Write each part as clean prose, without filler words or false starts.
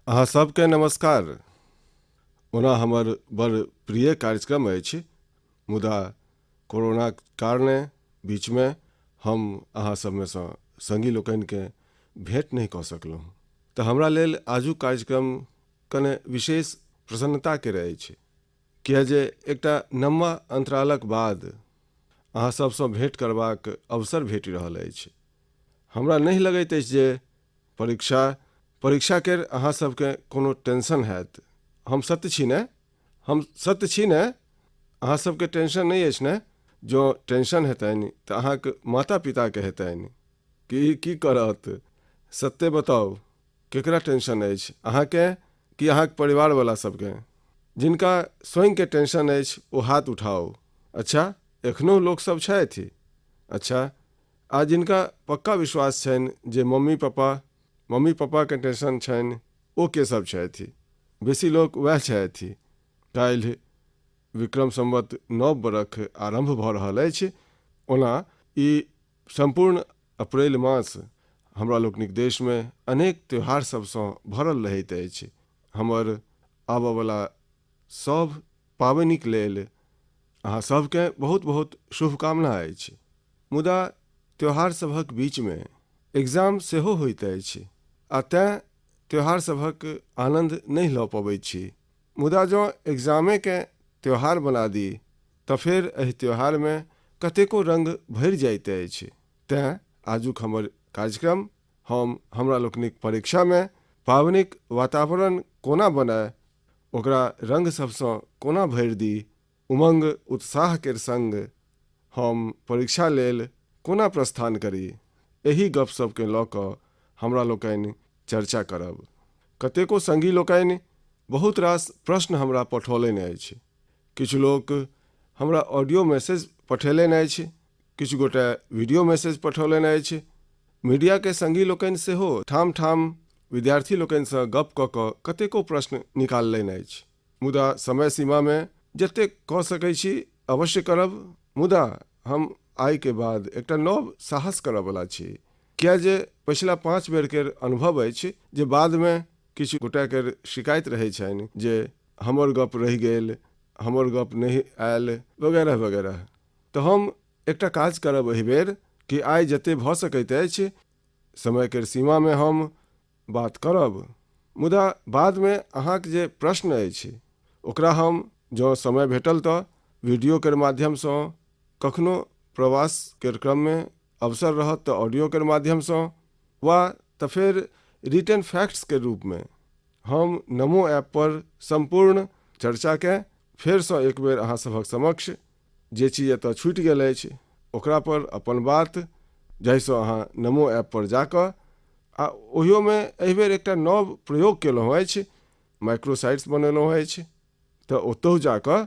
अहाँ सबके नमस्कार। ओना हमर बड़ प्रिय कार्यक्रम अछि, मुदा कोरोनाक कारणे बीचमे हम अहाँ सबमे सँ संगी लोकनिकेँ भेँट नहि कऽ सकलहुँ, तऽ हमरा लेल आजुक कार्यक्रम कने विशेष प्रसन्नता केर अछि, किए जे एकटा नम्मा अन्तरालक बाद अहाँ सबसँ भेँट करबाक अवसर भेटि रहल अछि। हमरा नहि लगैत अछि जे परीक्षा परीक्षा केर अहाँ सबके कोनो टेंशन हैत। हम सत्य छी ने? हम सत्य छी ने? अहाँ सबके टेंशन नहि अछि ने? जँ टेंशन हेतनि तऽ अहाँक माता पिताके हेतनि कि ई की करत? सत्ते बताउ, केकरा टेंशन अछि, अहाँके कि अहाँक परिवारवला सबके? जिनका स्वयंके टेंशन अछि ओ हाथ उठाउ। अच्छा, एखनहु लोक सब छथि? अच्छा, आ जिनका पक्का विश्वास छनि जे मम्मी पापा मम्मी पापाके टेंशन छनि ओ के सब छथि? बेसी लोक वएह छथि। काल्हि विक्रम संवत नव बरख आरम्भ भऽ रहल अछि। ओना ई सम्पूर्ण अप्रैल मास हमरा लोकनिक देशमे अनेक त्योहार सभसँ भरल रहैत अछि। हमर आबऽवला सभ पाबनिक लेल अहाँ सभकेँ बहुत बहुत शुभकामना अछि। मुदा त्योहार सभक बीचमे एग्जाम सेहो होइत अछि आ तेँ त्योहार सभक आनन्द नहि लऽ पबैत छी। मुदा जँ एग्जामेकेँ त्योहार बना दी तँ फेर एहि त्योहारमे कतेको रंग भरि जाइत अछि। तेँ आजुक हमर कार्यक्रम हम हमरा लोकनिक परीक्षामे पाबनिक वातावरण कोना बनय, ओकरा रंग सभसँ कोना भरि दी, उमंग उत्साह केर संग हम परीक्षा लेल कोना प्रस्थान करी, एहि गप सभकेँ लऽ कऽ हमरा लोकनि चर्चा करब। कतेको संगी लोकनि बहुत रास प्रश्न हमरा पठौलनि अछि। किछु लोक हमरा ऑडियो मैसेज पठेलनि अछि, किछु गोटे वीडियो मैसेज पठौलनि अछि। मीडियाके संगी लोकनि सेहो ठाम-ठाम विद्यार्थी लोकनिसँ गप कऽ कऽ कतेको प्रश्न निकाललनि अछि। मुदा समय सीमामे जतेक कऽ सकै छी अवश्य करब, मुदा हम आइके बाद एकटा नव साहस करऽवला छी, किए जे पछिला 5 बेर केर अनुभव अछि जे बादमे किछु गोटे केर शिकायत रहै छनि जे हमर गप रहि गेल, हमर गप नहि आयल वगैरह वगैरह। तऽ हम एकटा काज करब एहि बेर कि आइ जते भऽ सकैत अछि समय केर सीमामे हम बात करब, मुदा बादमे अहाँक जे प्रश्न अछि ओकरा हम जँ समय भेटल तऽ वीडियो केर माध्यमसँ, कखनो प्रवास केर क्रममे अवसर रहत तऽ ऑडियो केर माध्यमसँ वा तऽ फेर रिटन फैक्ट्स केर रूपमे हम नमो ऐप पर सम्पूर्ण चर्चाकेँ फेरसँ एक बेर अहाँ सभक समक्ष जे चीज एतऽ छूटि गेल अछि ओकरा पर अपन बात, जाहिसँ अहाँ नमो ऐप पर जा कऽ आ ओहियोमे एहिबेर एकटा नव प्रयोग केलहुँ अछि, माइक्रोसाइट्स बनेलहुँ अछि, तऽ ओतहु जा कऽ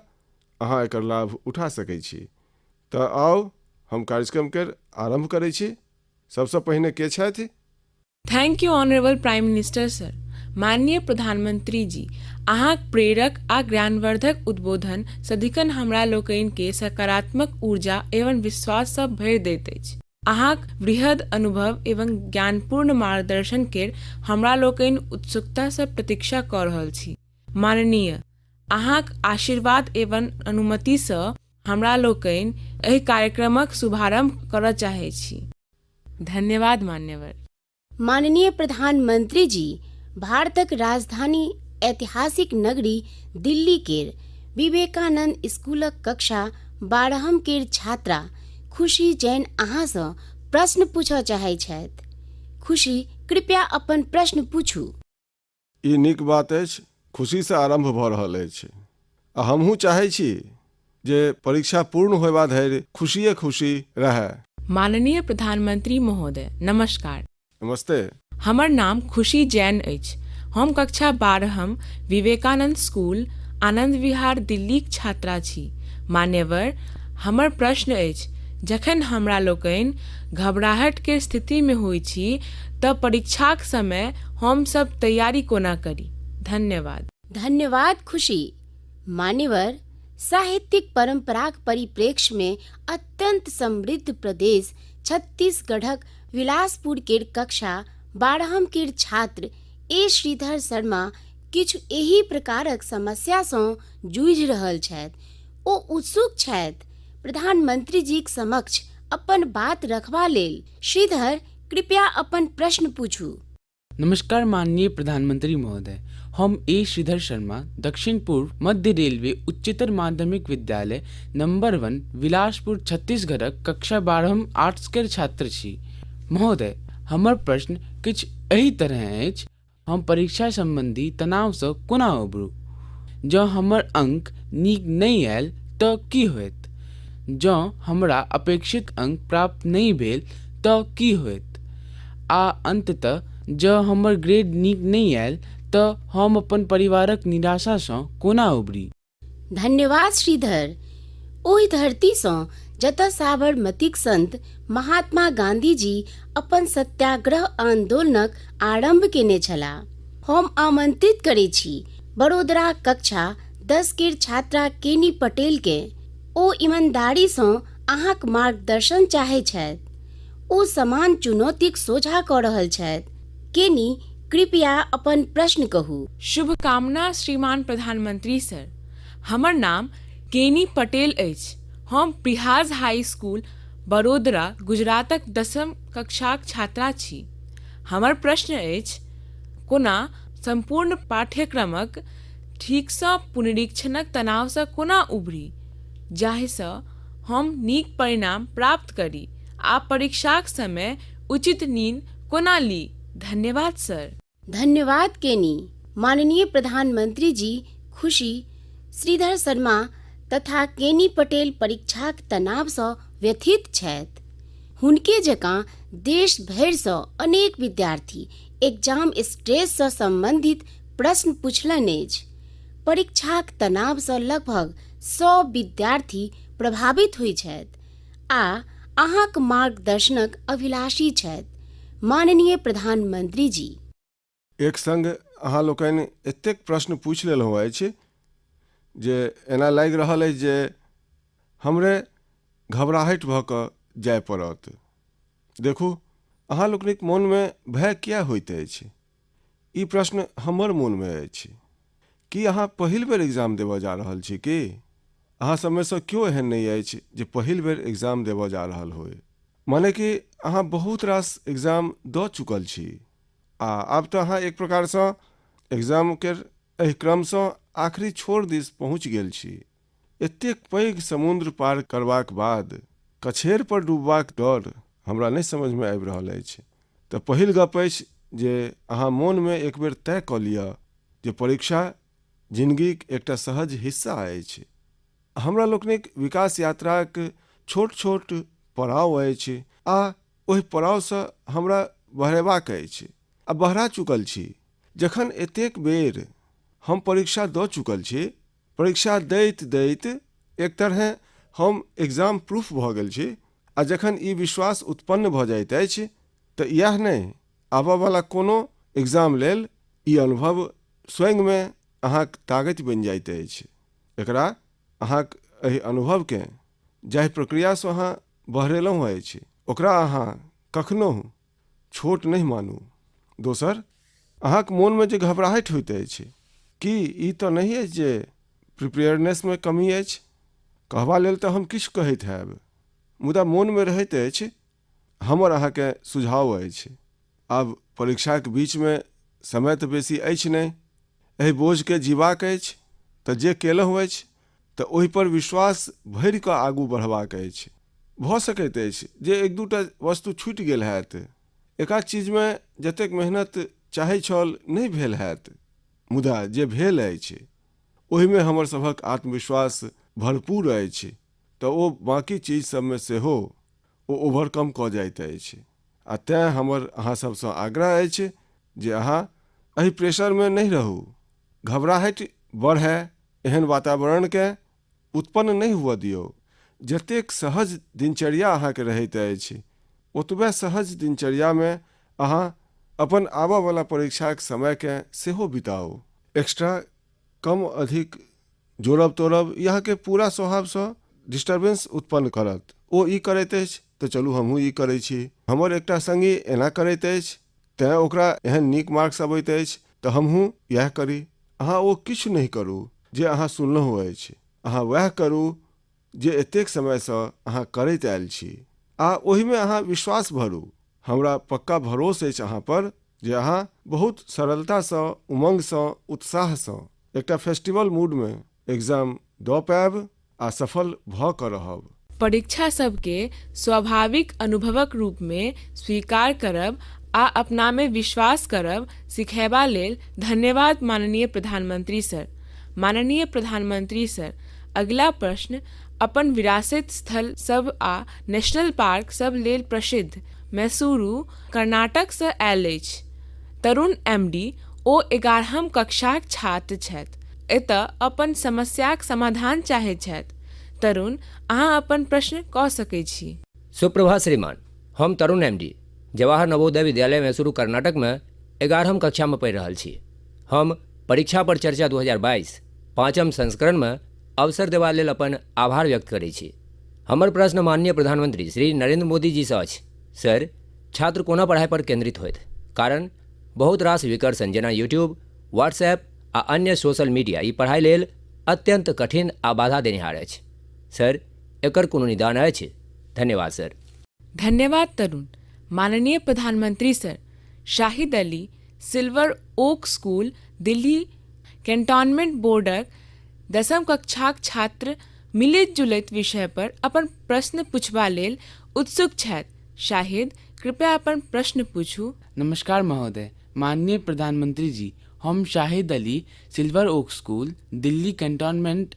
अहाँ एकर लाभ उठा सकै छी। तऽ आउ हम कार्यक्रम केर आरम्भ करै छी। सबसँ पहिने के छथि? Thank you honourable prime minister sir. माननीय प्रधानमंत्री जी, अहाँक प्रेरक आ ज्ञानवर्धक उद्बोधन सदिखन हमरा लोकनि के सकारात्मक ऊर्जा एवं विश्वास सँ भरि दैत अछि। अहाँक वृहद अनुभव एवं ज्ञानपूर्ण मार्गदर्शन केर हमरा लोकनि उत्सुकता सँ प्रतीक्षा कऽ रहल छी। माननीय, अहाँक आशीर्वाद एवं अनुमति सँ हमरा लोकनि एहि कार्यक्रमक शुभारंभ करय चाहैत छी। धन्यवाद मान्यवर। माननीय प्रधानमंत्री जी भारतक राजधानी ऐतिहासिक नगरी दिल्ली केर विवेकानंद स्कूलक कक्षा 12 केर छात्रा खुशी जैन अहाँसँ प्रश्न पूछऽ चाहैत छथि। खुशी, कृपया अपन प्रश्न पूछू। ई नीक बात अछि, खुशीसँ आरम्भ भऽ रहल अछि आ हमहूँ चाहै छी जे परीक्षा पूर्ण होयबा धरि खुशिये खुशी रहए। माननीय प्रधानमंत्री महोदय, नमस्कार। नमस्ते। हमर नाम खुशी जैन अछि। हम कक्षा 12 विवेकानंद स्कूल, आनंद विहार, दिल्लीक छात्रा छी। मान्यवर, हमर प्रश्न अछि, जखन हमरा लोकनि घबराहट केर स्थिति मे होइत छी तऽ परीक्षाक समय हम सब तैयारी कोना करी? धन्यवाद। धन्यवाद खुशी। मान्यवर, साहित्यिक परंपराक परिप्रेक्ष्य मे अत्यंत समृद्ध प्रदेश छत्तीसगढ़क विलासपुर केर कक्षा 12 केर छात्र ए श्रीधर शर्मा किछु एही प्रकारक समस्यासँ जूझि रहल छथि। ओ उत्सुक छथि प्रधानमंत्री जीक समक्ष अपन बात रखबा लेल। श्रीधर, कृपया अपन प्रश्न पूछू। नमस्कार माननीय प्रधानमंत्री महोदय, हम ए श्रीधर शर्मा, दक्षिण पूर्व मध्य रेलवे उच्चतर माध्यमिक विद्यालय नंबर 1 विलासपुर छत्तीसगढ़क कक्षा 12 आर्ट्स केर छात्र छी। महोदय, हमर प्रश्न किछु एहि तरहे अछि। हम परीक्षा सम्बन्धी तनावसँ कोना उबरू? जँ हमर अङ्क नीक नहि आयल तऽ की होयत? जँ हमरा अपेक्षित अङ्क प्राप्त नहि भेल तऽ की होयत? आ अन्ततः जँ हमर ग्रेड नीक नहि आयल तऽ हम अपन परिवारक निराशासँ कोना उबरी? धन्यवाद श्रीधर। ओहि धरतीसँ जतय साबरमतीक संत महात्मा गांधीजी अपन सत्याग्रह आंदोलनक आरंभ केने छलाह, हम आमंत्रित करैत छी बड़ोदरा कक्षा 10 केर छात्रा केनी पटेलकेँ। ओ ईमानदारीसँ अहाँक मार्गदर्शन चाहैत छथि। ओ समान चुनौतीक सोझा कऽ रहल छथि। केनी, कृपया अपन प्रश्न कहू। शुभकामना श्रीमान प्रधानमंत्री सर। हमर नाम केनी पटेल अछि। हम प्रिहाज हाई स्कूल, बड़ोदरा, गुजरातक दसम कक्षाक छात्रा छी। हमर प्रश्न अछि, कोना सम्पूर्ण पाठ्यक्रमक ठीकसँ पुनरीक्षणक तनावसँ कोना उबरी जाहिसँ हम नीक परिणाम प्राप्त करी आ परीक्षाक समय उचित नीन कोना ली? धन्यवाद सर। धन्यवाद केनी। माननीय प्रधानमंत्री जी खुशी, श्रीधर शर्मा तथा केनी पटेल परीक्षाक तनावसँ व्यथित छथि। हुनके जकाँ देश भरिसँ अनेक विद्यार्थी एग्जाम स्ट्रेससँ सम्बन्धित प्रश्न पुछलनि अछि। परीक्षाक तनावसँ लगभग सभ विद्यार्थी प्रभावित होइत छथि आ अहाँक मार्गदर्शनक अभिलाषी छथि। माननीय प्रधानमंत्री जी। एक संग अहाँ लोकनि एतेक प्रश्न पूछि लेलहुँ अछि जे एना लागि रहल अछि जे हमरे घबराहटि भऽ कऽ जाय पड़त। देखू, अहाँ लोकनिक मोनमे भय किएक होइत अछि? ई प्रश्न हमर मोनमे अछि। की अहाँ पहिल बेर एग्जाम देबऽ जा रहल छी की? अहाँ सबमे सँ केओ एहन नहि अछि जे पहिल बेर एग्जाम देबऽ जा रहल होइ। माने कि अहाँ बहुत रास एग्जाम दऽ चुकल छी आ आब तऽ अहाँ एक प्रकारसँ एग्जाम केर एहि क्रमसँ आखिरी छोर दिस पहुँचि गेल छी। एतेक पैघ समुद्र पार करबाक बाद कछेर पर डूबबाक डर हमरा नहि समझमे आबि रहल अछि। तऽ पहिल गप अछि जे अहाँ मोनमे एक बेर तय कऽ लिअ जे परीक्षा जिनगीक एकटा सहज हिस्सा अछि। हमरा लोकनिक विकास यात्राक छोट-छोट पड़ाव अछि आ ओहि पड़ावसँ हमरा बहरेबाक अछि आ बहरा चुकल छी। जखन एतेक बेर हम परीक्षा दऽ चुकल छी, परीक्षा दैत दैत एक तरहेँ हम एग्जाम प्रूफ भऽ गेल छी आ जखन ई विश्वास उत्पन्न भऽ जाइत अछि तऽ इएह नहि, आबऽवला कोनो एग्जाम लेल ई अनुभव स्वयंमे अहाँक ताकति बनि जाइत अछि। एकरा अहाँक एहि अनुभवकेँ जाहि प्रक्रियासँ अहाँ बहरेलहुँ अछि, ओकरा अहाँ कखनहुँ छोट नहि मानू। दोसर, अहाँक मोनमे जे घबराहटि होइत अछि, की ई तँ नहि अछि जे प्रिपेयर्डनेसमे कमी अछि? कहबा लेल तँ हम किछु कहैत हैब, मुदा मोनमे रहैत अछि। हमर अहाँकेँ सुझाव अछि। आब परीक्षाक बीचमे समय तँ बेसी अछि नहि। एहि बोझकेँ जीबाक अछि तँ जे केलहुँ अछि तँ ओहिपर विश्वास भरि कऽ आगू बढ़बाक अछि। भऽ सकैत अछि जे एक दूटा वस्तु छूटि गेल हैत। एकाध चीजमे जतेक मेहनत चाहै छल नहि भेल हैत। मुदा जे भेल अछि ओहिमे हमर सभक आत्मविश्वास भरपूर अछि तँ ओ बाँकी चीज सभमे सेहो ओ ओवरकम कऽ जाइत अछि आ तेँ हमर अहाँ सभसँ आग्रह अछि जे अहाँ एहि प्रेशरमे नहि रहू। घबराहटि बढ़य एहन वातावरणकेँ उत्पन्न नहि हुअ दियौ। जतेक सहज दिनचर्या अहाँके रहैत अछि ओतबे सहज दिनचर्यामे अहाँ अपन आबऽवला परीक्षाक समयकेँ सेहो बिताउ। एक्स्ट्रा कम अधिक जोड़ब तोड़ब ई अहाँके पूरा स्वभावसँ डिस्टर्बेंस उत्पन्न करत। ओ ई करैत अछि तऽ चलू हमहूँ ई करै छी। हमर एकटा सङ्गी एना करैत अछि तेँ ओकरा एहन नीक मार्क्स अबैत अछि तऽ हमहूँ इएह करी। अहाँ ओ किछु नहि करू जे अहाँ सुनलहुँ अछि। अहाँ वएह करू जे एतेक समयसँ अहाँ करैत आयल छी आ ओहिमे अहाँ विश्वास भरू। हमरा पक्का भरोस अछि अहाँ पर जे अहाँ बहुत सरलतासँ, उमंगसँ, उत्साहसँ एकटा फेस्टिवल मूडमे एग्जाम दऽ पायब आ सफल भऽ कऽ रहब। परीक्षा सभकेँ स्वाभाविक अनुभवक रूपमे स्वीकार करब आ अपनामे विश्वास करब सिखयबा लेल धन्यवाद माननीय प्रधानमंत्री सर। माननीय प्रधानमंत्री सर, अगिला प्रश्न अपन विरासत स्थल सभ आ नेशनल पार्क सभ लेल प्रसिद्ध मैसूरु, कर्नाटकसँ आयल अछि। तरुण एम डी, ओ एगारहम कक्षाक छात्र छथि। एतय अपन समस्याक समाधान चाहैत छथि। तरुण, अहाँ अपन प्रश्न कऽ सकैत छी। सुप्रभात श्रीमान, हम तरुण एम डी, जवाहर नवोदय विद्यालय मैसूरु कर्नाटकमे 11म कक्षामे पढ़ि रहल छी। हम परीक्षा पर चर्चा 2022 पाँचम संस्करणमे अवसर देबा लेल अपन आभार व्यक्त करैत छी। हमर प्रश्न माननीय प्रधानमंत्री श्री नरेंद्र मोदी जीसँ अछि। सर, छात्र कोना पढ़ाइ पर केंद्रित होयत? कारण बहुत रास विकर्षण जेना यूट्यूब, व्हाट्सएप आ अन्य सोशल मीडिया ई पढ़ाइ लेल अत्यंत कठिन आ बाधा देनिहार अछि। सर, एकर कोनो निदान अछि? धन्यवाद सर। धन्यवाद तरुण। माननीय प्रधानमंत्री sir, Shahid Ali, Silver Oak School, Delhi Cantonment बोर्डक दसम कक्षाक छात्र मिलैत जुलैत विषय पर अपन प्रश्न पुछबा लेल उत्सुक छथि। शाहिद, कृपया अपन प्रश्न पूछू। नमस्कार महोदय, माननीय प्रधानमंत्री जी, हम Shahid Ali, Silver Oak School, Delhi Cantonment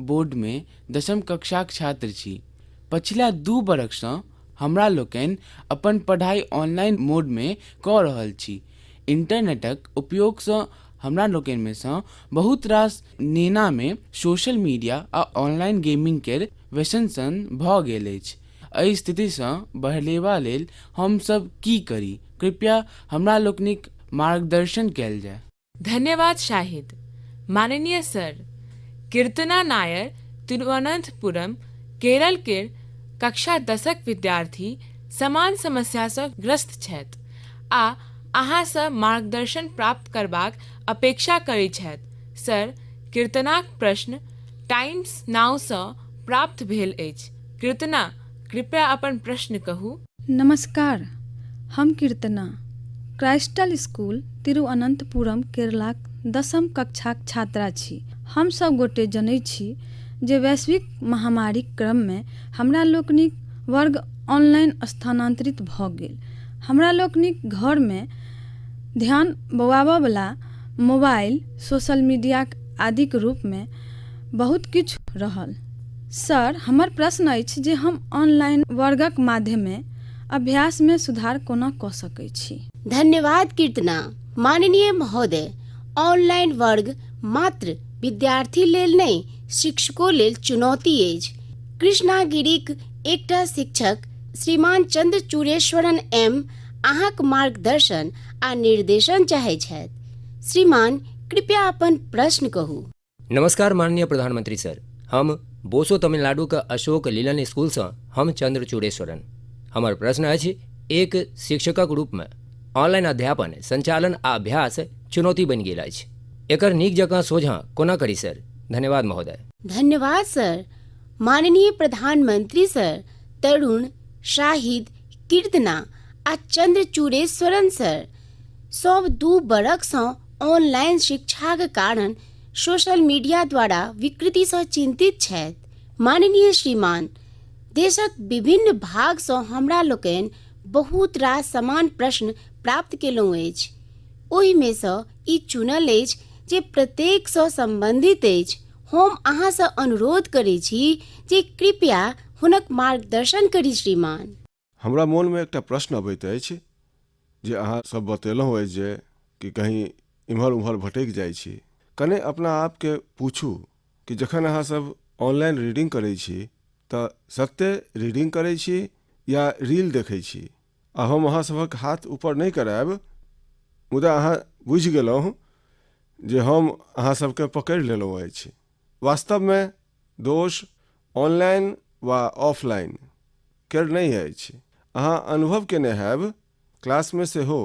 बोर्डमे दसम कक्षाक छात्र छी। पछिला 2 बरखसँ हमरा लोकनि अपन पढ़ाइ ऑनलाइन मोडमे कऽ रहल छी। इंटरनेटक उपयोगसँ हमरा लोकनिमे सँ बहुत रास नेनामे सोशल मीडिया आ ऑनलाइन गेमिंग केर व्यसन सन भऽ गेल अछि। एहि स्थितिसँ बहरेबा लेल हमसभ की करी? कृपया हमरा लोकनिक मार्गदर्शन कयल जाय। धन्यवाद शाहिद। माननीय सर, कीर्तना नायर तिरुवनंतपुरम, केरल केर कक्षा दसक विद्यार्थी समान समस्यासँ ग्रस्त छथि आ अहाँसँ मार्गदर्शन प्राप्त करबाक अपेक्षा करैत छथि। सर, कीर्तनाक प्रश्न टाइम्स नाउसँ प्राप्त भेल अछि। कीर्तना, कृपया अपन प्रश्न कहू। नमस्कार, हम कीर्तना, क्राइस्टल स्कूल, तिरुअनंतपुरम, केरलाक दसम कक्षाक छात्रा छी। हम सब गोटे जनैत छी जे वैश्विक महामारीक क्रममे हमरा लोकनिक वर्ग ऑनलाइन स्थानान्तरित भऽ गेल। हमरा लोकनिक घरमे ध्यान बौआबयवला मोबाइल, सोशल मीडिया आदिक रूपमे बहुत किछु रहल। सर, हमर प्रश्न अछि जे हम ऑनलाइन वर्गक माध्यमे अभ्यासमे सुधार कोना कऽ सकैत छी? धन्यवाद कीर्तना। माननीय महोदय, ऑनलाइन वर्ग मात्र विद्यार्थी लेल नहि, शिक्षको लेल चुनौती अछि। कृष्णागिरीक एकटा शिक्षक श्रीमान चंद्रचूड़ेश्वरन एम अहाँक मार्गदर्शन आ निर्देशन चाहैत छथि। श्रीमान, कृपया अपन प्रश्न कहू। नमस्कार माननीय प्रधानमंत्री सर, हम बोसो तमिलनाडु के अशोक लीलन स्कूलसँ हम चंद्रचूड़ेश्वरन। हमर प्रश्न अछि, एक शिक्षकक रूपमे ऑनलाइन अध्यापन संचालन आ अभ्यास चुनौती बनि गेल अछि, एकर नीक जकाँ सोझाँ कोना करी सर? धन्यवाद महोदय। धन्यवाद सर। माननीय प्रधानमंत्री सर, तरुण, शाहिद, कीर्तना आ चंद्रचूड़ेश्वरन सर सब 2 बरखसँ ऑनलाइन शिक्षाक कारण सोशल मीडिया द्वारा विकृतिसँ चिन्तित छथि। माननीय श्रीमान, देशक विभिन्न भागसँ हमरा लोकनि बहुत रास समान प्रश्न प्राप्त केलहुँ अछि। ओहिमे सँ ई चुनल अछि जे प्रत्येकसँ सम्बन्धित अछि। हम अहाँसँ अनुरोध करै छी जे कृपया हुनक मार्गदर्शन करी श्रीमान। हमरा मोनमे एकटा प्रश्न अबैत अछि जे अहाँ सब बतेलहुँ अछि जे कि कहीं इम्हर उम्हर भटकि जाइ छी। कने अपना आपके पूछू कि जखन अहाँ सब ऑनलाइन रीडिंग करै छी तऽ सत्ते रीडिंग करै छी या रील देखै छी? आ हम अहाँ सभक हाथ ऊपर नहि करायब, मुदा अहाँ बुझि गेलहुँ जे हम अहाँ सबके पकड़ि लेलहुँ अछि। वास्तवमे दोष ऑनलाइन वा ऑफलाइन केर नहि अछि। अहाँ अनुभव केने हैब क्लासमे सेहो।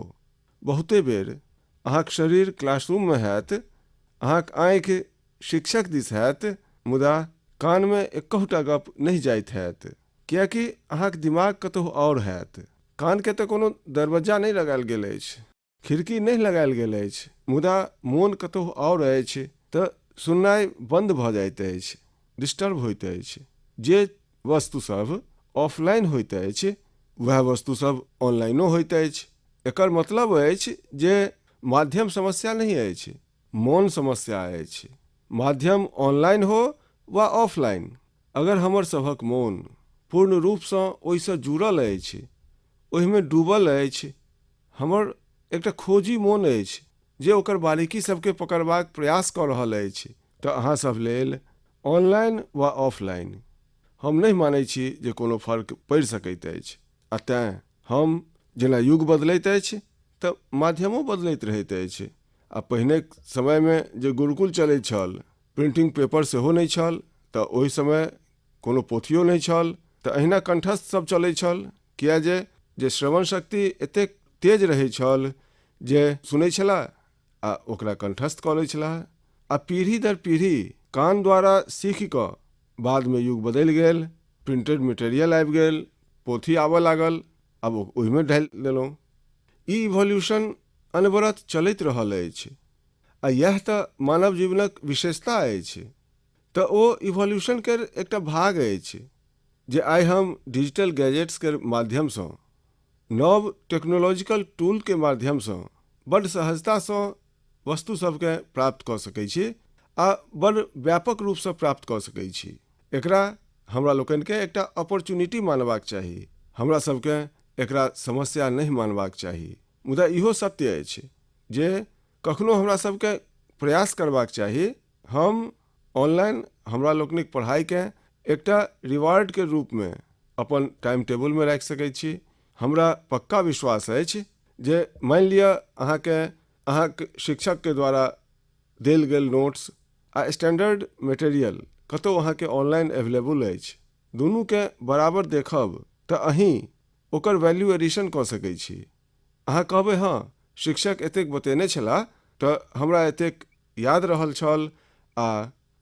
बहुते बेर अहाँक शरीर क्लासरूममे हैत, अहाँक आँखि शिक्षक दिस हैत, मुदा कानमे एकहुटा गप नहि जाइत हैत, किएकि अहाँक दिमाग कतहु आओर हैत। कानके तऽ कोनो दरबज्जा नहि लगायल गेल अछि, खिड़की नहि लगायल गेल अछि, मुदा मोन कतहु आओर अछि तऽ सुननाइ बन्द भऽ जाइत अछि, डिस्टर्ब होइत अछि। जे वस्तु सभ ऑफलाइन होइत अछि वएह वस्तु सभ ऑनलाइनो होइत अछि। एकर मतलब अछि जे माध्यम समस्या नहि अछि, मोन समस्या अछि। माध्यम ऑनलाइन हो वा ऑफलाइन, अगर हमर सभक मोन पूर्ण रूपसँ ओहिसँ जुड़ल अछि, ओहिमे डूबल अछि, हमर एकटा खोजी मोन अछि जे ओकर बारीकी सबके पकड़बाक प्रयास कऽ रहल अछि, तऽ अहाँ सब लेल ऑनलाइन वा ऑफलाइन हम नहि मानै छी जे कोनो फर्क पड़ि सकैत अछि। आ तेँ हम जेना युग बदलैत अछि तऽ माध्यमो बदलैत रहैत अछि। आ पहिनेक समयमे जे गुरुकुल चलैत छल, प्रिंटिंग पेपर सेहो नहि छल, तऽ ओहि समय कोनो पोथियो नहि छल, तऽ अहिना कंठस्थ सब चलै छल, किए जे जे श्रवण शक्ति एतेक तेज रहै छल जे सुनै छलाह आ ओकरा कंठस्थ कऽ लै छलाह आ पीढ़ी दर पीढ़ी कान द्वारा सीखि कऽ बादमे युग बदलि गेल, प्रिंटेड मटेरियल आबि गेल, पोथी आबऽ लागल, आब ओहिमे ढालि लेलहुँ। ई इवोल्यूशन अनवरत चलैत रहल अछि आ इएह तऽ मानव जीवनक विशेषता अछि। तऽ ओ इवोल्यूशन केर एकटा भाग अछि जे आइ हम डिजिटल गैजेट्स केर माध्यमसँ, नव टेक्नोलॉजिकल टूलके माध्यमसँ बड्ड सहजतासँ वस्तु सभकेँ प्राप्त कऽ सकै छी आ बड़ व्यापक रूपसँ प्राप्त कऽ सकै छी। एकरा हमरा लोकनिकेँ एकटा अपॉर्चुनिटी मानबाक चाही, हमरा सभकेँ एकरा समस्या नहि मानबाक चाही। मुदा इहो सत्य अछि जे कखनो हमरा सभकेँ प्रयास करबाक चाही। हम ऑनलाइन हमरा लोकनिक पढ़ाइकेँ एकटा रिवार्डके रूपमे अपन टाइम टेबुलमे राखि सकै छी। हमरा पक्का विश्वास अछि जे मानि लिअ अहाँके अहाँके शिक्षकके द्वारा देल गेल नोट्स आ स्टैंडर्ड मटेरियल कतहु अहाँके ऑनलाइन अवेलेबल अछि, दुनूके बराबर देखब तऽ अहीं ओकर वैल्यू एडिशन कऽ सकै छी। अहाँ कहबै हँ, शिक्षक एतेक बतेने छलाह तऽ हमरा एतेक याद रहल छल आ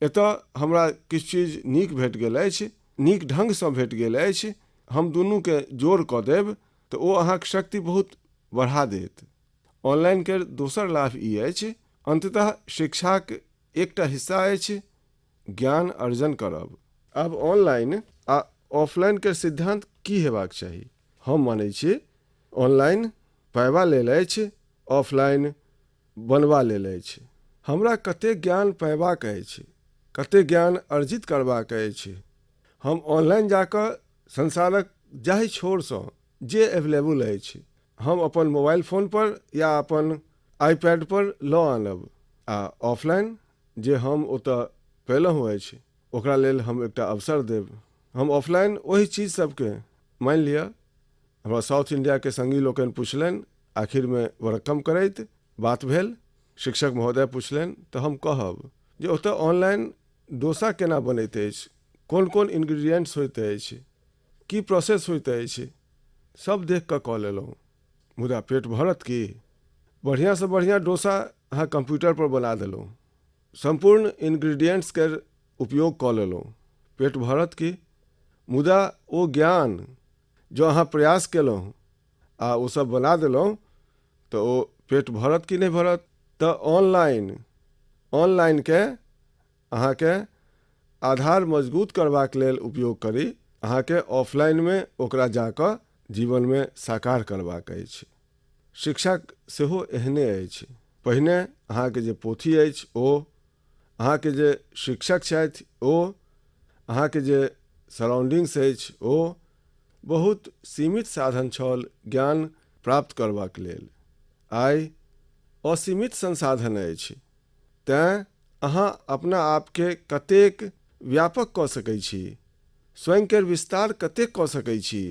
एतऽ हमरा किछु चीज नीक भेट गेल अछि, नीक ढङ्गसँ भेट गेल अछि, हम दुनूके जोड़ कऽ देब तऽ ओ अहाँके शक्ति बहुत बढ़ा देत। ऑनलाइन केर दोसर लाभ ई अछि, अन्ततः शिक्षाक एकटा हिस्सा अछि ज्ञान अर्जन करब। आब ऑनलाइन आ ऑफलाइन केर सिद्धान्त की हेबाक चाही? हम मानै छी ऑनलाइन पयबा लेल अछि, ऑफलाइन बनबा लेल अछि। हमरा कतेक ज्ञान पयबाक अछि, कतेक ज्ञान अर्जित करबाक अछि, हम ऑनलाइन जा कऽ संसारक जाहि छोरसँ जे एवेलेबल अछि हम अपन मोबाइल फोनपर या अपन आईपैडपर लऽ आनब आ ऑफलाइन जे हम ओतऽ पयलहुँ अछि ओकरा लेल हम एकटा अवसर देब। हम ऑफलाइन ओहि चीज सबके मानि लिअ हमरा साउथ इंडियाके सङ्गी लोकनि पुछलनि, आखिरमे वरक्कम करैत बात भेल, शिक्षक महोदय पुछलनि तऽ हम कहब जे ओतऽ ऑनलाइन डोसा केना बनैत अछि, कोन कोन इन्ग्रीडियंट्स होइत अछि, की प्रोसेस होइत अछि, सब देख कऽ कऽ लेलहुँ, मुदा पेट भरत की? बढ़िआँसँ बढ़िआँ डोसा अहाँ कम्प्यूटरपर बना देलहुँ, सम्पूर्ण इन्ग्रीडियंट्स केर उपयोग कऽ लेलहुँ, पेट भरत की? मुदा ओ ज्ञान जँ अहाँ प्रयास केलहुँ आ ओ सब बना देलहुँ तऽ ओ पेट भरत कि नहि भरत? तऽ ऑनलाइन ऑनलाइनके अहाँके आधार मजबूत करबाक लेल उपयोग करी, अहाँके ऑफलाइनमे ओकरा जाकऽ जीवनमे साकार करबाक अछि। शिक्षा सेहो एहने अछि। पहिने अहाँके जे पोथी अछि ओ, अहाँके जे शिक्षक छथि ओ, अहाँके जे सराउंडिंग्स अछि ओ बहुत सीमित साधन छल ज्ञान प्राप्त करबाक लेल। आइ असीमित संसाधन अछि, तेँ अहाँ अपना आपके कतेक व्यापक कऽ सकै छी, स्वयं केर विस्तार कतेक कऽ सकै छी,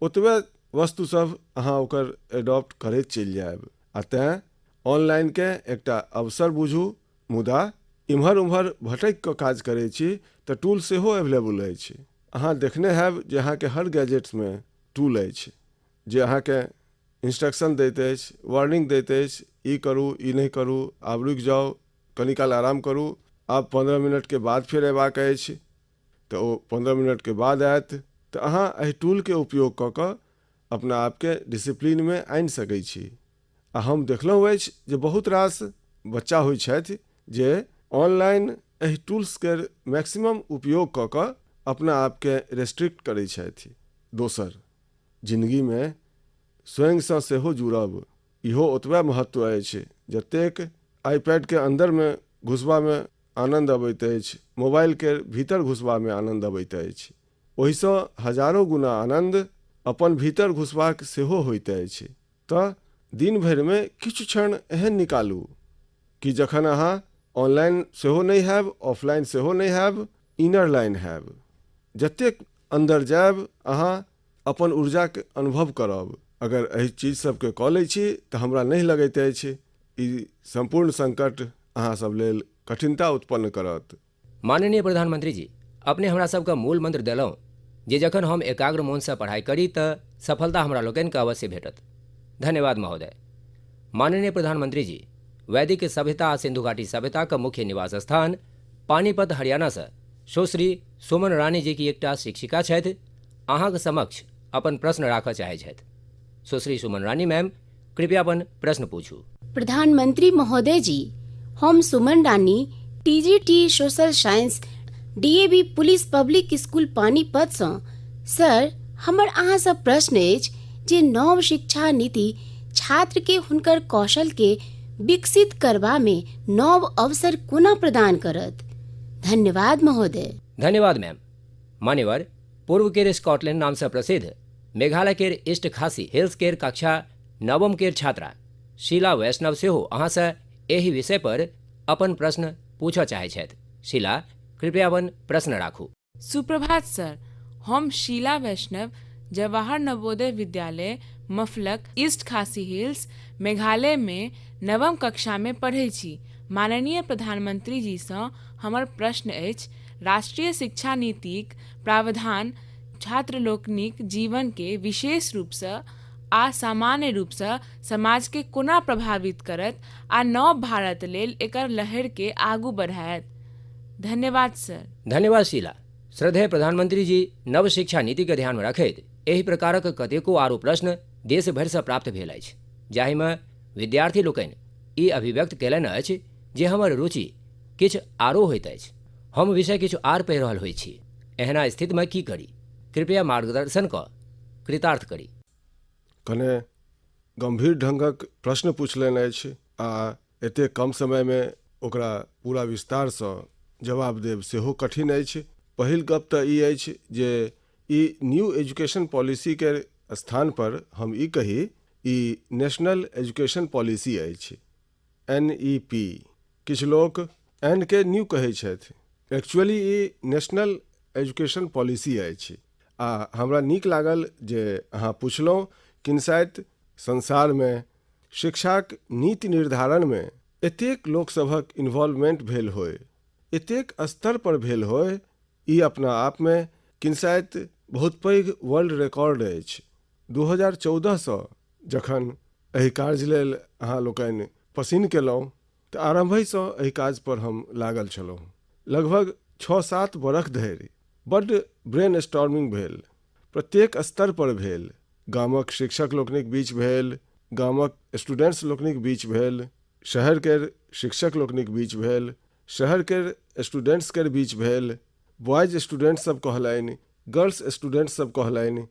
ओतबे वस्तु सब अहाँ ओकर एडॉप्ट करैत चलि जायब। आ तेँ ऑनलाइनके एकटा अवसर बुझू, मुदा इम्हर उम्हर भटकि कऽ काज करै छी तऽ टूल सेहो अवेलेबल अछि। अहाँ देखने हैब जे अहाँके हर गैजेट्समे टूल अछि जे अहाँके इंस्ट्रक्शन दैत अछि, वार्निंग दैत अछि, ई करू, ई नहि करू, आब रुकि जाउ, कनी काल आराम करू, आब 15 मिनटके बाद फेर अयबाक अछि, तऽ ओ 15 मिनटके बाद आयत। तऽ अहाँ एहि टूलके उपयोग कऽ कऽ अपना आपके डिसिप्लीनमे आनि सकै छी। आ हम देखलहुँ अछि जे बहुत रास बच्चा होइ छथि जे ऑनलाइन एहि टूल्सके मैक्सिमम उपयोग कऽ कऽ अपना आपके रेस्ट्रिक्ट करै छथि। दोसर, जिनगीमे स्वयंसँ सेहो जुड़ब इहो ओतबे महत्व अछि जतेक आईपैडके अन्दरमे घुसबामे आनन्द अबैत अछि, मोबाइलके भीतर घुसबामे आनन्द अबैत अछि। ओहिसँ हजारो गुना आनन्द अपन भीतर घुसबाक सेहो होइत अछि। तऽ दिन भरिमे किछु क्षण एहन निकालू कि जखन अहाँ ऑनलाइन सेहो नहि हैब, ऑफलाइन सेहो नहि हैब, इनर लाइन हैब। जतेक अन्दर जायब अहाँ अपन ऊर्जाके अनुभव करब। अगर एहि चीज सबके कऽ लै छी तऽ हमरा नहि लगैत अछि ई सम्पूर्ण संकट अहाँ सब लेल कठिनता उत्पन्न करत। माननीय प्रधानमंत्री जी, अपने हमरा सबके मूल मंत्र देलहुँ जे जखन हम एकाग्र मोनसँ पढ़ाइ करी तऽ सफलता हमरा लोकनिके अवश्य भेटत। धन्यवाद महोदय। माननीय प्रधानमंत्री जी, वैदिक सभ्यता आ सिंधु घाटी सभ्यताक मुख्य निवास स्थान पानीपत हरियाणासँ सुश्री सुमन रानी जी की एकटा शिक्षिका छथि, अहाँक समक्ष अपन प्रश्न राखऽ चाहै छथि। सुश्री सुमन रानी मैम, कृपया अपन प्रश्न पूछू। प्रधानमंत्री महोदय जी, हम Suman Rani, TGT social science, DAV police public school Panipat सँ। सर, हमर अहाँसँ प्रश्न अछि जे नव शिक्षा नीति छात्र के हुनकर कौशल के विकसित करबा मे नव अवसर कोना प्रदान करत? धन्यवाद महोदय। धन्यवाद मैम। मान्यवर, पूर्व केर स्कॉटलैंड नामसँ प्रसिद्ध मेघालय केर ईस्ट खासी हिल्स केर कक्षा नवम केर छात्रा शीला वैष्णव सेहो अहाँसँ एहि विषय पर अपन प्रश्न पूछऽ चाहै छथि। शीला, कृपया अपन प्रश्न राखू। सुप्रभात सर, हम शीला वैष्णव, जवाहर नवोदय विद्यालय, मफलक, ईस्ट खासी हिल्स, मेघालय मे नवम कक्षा मे पढ़ै छी। माननीय प्रधानमंत्री जी सँ हमर प्रश्न अछि, राष्ट्रीय शिक्षा नीतिक प्रावधान छात्र लोकनिक जीवन के विशेष रूपसँ आ सामान्य रूपसँ समाजके कोना प्रभावित करत आ नव भारत लेल एकर लहरिके आगू बढ़ायत? धन्यवाद सर। धन्यवाद शीला। श्रद्धेय प्रधानमंत्री जी नव शिक्षा नीति के ध्यान मे रखैत एहि प्रकारक कतेको आरो प्रश्न देश भरि सँ प्राप्त भेल अछि, जाहि मे विद्यार्थी लोकनि ई अभिव्यक्त कयलनि अछि जे हमर रुचि किछु आरो होइत अछि, हम विषय किछु आर पढ़ि रहल होइत छी, एहना स्थिति मे की करी? कृपया मार्गदर्शन कऽ कृतार्थ करी। कने गम्भीर ढङ्गक प्रश्न पुछलनि अछि आ एतेक कम समयमे ओकरा पूरा विस्तारसँ जवाब देब सेहो कठिन अछि। पहिल गप तऽ ई अछि जे ई न्यू एजुकेशन पॉलिसीके स्थानपर हम ई कही ई नेशनल एजुकेशन पॉलिसी अछि, एन ई पी। किछु लोक एन के न्यू कहै छथि। एक्चुअली ई नेशनल एजुकेशन पॉलिसी अछि आ हमरा नीक लागल जे अहाँ पुछलहुँ। किनसाइत संसारमे शिक्षाक नीति निर्धारणमे एतेक लोकसभक इन्वॉल्वमेंट भेल होय, एतेक स्तर पर भेल होय, ई अपना आपमे किनसाइत बहुत पैघ वर्ल्ड रिकॉर्ड अछि। 2014सँ जखन एहि कार्य लेल अहाँ लोकनि पसिन केलहुँ तऽ आरम्भहिसँ एहि काज पर हम लागल छलहुँ। लगभग 6-7 बरख धरि बड्ड ब्रेन स्टॉर्मिंग भेल, प्रत्येक स्तर पर भेल, गामक शिक्षक लोकनिक बीच भेल, गामक स्टूडेंट्स लोकनिक बीच भेल, शहर केर शिक्षक लोकनिक बीच भेल, शहर केर स्टूडेंट्स केर बीच भेल, बॉयज स्टूडेंट्स सब कहलनि, गर्ल्स स्टूडेंट्स सब कहलनि,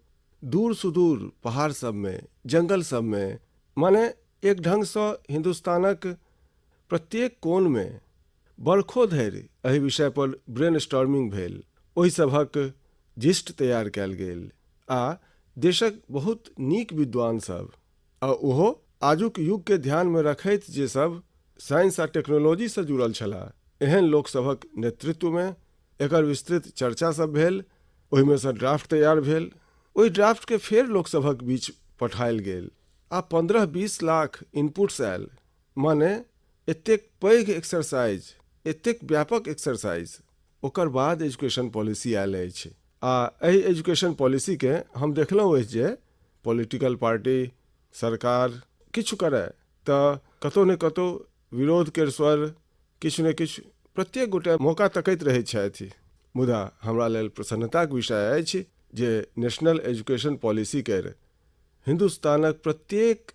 दूर सुदूर पहाड़ सबमे, जंगल सबमे, माने एक ढङ्गसँ हिन्दुस्तानक प्रत्येक कोनमे बरखो धरि एहि विषयपर ब्रेन स्टॉर्मिंग भेल, ओहि सभक जिस्ट तैयार कयल गेल आ देशक बहुत नीक विद्वान सब आ ओहो आजुक युगके ध्यानमे रखैत जे सब साइंस आ टेक्नोलॉजीसँ जुड़ल छलाह, एहन लोकसभक नेतृत्वमे एकर विस्तृत चर्चा सब भेल। ओहिमे सँ ड्राफ्ट तैयार भेल, ओहि ड्राफ्टके फेर लोकसभक बीच पठायल गेल आ 15-20 लाख इनपुट्स आयल। माने एतेक पैघ एक्सरसाइज, एतेक व्यापक एक्सरसाइज, ओकर बाद एजुकेशन पॉलिसी आयल अछि। आ एहि एजुकेशन पॉलिसीके हम देखलहुँ अछि जे पॉलिटिकल पार्टी, सरकार किछु करय तऽ कतहु ने कतहु विरोधके स्वर किछु ने किछु प्रत्येक गोटे मौका तकैत रहैत छथि। मुदा हमरा लेल प्रसन्नताक विषय अछि जे नेशनल एजुकेशन पॉलिसी केर हिन्दुस्तानक प्रत्येक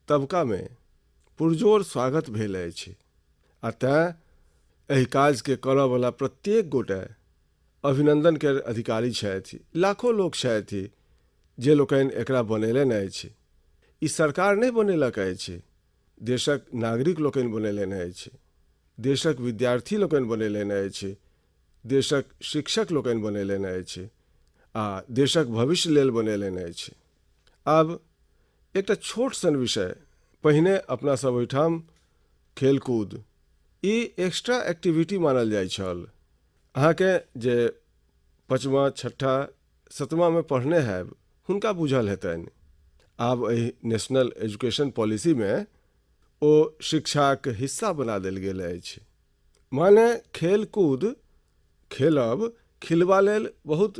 तबकामे पुरजोर स्वागत भेल अछि आ तेँ एहि काजके करऽवला प्रत्येक गोटे अभिनन्दनके अधिकारी छथि। लाखो लोक छथि जे लोकनि एकरा बनेलनि अछि। ई सरकार नहि बनेलक अछि, देशक नागरिक लोकनि बनेलनि अछि, देशक विद्यार्थी लोकनि बनेलनि अछि, देशक शिक्षक लोकनि बनेलनि अछि आ देशक भविष्य लेल बनेलनि अछि। आब एकटा छोट सन विषय, पहिने अपना सब ओहिठाम खेलकूद ई एक्स्ट्रा एक्टिविटी मानल जाइ छल। अहाँके जे पचमा छठा सतमामे पढ़ने हैब हुनका बुझल हेतनि। आब एहि नेशनल एजुकेशन पॉलिसीमे ओ शिक्षाक हिस्सा बना देल गेल अछि। माने खेलकूद खेलब खिलबा लेल बहुत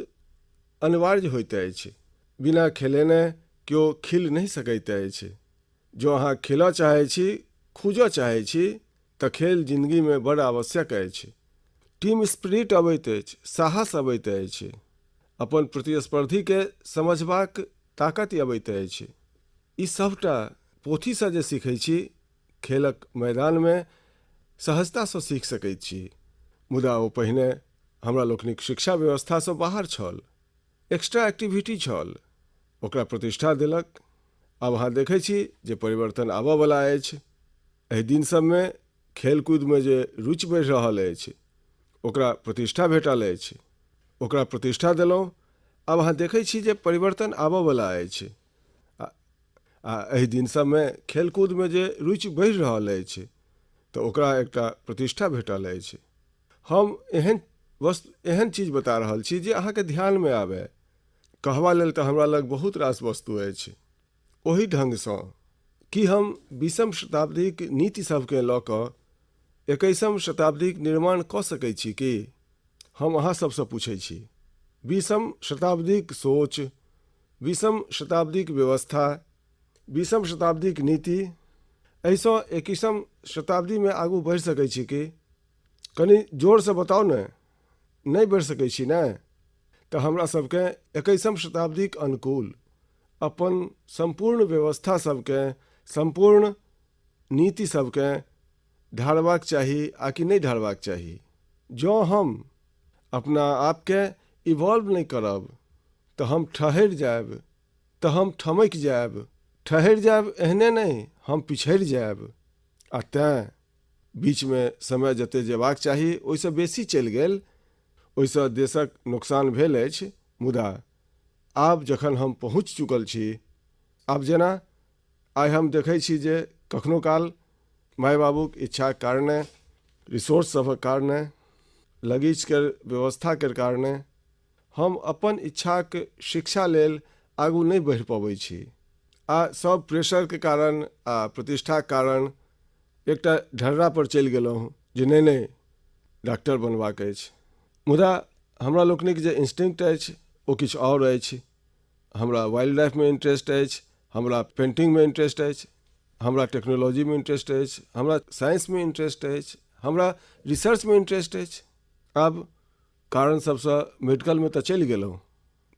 अनिवार्य होइत अछि। बिना खेलेने केओ खिल नहि सकैत अछि। जँ अहाँ खेलऽ चाहै छी, खूजऽ चाहै छी तऽ खेल जिन्दगीमे बड़ आवश्यक अछि। टीम स्पिरिट अबैत अछि, साहस अबैत अछि, अपन प्रतिस्पर्धीके समझबाक ताकति अबैत अछि। ई सभटा पोथीसँ जे सीखै छी, खेलक मैदानमे सहजतासँ सीख सकैत छी। मुदा ओ पहिने हमरा लोकनिक शिक्षा व्यवस्थासँ बाहर छल, एक्स्ट्रा एक्टिविटी छल। ओकरा प्रतिष्ठा देलक। आब अहाँ देखै छी जे परिवर्तन आबऽवला अछि। एहि दिन सबमे खेलकूदमे जे रुचि बढ़ि रहल अछि ओकरा प्रतिष्ठा भेटल अछि, ओकरा प्रतिष्ठा देलहुँ। आब अहाँ देखै छी जे परिवर्तन आबऽवला अछि आ एहि दिन सबमे खेलकूदमे जे रुचि बढ़ि रहल अछि तऽ ओकरा एकटा प्रतिष्ठा भेटल अछि। हम एहन वस्तु एहन चीज बता रहल छी जे अहाँके ध्यानमे आबय। कहबा लेल तऽ हमरा लग बहुत रास वस्तु अछि। ओहि ढङ्गसँ की हम बीसम शताब्दीक नीति सभकेँ लऽ कऽ एकैसम शताब्दीक निर्माण कऽ सकै छी की? हम अहाँ सभसँ पूछै छी। बीसम शताब्दीक सोच, बीसम शताब्दीक व्यवस्था, बीसम शताब्दीक नीति, एहिसँ एकैसम शताब्दीमे आगू बढ़ि सकै छी की? कनि जोरसँ बताउ ने। नहि बढ़ि सकै छी ने? तऽ हमरा सबके एकैसम शताब्दीक अनुकूल अपन सम्पूर्ण व्यवस्था सबके, सम्पूर्ण नीति सबके ढारबाक चाही आ कि नहि ढारबाक चाही? जँ हम अपना आपके इवॉल्व नहि करब तऽ हम ठहरि जायब, तऽ हम ठमकि जायब। ठहरि जायब एहने नहि, हम पिछड़ि जायब। आ तेँ बीचमे समय जते जेबाक चाही ओहिसँ बेसी चलि गेल, ओहिसँ देशक नोकसान भेल अछि। मुदा आब जखन हम पहुँच चुकल छी, आब जेना आइ हम देखै छी जे कखनो काल माय बाबूक इच्छाक कारणे, रिसोर्स सभक कारणे, लगीचके व्यवस्थाके कारणे हम अपन इच्छाक शिक्षा लेल आगू नहि बढ़ि पबै छी आ सब प्रेशरके कारण आ प्रतिष्ठाके कारण एकटा ढर्रा पर चलि गेलहुँ जे नहि नहि डॉक्टर बनबाक अछि। मुदा हमरा लोकनिक जे इंस्टिंक्ट अछि ओ किछु आओर अछि। हमरा वाइल्ड लाइफमे इंट्रेस्ट अछि, हमरा पेन्टिंगमे इंट्रेस्ट अछि, हमरा टेक्नोलॉजीमे इंट्रेस्ट अछि, हमरा साइंसमे इंट्रेस्ट अछि, हमरा रिसर्चमे इंट्रेस्ट अछि। आब कारण सबसँ मेडिकलमे तऽ चलि गेलहुँ,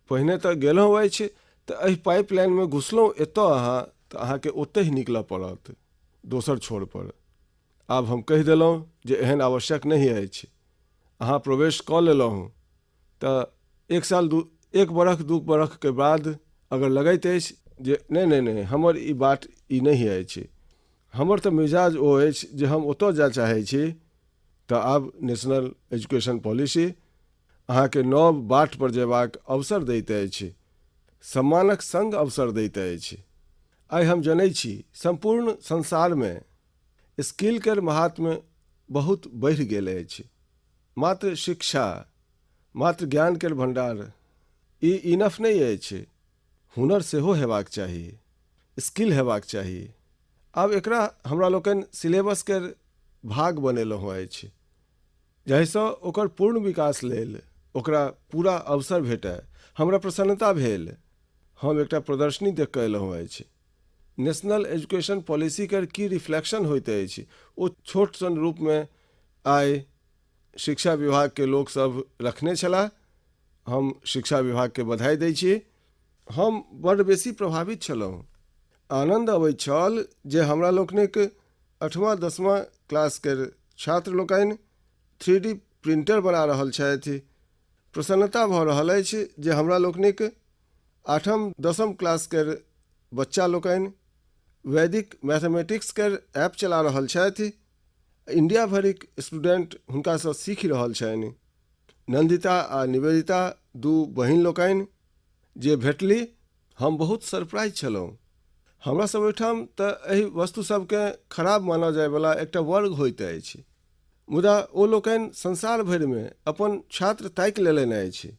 पहिने तऽ गेलहुँ अछि तऽ एहि पाइप लाइनमे घुसलहुँ एतऽ अहाँ तऽ अहाँके ओतहि निकलऽ पड़त दोसर छोरपर। आब हम कहि देलहुँ जे एहन आवश्यक नहि अछि। अहाँ प्रवेश कऽ लेलहुँ तऽ एक साल दू एक बरख दू बरखके बाद अगर लगैत अछि जे नहि नहि नहि हमर ई बाट ई नहि अछि, हमर तऽ मिजाज ओ अछि जे हम ओतऽ जाय चाहै छी, तऽ आब नेशनल एजुकेशन पॉलिसी अहाँके नव बाट पर जयबाक अवसर दैत अछि, सम्मानक सङ्ग अवसर दैत अछि। आइ हम जनै छी सम्पूर्ण संसारमे स्किलके महात्म्य बहुत बढ़ि गेल अछि। मात्र शिक्षा, मात्र ज्ञानके भण्डार ई इनफ नहि अछि, हुनर सेहो हेबाक चाही, स्किल हेबाक चाही। आब एकरा हमरा लोकनि सिलेबसके भाग बनेलहुँ अछि जाहिसँ ओकर पूर्ण विकास लेल ओकरा पूरा अवसर भेटय। हमरा प्रसन्नता भेल। हम एकटा प्रदर्शनी देख कऽ अयलहुँ अछि। नेशनल एजुकेशन पॉलिसीके की रिफ्लेक्शन होइत अछि, ओ छोट सन रूपमे आइ शिक्षा विभागके लोकसभ रखने छलाह। हम शिक्षा विभागके बधाई दै छी। हम बड्ड बेसी प्रभावित छलहुँ। आनन्द अबैत छल जे हमरा लोकनिक 8वां 10वां क्लासके छात्र लोकनि 3D printer बना रहल छथि। प्रसन्नता भऽ रहल अछि जे हमरा लोकनिक 8म 10म क्लासके बच्चा लोकनि वैदिक मैथमेटिक्सके ऐप चला रहल छथि। इंडिया भरिक स्टूडेंट हुनकासँ सीखि रहल छनि। नन्दिता आ निवेदिता दू बहिन लोकनि जे भेटली, हम बहुत सरप्राइज छलहुँ। हमरा सब ओहिठाम तऽ एहि वस्तु सबके खराब मानल जायवला एकटा वर्ग होइत अछि, मुदा ओ लोकनि संसार भरिमे अपन छात्र ताकि लेलनि अछि।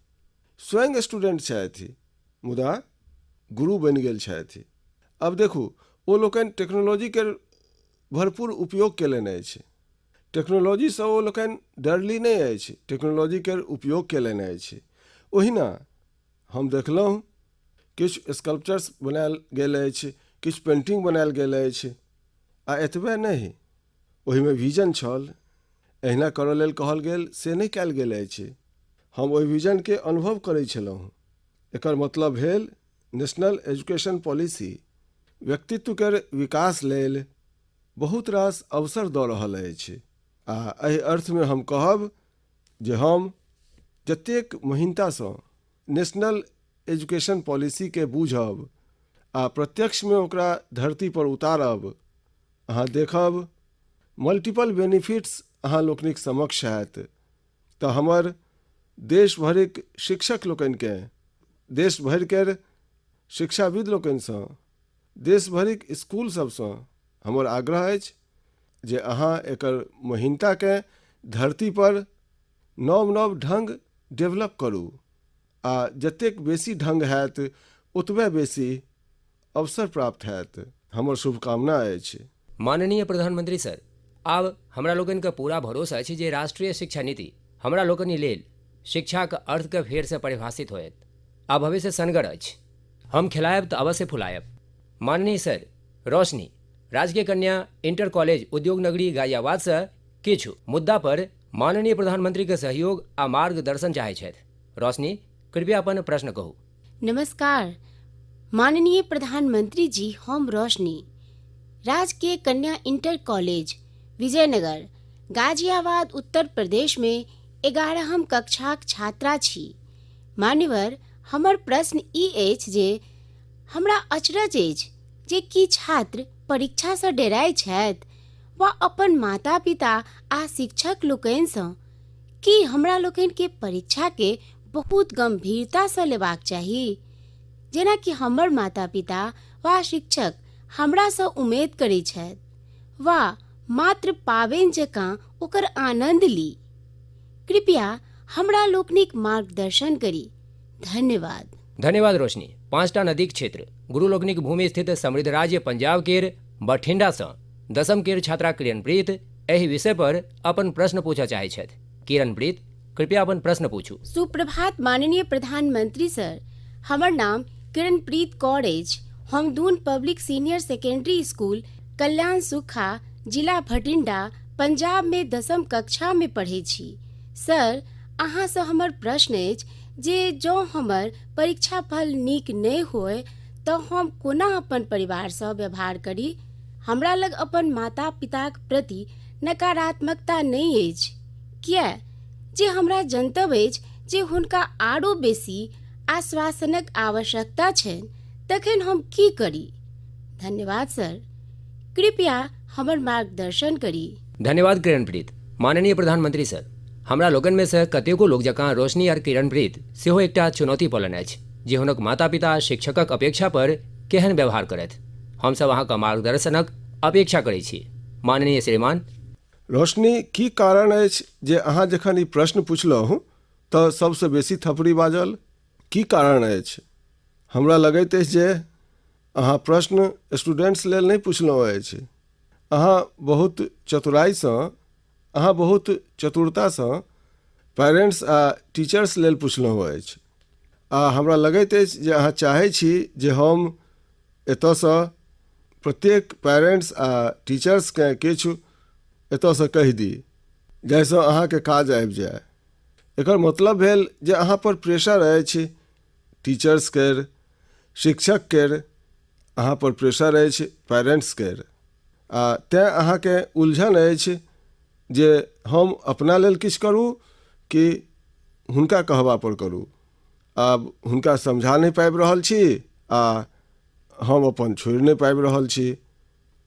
स्वयं स्टूडेंट छथि मुदा गुरु बनि गेल छथि। आब देखू, ओ लोकनि टेक्नोलॉजीके भरपूर उपयोग केलनि अछि। टेक्नोलॉजीसँ ओ लोकनि डरली नहि अछि, टेक्नोलॉजीके उपयोग केलनि अछि। ओहिना हम देखलहुँ किछु स्कल्पचर्स बनायल गेल अछि, किछु पेन्टिंग बनायल गेल अछि। आ एतबे नहि, ओहिमे विजन छल। एहिना करऽ लेल कहल गेल से नहि कयल गेल अछि। हम ओहि विजनके अनुभव करै छलहुँ। एकर मतलब भेल नेशनल एजुकेशन पॉलिसी व्यक्तित्वके विकास लेल बहुत रास अवसर दऽ रहल अछि। आ एहि अर्थमे हम कहब जे हम जतेक महीनतासँ नेशनल एजुकेशन पॉलिसीके बूझब आ प्रत्यक्षमे ओकरा धरती पर उतारब, अहाँ देखब मल्टीपल बेनिफिट्स अहाँ लोकनिक समक्ष हैत। तऽ हमर देश भरिक शिक्षक लोकनिकेँ, देश भरिके शिक्षाविद लोकनिसँ, देश भरिक स्कूल सभसँ हमर आग्रह अछि जे अहाँ एकर महीनताकेँ धरती पर नव नव ढङ्ग डेवलप करू आ जतेक बेसी ढङ्ग हैत ओतबे बेसी अवसर प्राप्त हैत। हमर शुभकामना अछि। माननीय प्रधानमंत्री सर, आब हमरा लोकनिके पूरा भरोस अछि जे राष्ट्रीय शिक्षा नीति हमरा लोकनि लेल शिक्षाक अर्थके फेरसँ परिभाषित होयत आ भविष्य सनगर अछि। हम खेलायब तऽ अवश्य फुलायब। माननीय सर, रोशनी, राजकीय कन्या इंटर कॉलेज उद्योग नगरी गाजियाबादसँ किछु मुद्दा पर माननीय प्रधानमंत्रीके सहयोग आ मार्गदर्शन चाहै छथि। रोशनी, कृपया अपन प्रश्न कहू। नमस्कार माननीय प्रधानमंत्री जी, हम रोशनी, राजकीय कन्या इंटर कॉलेज विजयनगर गाजियाबाद उत्तर प्रदेश में 11हम कक्षाक छात्रा छी। मान्यवर, हमर प्रश्न ई अछि जे हमरा अचरज अछि जे की छात्र परीक्षासँ डेराइ छथि वा अपन माता पिता आ शिक्षक लोकनिसँ? की हमरा लोकनिके परीक्षाके बहुत गंभीरतासँ लेबाक चाही, जेना कि हमर माता पिता वा शिक्षक हमरासँ उम्मीद करै छथि, वा मात्र पाबनि जकाँ ओकर आनन्द ली? कृपया हमरा लोकनिक मार्गदर्शन करी। धन्यवाद। धन्यवाद रोशनी। 5टा नदीक क्षेत्र गुरु लोकनिक भूमि स्थित समृद्ध राज्य पंजाब केर बठिंडासँ 10म केर छात्रा किरणप्रीत एहि विषय पर अपन प्रश्न पूछऽ चाहै छथि। किरणप्रीत, कृपया अपन प्रश्न पूछू। सुप्रभात माननीय प्रधानमंत्री सर, हमर नाम किरणप्रीत कौर अछि। हम Doon public senior secondary school Kalyan Sukha, जिला भटिंडा, पंजाब में 10म कक्षा में पढ़ै छी। सर, अहाँसँ हमर प्रश्न अछि जे जँ हमर परीक्षा फल नीक नहि होय तऽ हम कोना अपन परिवारसँ व्यवहार करी? हमरा लग अपन माता पिताक प्रति नकारात्मकता नहि अछि, किए जे हमरा जनतब अछि जे हुनका आरो बेसी आश्वासनक आवश्यकता छनि। तखन हम की करी? धन्यवाद सर, कृपया हमर मार्गदर्शन करी। धन्यवाद किरणप्रीत। माननीय प्रधानमंत्री सर, हमरा लोकनि में से कतेको लोक जकाँ रोशनी आर किरणप्रीत सेहो एकटा चुनौती पौलनि अछि जे हुनक माता पिता शिक्षकक अपेक्षा पर केहन व्यवहार करथि। हमसभ अहाँक मार्गदर्शनक अपेक्षा करै छी माननीय श्रीमान। रोशनी, की कारण अछि जे अहाँ जखन ई प्रश्न पुछलहुँ तऽ सबसँ बेसी थपड़ी बाजल? की कारण अछि? हमरा लगैत अछि जे अहाँ प्रश्न स्टूडेंट्स लेल नहि पुछलहुँ अछि। अहाँ बहुत चतुराइसँ, अहाँ बहुत चतुरतासँ पेरेंट्स आ टीचर्स लेल पुछलहुँ अछि। आ हमरा लगैत अछि जे अहाँ चाहै छी जे हम एतऽसँ प्रत्येक पेरेंट्स आ टीचर्सकेँ किछु एतयसँ कहि दी जाहिसँ अहाँके काज आबि जाय। एकर मतलब भेल जे अहाँ पर प्रेशर अछि टीचर्स केर, शिक्षक केर, अहाँ पर प्रेशर अछि पेरेंट्स केर आ तेँ अहाँके उलझन अछि जे हम अपना लेल किछु करू कि हुनका कहबा पर करू। आब हुनका समझा नहि पाबि रहल छी आ हम अपन छोड़ि नहि पाबि रहल छी।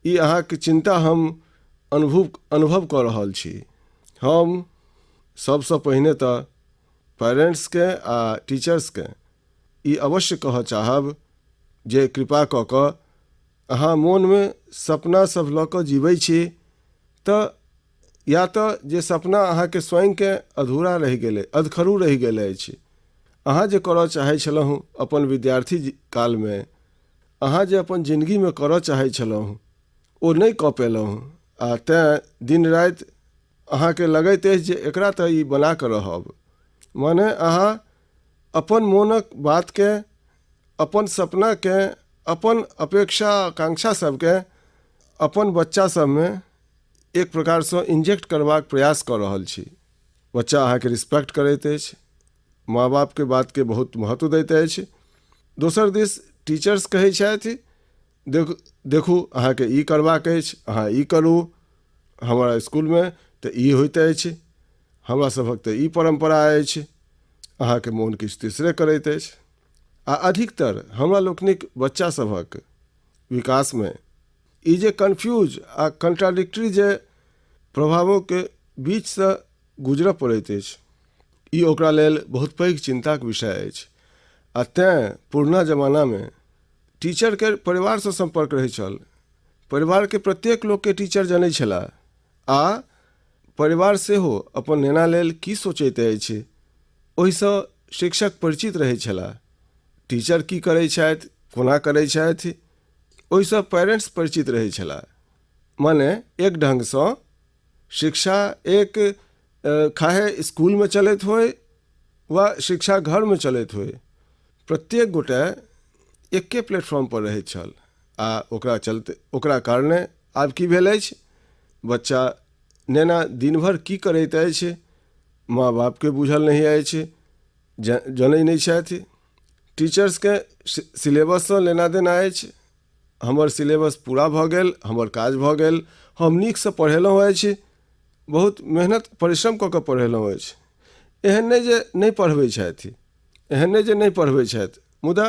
ई अहाँके चिन्ता हम अनुभव अनुभव कऽ रहल छी। हम सभसँ पहिने तऽ पेरेंट्सकेँ आ टीचर्सकेँ ई अवश्य कहऽ चाहब जे कृपा कऽ कऽ अहाँ मोनमे सपना सभ लऽ कऽ जीबै छी तऽ या तऽ जे सपना अहाँके स्वयंके अधूरा रहि गेलै, अधखरू रहि गेल अछि, अहाँ जे करऽ चाहै छलहुँ अपन विद्यार्थी कालमे, अहाँ जे अपन जिनगीमे करऽ चाहै छलहुँ ओ नहि कऽ पेलहुँ आ तेँ दिन राति अहाँके लगैत अछि जे एकरा तऽ ई बना कऽ रहब। माने अहाँ अपन मोनक बातके, अपन सपनाके, अपन अपेक्षा आकांक्षा सभके अपन बच्चा सभमे एक प्रकारसँ इंजेक्ट करबाक प्रयास कऽ रहल छी। बच्चा अहाँके रिस्पेक्ट करैत अछि, माँ बापके बातके बहुत महत्व दैत अछि। दोसर दिस टीचर्स कहै छथि, देखू देखू अहाँके ई करबाक अछि, अहाँ ई करू, हमरा इसकुलमे तऽ ई होइत अछि, हमरा सभक तऽ ई परम्परा अछि। अहाँके मोन किछु तेसरे करैत अछि आ अधिकतर हमरा लोकनिक बच्चा सभक विकासमे ई जे कन्फ्यूज आ कॉन्ट्राडिक्टरी जे प्रभावोके बीचसँ गुजरऽ पड़ैत अछि, ई ओकरा लेल बहुत पैघ चिन्ताक विषय अछि। आ तेँ पुरना जमानामे टीचरके परिवारसँ सम्पर्क रहैत छल, परिवारके प्रत्येक लोकके टीचर जनैत छलाह आ परिवार सेहो अपन नेना लेल की सोचैत अछि ओहिसँ शिक्षक परिचित रहैत छलाह। टीचर की करैत छथि, कोना करैत छथि, ओहिसँ पेरेंट्स परिचित रहै छलाह। माने एक ढङ्गसँ शिक्षा एक खाहे इसकुलमे चलैत होइ वा शिक्षा घरमे चलैत होइ, प्रत्येक गोटे एके प्लेटफॉर्मपर रहैत छल आ ओकरा चलते ओकरा कारणे आब की भेल अछि, बच्चा नेना दिन भरि की करैत अछि माँ बापके बूझल नहि अछि, जनै नहि छथि। टीचर्सके सिलेबससँ लेना देना अछि, हमर सिलेबस पूरा भऽ गेल, हमर काज भऽ गेल, हम नीकसँ पढ़ेलहुँ अछि, बहुत मेहनत परिश्रम कऽ कऽ पढ़ेलहुँ अछि। एहन नहि जे नहि पढ़बै छथि, एहन नहि जे नहि पढ़बै छथि, मुदा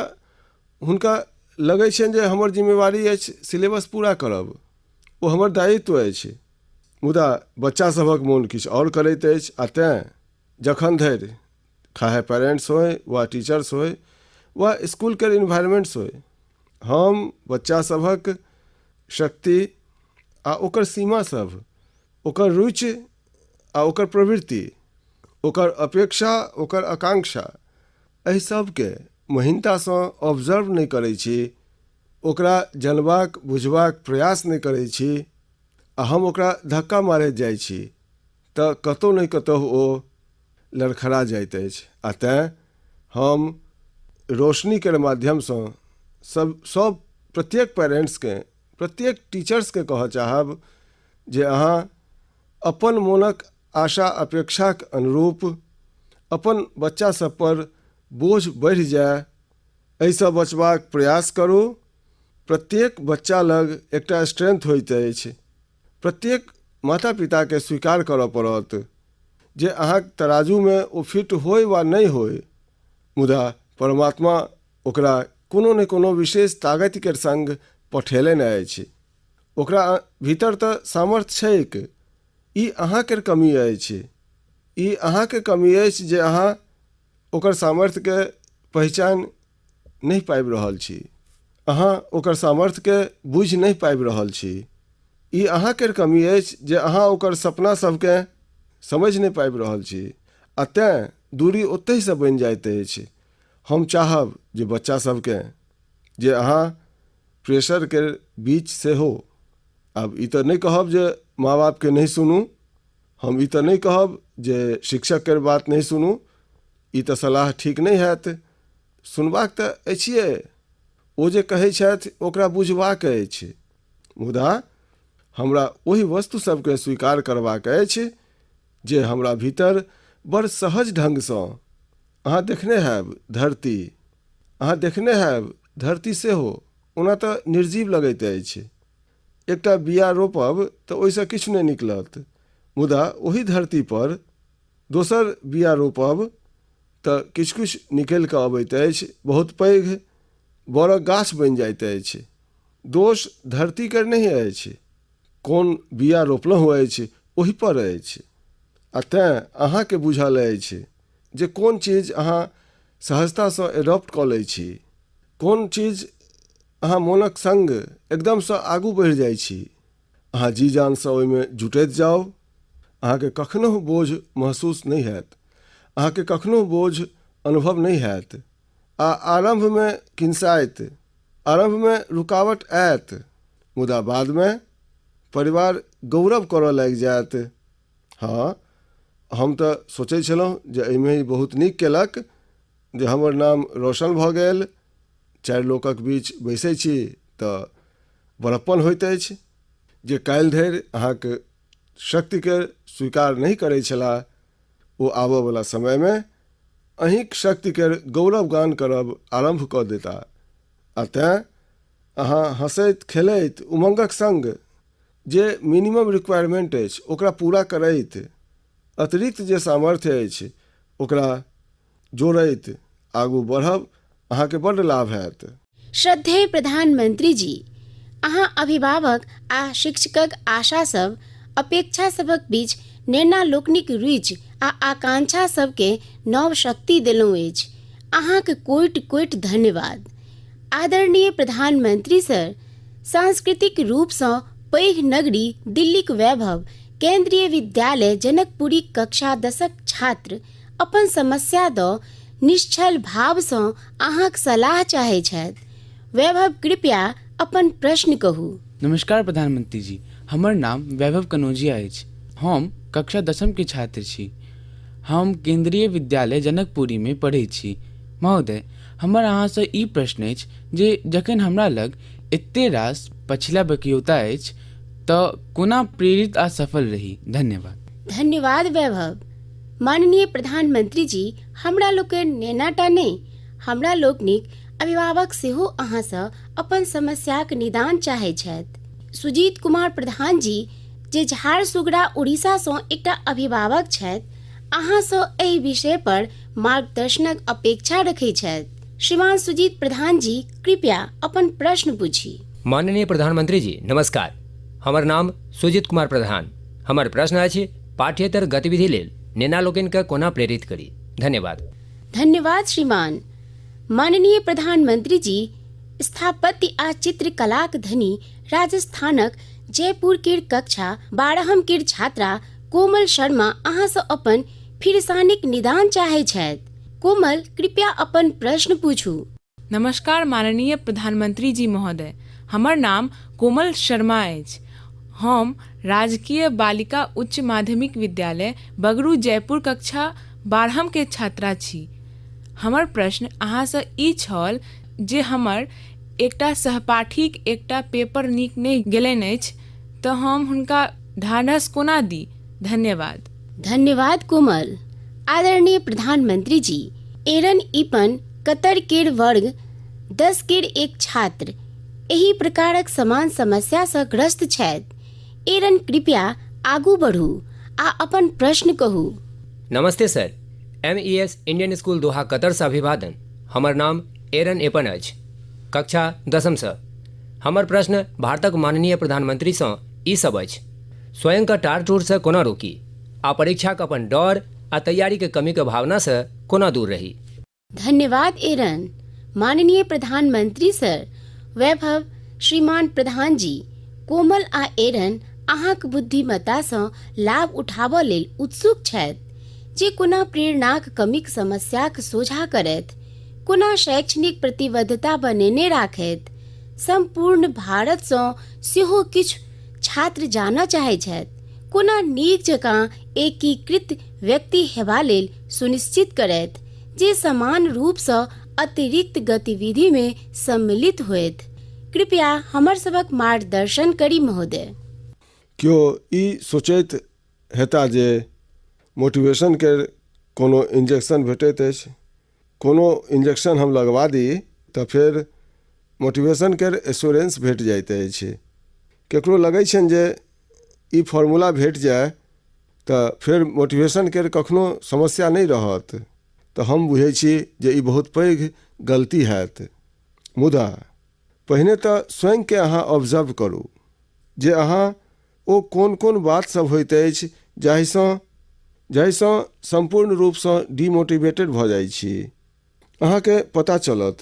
हुनका लगै छनि जे हमर जिम्मेवारी अछि सिलेबस पूरा करब, ओ हमर दायित्व अछि। मुदा बच्चा सभक मोन किछु आओर करैत अछि आ तेँ जखन धरि खाहे पेरेंट्स होय वा टीचर्स होय वा इसकुलके इन्वायरमेंट्स होय, हम बच्चा सभक शक्ति आ ओकर सीमा सभ, ओकर रुचि आ ओकर प्रवृत्ति, ओकर अपेक्षा, ओकर आकांक्षा, एहि सभके महीनतासँ ऑब्जर्व नहि करै छी, ओकरा जनबाक बुझबाक प्रयास नहि करै छी आ हम ओकरा धक्का मारैत जाइ छी तऽ कतहु ने कतहु ओ लड़खड़ा जाइत अछि। आ तेँ हम रोशनीके माध्यमसँ सब सब प्रत्येक पेरेंट्सकेँ, प्रत्येक टीचर्सकेँ कहऽ चाहब जे अहाँ अपन मोनक आशा अपेक्षाक अनुरूप अपन बच्चा सभपर बोझ बढ़ि जाय एहिसँ बचबाक प्रयास करू। प्रत्येक बच्चा लग एकटा स्ट्रेंथ होइत अछि। प्रत्येक माता पिताकेँ स्वीकार करऽ पड़त जे अहाँक तराजूमे ओ फिट होय वा नहि होय, मुदा परमात्मा ओकरा कोनो ने कोनो विशेष ताकतिके सङ्ग पठेलनि अछि। ओकरा भीतर तऽ सामर्थ्य छैक, ई अहाँके कमी अछि। ई अहाँके कमी अछि जे अहाँ ओकर सामर्थ्यके पहिचान नहि पाबि रहल छी। अहाँ ओकर सामर्थ्यके बुझि नहि पाबि रहल छी। ई अहाँकेर कमी अछि जे अहाँ ओकर सपना सभकेँ समझि नहि पाबि रहल छी आ तेँ दूरी ओतहिसँ बनि जाइत अछि। हम चाहब जे बच्चा सभकेँ जे अहाँ प्रेशरके बीच सेहो, आब ई तऽ नहि कहब जे माँ बापके नहि सुनू, हम ई तऽ नहि कहब जे शिक्षकके बात नहि सुनू, ई तऽ सलाह ठीक नहि हैत। सुनबाक तऽ अछिए, ओ जे कहै छथि ओकरा बुझबाक अछि। मुदा हमरा ओहि वस्तु सभकेँ स्वीकार करबाक अछि जे हमरा भीतर बड़ सहज ढङ्गसँ, अहाँ देखने हैब धरती, अहाँ देखने हैब धरती सेहो ओना तऽ निर्जीव लगैत अछि। एकटा बीआ रोपब तऽ ओहिसँ किछु नहि निकलत, मुदा ओही धरती पर दोसर बीआ रोपब तऽ किछु किछु निकलि कऽ अबैत अछि, बहुत पैघ बड़क गाछ बनि जाइत अछि। दोष धरतीके नहि अछि, कोन बीआ रोपलहुँ अछि ओहिपर अछि। आ तेँ अहाँके बुझल अछि जे कोन चीज अहाँ सहजतासँ एडॉप्ट कऽ लै छी, कोन चीज अहाँ मोनक सङ्ग एकदमसँ आगू बढ़ि जाइ छी। अहाँ जी जानसँ ओहिमे जुटैत जाउ, अहाँके कखनहु बोझ महसूस नहि हैत, अहाँके कखनहु बोझ अनुभव नहि हैत। आ आरम्भमे किनसाइत, आरम्भमे रुकावट आयत, मुदा बादमे परिवार गौरव करऽ लागि जायत। हँ, हम तऽ सोचै छलहुँ जे एहिमे ई बहुत नीक केलक जे हमर नाम रोशन भऽ गेल। चारि लोकक बीच बैसै छी तऽ बड़प्पन होइत अछि। जे काल्हि धरि अहाँके शक्तिके स्वीकार नहि करै छलाह, ओ आबऽवला समयमे अहीँक शक्तिके गौरवगान करब आरम्भ कऽ देता। आ तेँ अहाँ हँसैत खेलैत उमङ्गक सङ्ग जे मिनिमम रिक्वायरमेन्ट अछि ओकरा पूरा करैत अतिरिक्त जे सामर्थ्य अछि ओकरा जोड़ैत आगू बढ़ब, अहाँके बड्ड लाभ हैत। श्रद्धेय प्रधानमंत्री जी, अहाँ अभिभावक आ शिक्षकक आशा सब, अपेक्षा सभक बीच नेना लोकनिक रुचि आ आकांक्षा सबकेँ नव शक्ति देलहुँ अछि। अहाँक कोटि कोटि धन्यवाद। आदरणीय प्रधानमंत्री सर, सांस्कृतिक रूपसँ पैघ नगरी दिल्लीक वैभव केन्द्रीय विद्यालय जनकपुरीक कक्षा 10क छात्र अपन समस्या दऽ निश्छल भावसँ अहाँक सलाह चाहै छथि। वैभव, कृपया अपन प्रश्न कहू। नमस्कार प्रधानमंत्री जी, हमर नाम वैभव कनौजिया अछि। हम कक्षा 10मके छात्र छी। हम केन्द्रीय विद्यालय जनकपुरीमे पढ़ै छी। महोदय, हमर अहाँसँ ई प्रश्न अछि जे जखन हमरा लग एते रास पछिला बकियौता अछि तऽ कोना प्रेरित आ सफल रही? धन्यवाद। धन्यवाद वैभव। माननीय प्रधानमंत्री जी, हमरा लोकनि नेनाटा नहि, हमरा लोकनिक अभिभावक सेहो अहाँसँ अपन समस्याक निदान चाहै छथि। सुजीत कुमार प्रधान जी, जे झारसुगड़ा उड़ीसासँ एकटा अभिभावक छथि, अहाँसँ एहि विषय पर मार्गदर्शनक अपेक्षा रखै छथि। श्रीमान सुजीत प्रधान जी, कृपया अपन प्रश्न पूछी। माननीय प्रधानमंत्री जी नमस्कार, हमर नाम सुजीत कुमार प्रधान। हमर प्रश्न अछि पाठ्येतर गतिविधि लेल नेना लोकनिकेँ कोना प्रेरित करी? धन्यवाद। धन्यवाद श्रीमान। माननीय प्रधानमंत्री जी, स्थापत्य आ चित्रकलाक धनी राजस्थानक जयपुर केर कक्षा 12म केर छात्रा कोमल शर्मा अहाँसँ अपन फिरसानिक निदान चाहै छथि। कोमल, कृपया अपन प्रश्न पूछू। नमस्कार माननीय प्रधानमंत्री जी महोदय, हमर नाम कोमल शर्मा अछि। हम राजकीय बालिका उच्च माध्यमिक विद्यालय बगरू जयपुर कक्षा 12म के छात्रा छी। हमर प्रश्न अहाँसँ ई छल जे हमर एकटा सहपाठीक एकटा पेपर नीक नहि गेलनि अछि तऽ हम हुनका ढाढ़स कोना दी? धन्यवाद। धन्यवाद कोमल। आदरणीय प्रधानमंत्री जी, एरन इपन कतर केर वर्ग 10 केर एक छात्र एहि प्रकारक समान समस्यासँ ग्रस्त छथि। एरन, कृपया आगू बढ़ू आ अपन प्रश्न कहू। नमस्ते sir, M E S Indian school Doha कतरसँ अभिवादन। हमर नाम एरन एपन अछि, कक्षा 10मसँ। हमर प्रश्न भारतक माननीय प्रधानमंत्रीसँ ई सब अछि, स्वयंके टार टूरसँ कोना रोकी आ परीक्षाक अपन डर आ तैयारीके कमीके भावनासँ कोना दूर रही? धन्यवाद एरन। माननीय प्रधानमंत्री सर, वैभव, श्रीमान प्रधान जी, कोमल आ एरन अहाँक बुद्धिमत्तासँ लाभ उठाबऽ लेल उत्सुक छथि जे कोना प्रेरणाक कमीक समस्याक सोझा करथि, कोना शैक्षणिक प्रतिबद्धता बनेने राखथि। सम्पूर्ण भारतसँ सेहो किछु छात्र जानऽ चाहै छथि, कोना नीक जकाँ एकीकृत व्यक्ति हेबा लेल सुनिश्चित करथि जे समान रूपसँ अतिरिक्त गतिविधिमे सम्मिलित होथि। कृपया हमर सभक मार्गदर्शन करी महोदय। केओ ई सोचैत हेता जे मोटिवेशनके कोनो इंजेक्शन भेटैत अछि, कोनो इंजेक्शन हम लगवा दी तऽ फेर मोटिवेशनके एश्योरेंस भेट जाइत अछि। ककरो लगै छनि जे ई फॉर्मूला भेट जाय तऽ फेर मोटिवेशनके कखनो समस्या नहि रहत, तऽ हम बुझै छी जे ई बहुत पैघ गलती हैत। मुदा पहिने तऽ स्वयंके अहाँ ऑब्जर्व करू जे अहाँ ओ कोन कोन बात सब होइत अछि जाहिसँ जाहिसँ सम्पूर्ण रूपसँ डिमोटिवेटेड भऽ जाइ छी। अहाँके पता चलत,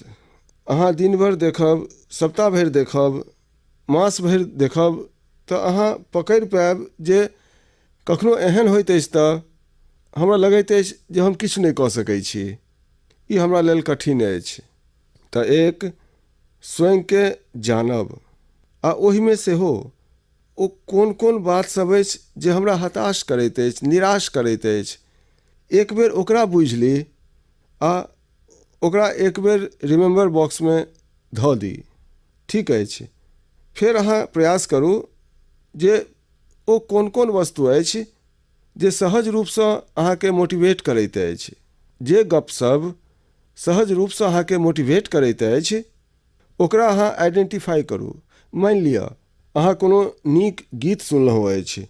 अहाँ दिन भरि देखब, सप्ताह भरि देखब, मास भरि देखब तऽ अहाँ पकड़ि पायब जे कखनो एहन होइत अछि तऽ हमरा लगैत अछि जे हम किछु नहि कऽ सकै छी, ई हमरा लेल कठिन अछि। तऽ एक स्वयंके जानब आ ओहिमे सेहो ओ कोन कोन बात सब अछि जे हमरा हताश करैत अछि, निराश करैत अछि, एक बेर ओकरा बुझि ली आ ओकरा एक बेर रिमेम्बर बॉक्समे धऽ दी। ठीक अछि, फेर अहाँ प्रयास करू जे ओ कोन कोन वस्तु अछि जे सहज रूपसँ अहाँके मोटिवेट करैत अछि। जे गपसभ सहज रूपसँ अहाँके मोटिवेट करैत अछि ओकरा अहाँ आइडेंटिफाइ करू। मानि लिअ अहाँ कोनो नीक गीत सुनलहुँ अछि,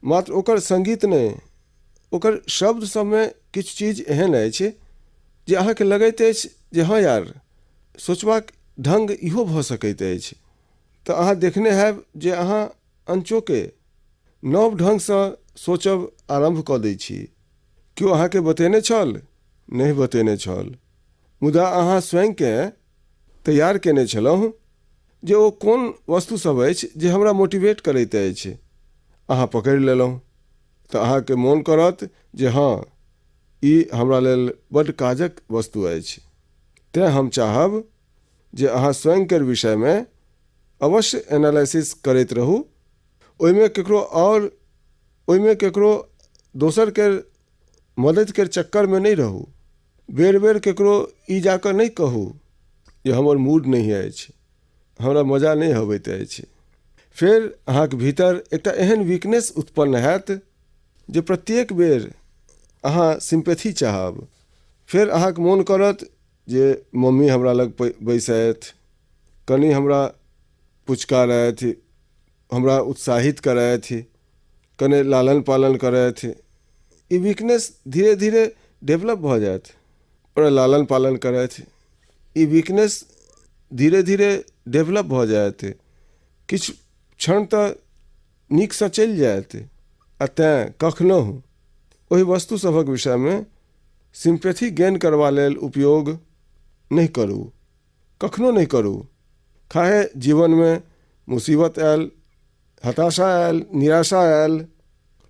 मात्र ओकर सङ्गीत नहि, ओकर शब्द सभमे किछु चीज एहन अछि जे अहाँके लगैत अछि जे हँ यार, सोचबाक ढङ्ग इहो भऽ सकैत अछि। तऽ अहाँ देखने हैब जे अहाँ अनचोके नव ढङ्गसँ सोचब आरम्भ कऽ दै छी। केओ अहाँके बतेने छल? नहि बतेने छल, मुदा अहाँ स्वयंकेँ तैयार केने छलहुँ जे ओ कोन वस्तु सब अछि जे हमरा मोटिवेट करैत अछि। अहाँ पकड़ि लेलहुँ तऽ अहाँके मोन करत जे हँ, ई हमरा लेल बड्ड काजक वस्तु अछि। तेँ हम चाहब जे अहाँ स्वयंकेर विषयमे अवश्य एनालिसिस करैत रहू। ओहिमे ककरो आओर ओहिमे ककरो दोसरके मददिके चक्करमे नहि रहू। बेर बेर ककरो ई जाकऽ नहि कहू जे हमर मूड नहि अछि, हमरा मजा नहि अबैत अछि। फेर अहाँके भीतर एकटा एहन वीकनेस उत्पन्न हैत जे प्रत्येक बेर अहाँ सिम्पैथी चाहब। फेर अहाँके मोन करत जे मम्मी हमरा लग बैसथि, कनि हमरा पुचकारथि, हमरा उत्साहित करथि, कने लालन पालन करथि। ई वीकनेस धीरे धीरे डेवलप भऽ जायत। ओकरा लालन पालन करथि, ई वीकनेस धीरे धीरे डेवलप भऽ जायत। किछु क्षण तऽ नीकसँ चलि जायत। आ तेँ कखनहु ओहि वस्तु सभक विषयमे सिम्पैथी गेन करबा लेल उपयोग नहि करू, कखनो नहि करू। खाहे जीवनमे मुसीबत आयल, हताशा आयल, निराशा आयल,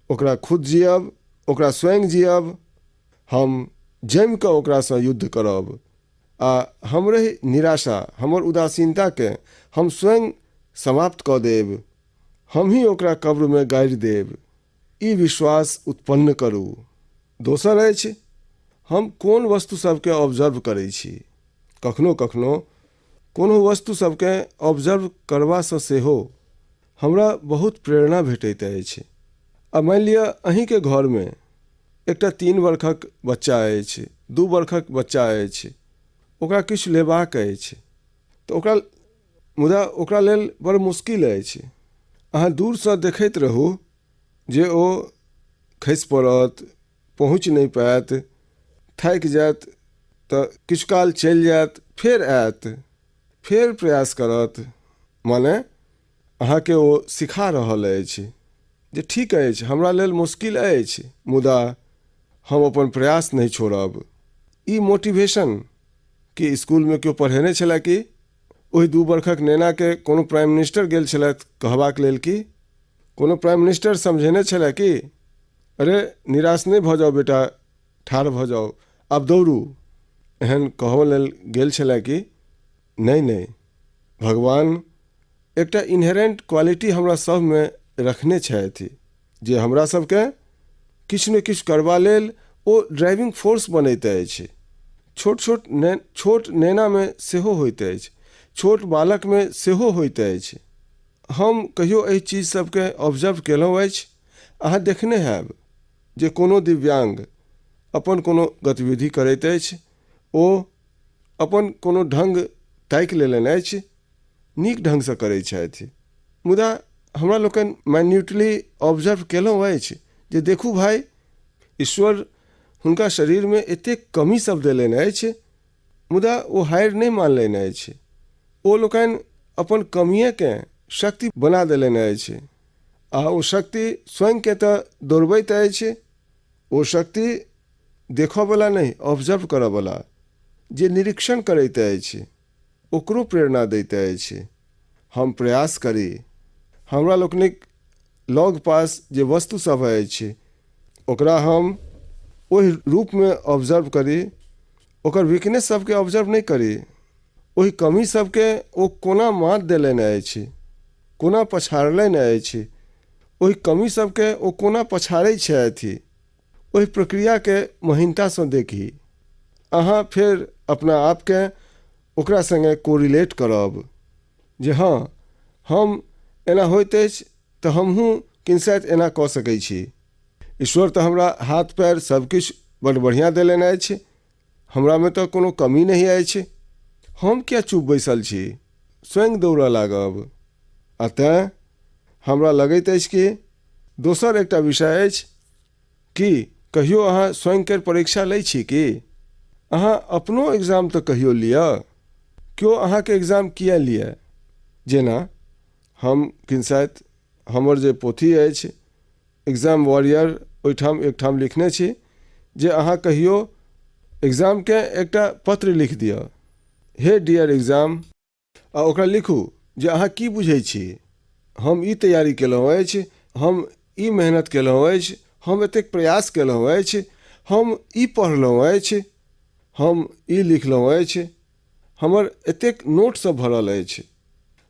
ओकरा खुद जियब, ओकरा स्वयं जियब। हम जमि कऽ ओकरासँ युद्ध करब आ हमरहि निराशा, हमर उदासीनताकेँ हम स्वयं समाप्त कऽ देब, हमही ओकरा कब्रमे गाड़ि देब, ई विश्वास उत्पन्न करू। दोसर अछि हम कोन वस्तु सभकेँ ऑब्जर्व करै छी। कखनो कखनो कोनो वस्तु सभकेँ ऑब्जर्व करबासँ सेहो हमरा बहुत प्रेरणा भेटैत अछि। आ मानि लिअ अहीँके घरमे एकटा 3 बरखक बच्चा अछि, 2 बरखक बच्चा अछि, ओकरा किछु लेबाक अछि तऽ ओकरा, मुदा ओकरा लेल बड़ मुश्किल अछि। अहाँ दूरसँ देखैत रहू जे ओ खसि पड़त, पहुँचि नहि पायत, थाकि जायत तऽ किछु काल चलि जायत, फेर आयत, फेर प्रयास करत। माने अहाँके ओ सिखा रहल अछि जे ठीक अछि, हमरा लेल मुश्किल अछि, मुदा हम अपन प्रयास नहि छोड़ब। ई मोटिवेशन कि इसकुलमे केओ पढ़ेने छलए कि ओहि 2 बरखक नेनाके कोनो प्राइम मिनिस्टर गेल छलथि कहबाक लेल कि कोनो प्राइम मिनिस्टर समझेने छलए कि अरे निराश नहि भऽ जाउ बेटा, ठाढ़ भऽ जाउ, आब दौड़ू, एहन कहऽ लेल गेल छलए कि? नहि नहि, भगवान एकटा इनहेरेंट क्वालिटी हमरा सभमे रखने छथि जे हमरा सभके किछु ने किछु करबा लेल ओ ड्राइविंग फोर्स बनैत अछि। छोट छोट ने छोट नेनामे सेहो होइत अछि। छोट बालकमे सेहो होइत अछि। हम कहियो एहि चीज सबके ऑब्जर्व केलहुँ अछि? अहाँ देखने हैब जे कोनो दिव्याङ्ग अपन कोनो गतिविधि करैत अछि, ओ अपन कोनो ढङ्ग ताकि लेलनि अछि, नीक ढङ्गसँ करैत छथि। मुदा हमरा लोकनि माइन्यूटली ऑब्जर्व केलहुँ अछि जे देखू भाइ, ईश्वर हुनका शरीरमे एतेक कमी सब देलनि अछि, मुदा ओ हारि नहि मानलनि अछि। ओ लोकनि अपन कमिएकेँ शक्ति बना देलनि अछि आ ओ शक्ति स्वयंकेँ तऽ दौड़बैत अछि, ओ शक्ति देखऽवला नहि, ऑब्जर्व करऽवला जे निरीक्षण करैत अछि ओकरो प्रेरणा दैत अछि। हम प्रयास करी, हमरा लोकनिक लग पास जे वस्तु सब अछि ओकरा हम ओहि रूपमे ऑब्जर्व करी, ओकर वीकनेस सबके ऑब्जर्व नहि करी, ओहि कमी सबके ओ कोना मात देलनि अछि, कोना पछाड़लनि अछि, ओहि कमी सबके ओ कोना पछाड़ै छथि, ओहि प्रक्रियाके महीनतासँ देखी। अहाँ फेर अपना आपके ओकरा सङ्गे कोरिलेट करब जे हँ, हम एना होइत अछि तऽ हमहूँ किनसाइत एना कऽ सकै छी। ईश्वर तऽ हमरा हाथ पैर सबकिछु बड्ड बढ़िआँ देलनि अछि, हमरामे तऽ कोनो कमी नहि अछि, हम किए चुप बैसल छी, स्वयं दौड़ऽ लागब। आ तेँ हमरा लगैत अछि कि दोसर एकटा विषय अछि कि कहियो अहाँ स्वयंकेर परीक्षा लै छी की? अहाँ अपनो एग्जाम तऽ कहियो लिअ। केओ अहाँके एग्जाम किए लिअ? जेना हम किनसाइत हमर जे पोथी अछि एग्जाम वॉरियर, ओहिठाम एकठाम लिखने छी जे अहाँ कहियो एग्जामके एकटा पत्र लिख दिअ, हे डियर एग्जाम, आ ओकरा लिखू जे अहाँ की बुझै छी, हम ई तैयारी केलहुँ अछि, हम ई मेहनत केलहुँ अछि, हम एतेक प्रयास केलहुँ अछि, हम ई पढ़लहुँ अछि, हम ई लिखलहुँ अछि, हमर एतेक नोटसभ भरल अछि,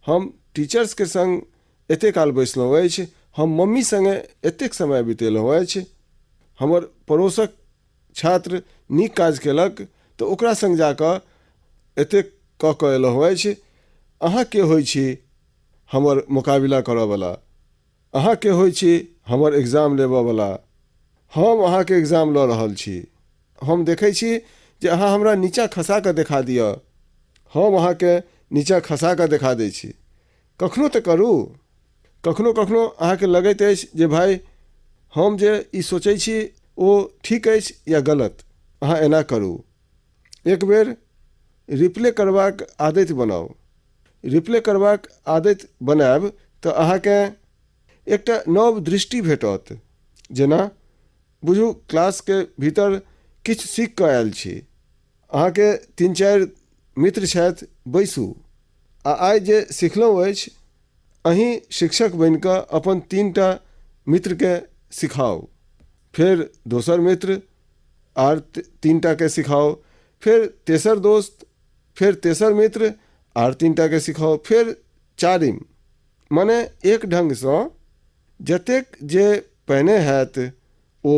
हम टीचर्सके सङ्ग एतेक काल बैसलहुँ अछि, हम मम्मी सङ्गे एतेक समय बितेलहुँ अछि, हमर पड़ोसक छात्र नीक काज केलक तऽ ओकरा सङ्ग जा कऽ एतेक कऽ कऽ अयलहुँ अछि। अहाँ के होइ छी हमर मोकाबिला करऽवला? अहाँ के होइ छी हमर एग्जाम लेबऽवला? हम अहाँके एग्जाम लऽ रहल छी। हम देखै छी जे अहाँ हमरा नीचाँ खसा कऽ देखा दिअ। हम अहाँके नीचाँ खसा कऽ देखा दै छी। कखनो तऽ करू। कखनो कखनो अहाँके लगैत अछि जे भाइ हम जे ई सोचै छी ओ ठीक अछि या गलत। अहाँ एना करू, एक बेर रिप्ले करबाक आदति बनाउ। रिप्ले करबाक आदति बनायब तऽ अहाँके एकटा नव दृष्टि भेटत। जेना बुझू क्लासके भीतर किछु सीख कऽ आयल छी, अहाँके 3-4 मित्र छथि, बैसू आ आइ जे सिखलहुँ अछि अहीं शिक्षक बनि कऽ अपन 3टा मित्रके सिखाउ, फेर दोसर मित्र आर 3टाके सिखाउ, फेर तेसर दोस्त, फेर तेसर मित्र आर 3टाके सिखाउ, फेर चारिम। मने एक ढङ्गसँ जतेक जे पहिने हैत ओ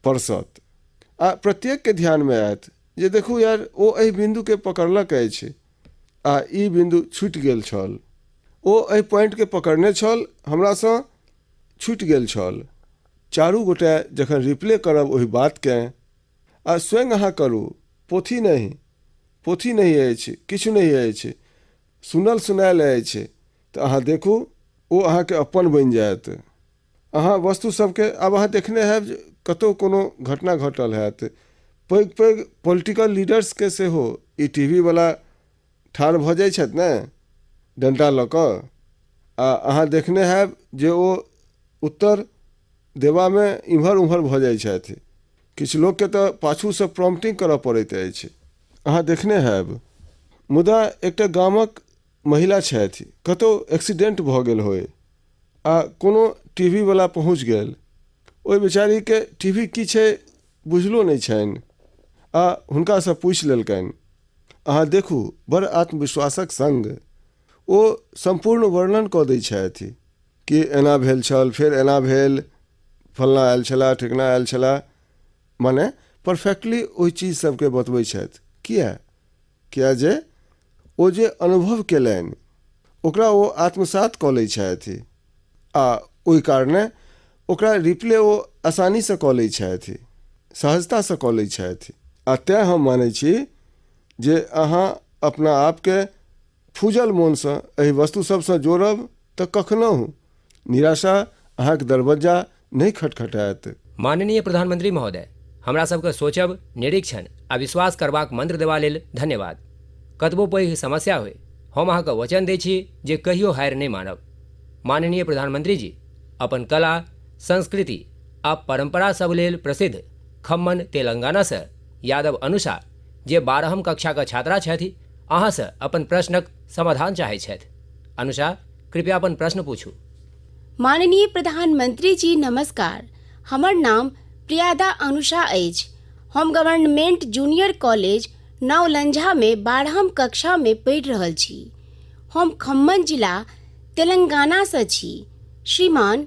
परसत आ प्रत्येकके ध्यानमे आयत जे देखू यार, ओ एहि बिन्दुके पकड़लक अछि आ ई बिन्दु छूटि गेल छल, ओ एहि पॉइंटके पकड़ने छल, हमरासँ छूटि गेल छल। चारू गोटे जखन रिप्ले करब ओहि बातकेँ, आ स्वयं अहाँ करू, पोथी नहि, पोथी नहि अछि, किछु नहि अछि, सुनल सुनायल अछि, तऽ अहाँ देखू ओ अहाँके अपन बनि जायत। अहाँ वस्तु सबके आब अहाँ देखने हैब जे कतहु कोनो घटना घटल हैत, पैघ पैघ पॉलिटिकल लीडर्सके सेहो ई टी वी वला ठाढ़ भऽ जाइ छथि ने डण्टा लऽ कऽ, आ अहाँ देखने हैब जे ओ उत्तर देबामे इम्हर उम्हर भऽ जाइ छथि। किछु लोकके तऽ पाछूसँ प्रॉम्प्टिंग करऽ पड़ैत अछि, अहाँ देखने हैब। मुदा एकटा गामक महिला छथि, कतहु एक्सीडेंट भऽ गेल होय आ कोनो टी वी वला पहुँच गेल, ओहि बेचारीके टी वी की छै बुझलो नहि छनि आ हुनकासँ पूछि लेलकनि। अहाँ देखू बड़ आत्मविश्वासक सङ्ग ओ सम्पूर्ण वर्णन कऽ दै छथि कि एना भेल छल, फेर एना भेल, फल्लाँ आयल छलाह, ठिकना आयल छलाह, मने परफेक्टली ओहि चीज सबके बतबै छथि। किया? किया जे ओ जे अनुभव केलनि ओकरा ओ आत्मसात कऽ लै छथि आ ओहि कारणे ओकरा रिप्ले ओ आसानीसँ कऽ लै छथि, सहजतासँ कऽ लै छथि। आ तेँ हम मानै छी जे अहाँ अपना आपके फूजल मोनसँ एहि वस्तु सभसँ जोड़ब तऽ कखनहुँ निराशा अहाँके दरवज्जा नहि खटखटायत। माननीय प्रधानमंत्री महोदय, हमरा सबके सोचब, निरीक्षण आ विश्वास करबाक मंत्र देबा लेल धन्यवाद। कतबो पैघ समस्या होय, हम अहाँके वचन दै छी जे कहियो हारि नहि मानब। माननीय प्रधानमंत्री जी, अपन कला, संस्कृति आ परंपरा सब लेल प्रसिद्ध खम्मन तेलंगानासँ यादव अनुषा, जे 12हम कक्षाक छात्रा छथि, अहाँसँ अपन प्रश्नक समाधान चाहैत छथि। अनुषा, कृपया अपन प्रश्न पूछू। माननीय प्रधानमंत्री जी नमस्कार। हमर नाम प्रियादा अनुषा अछि। हम गवर्नमेंट जूनियर कॉलेज नवलंझामे 12हम कक्षामे पढ़ि रहल छी। हम खम्मन जिला तेलंगानासँ छी। श्रीमान,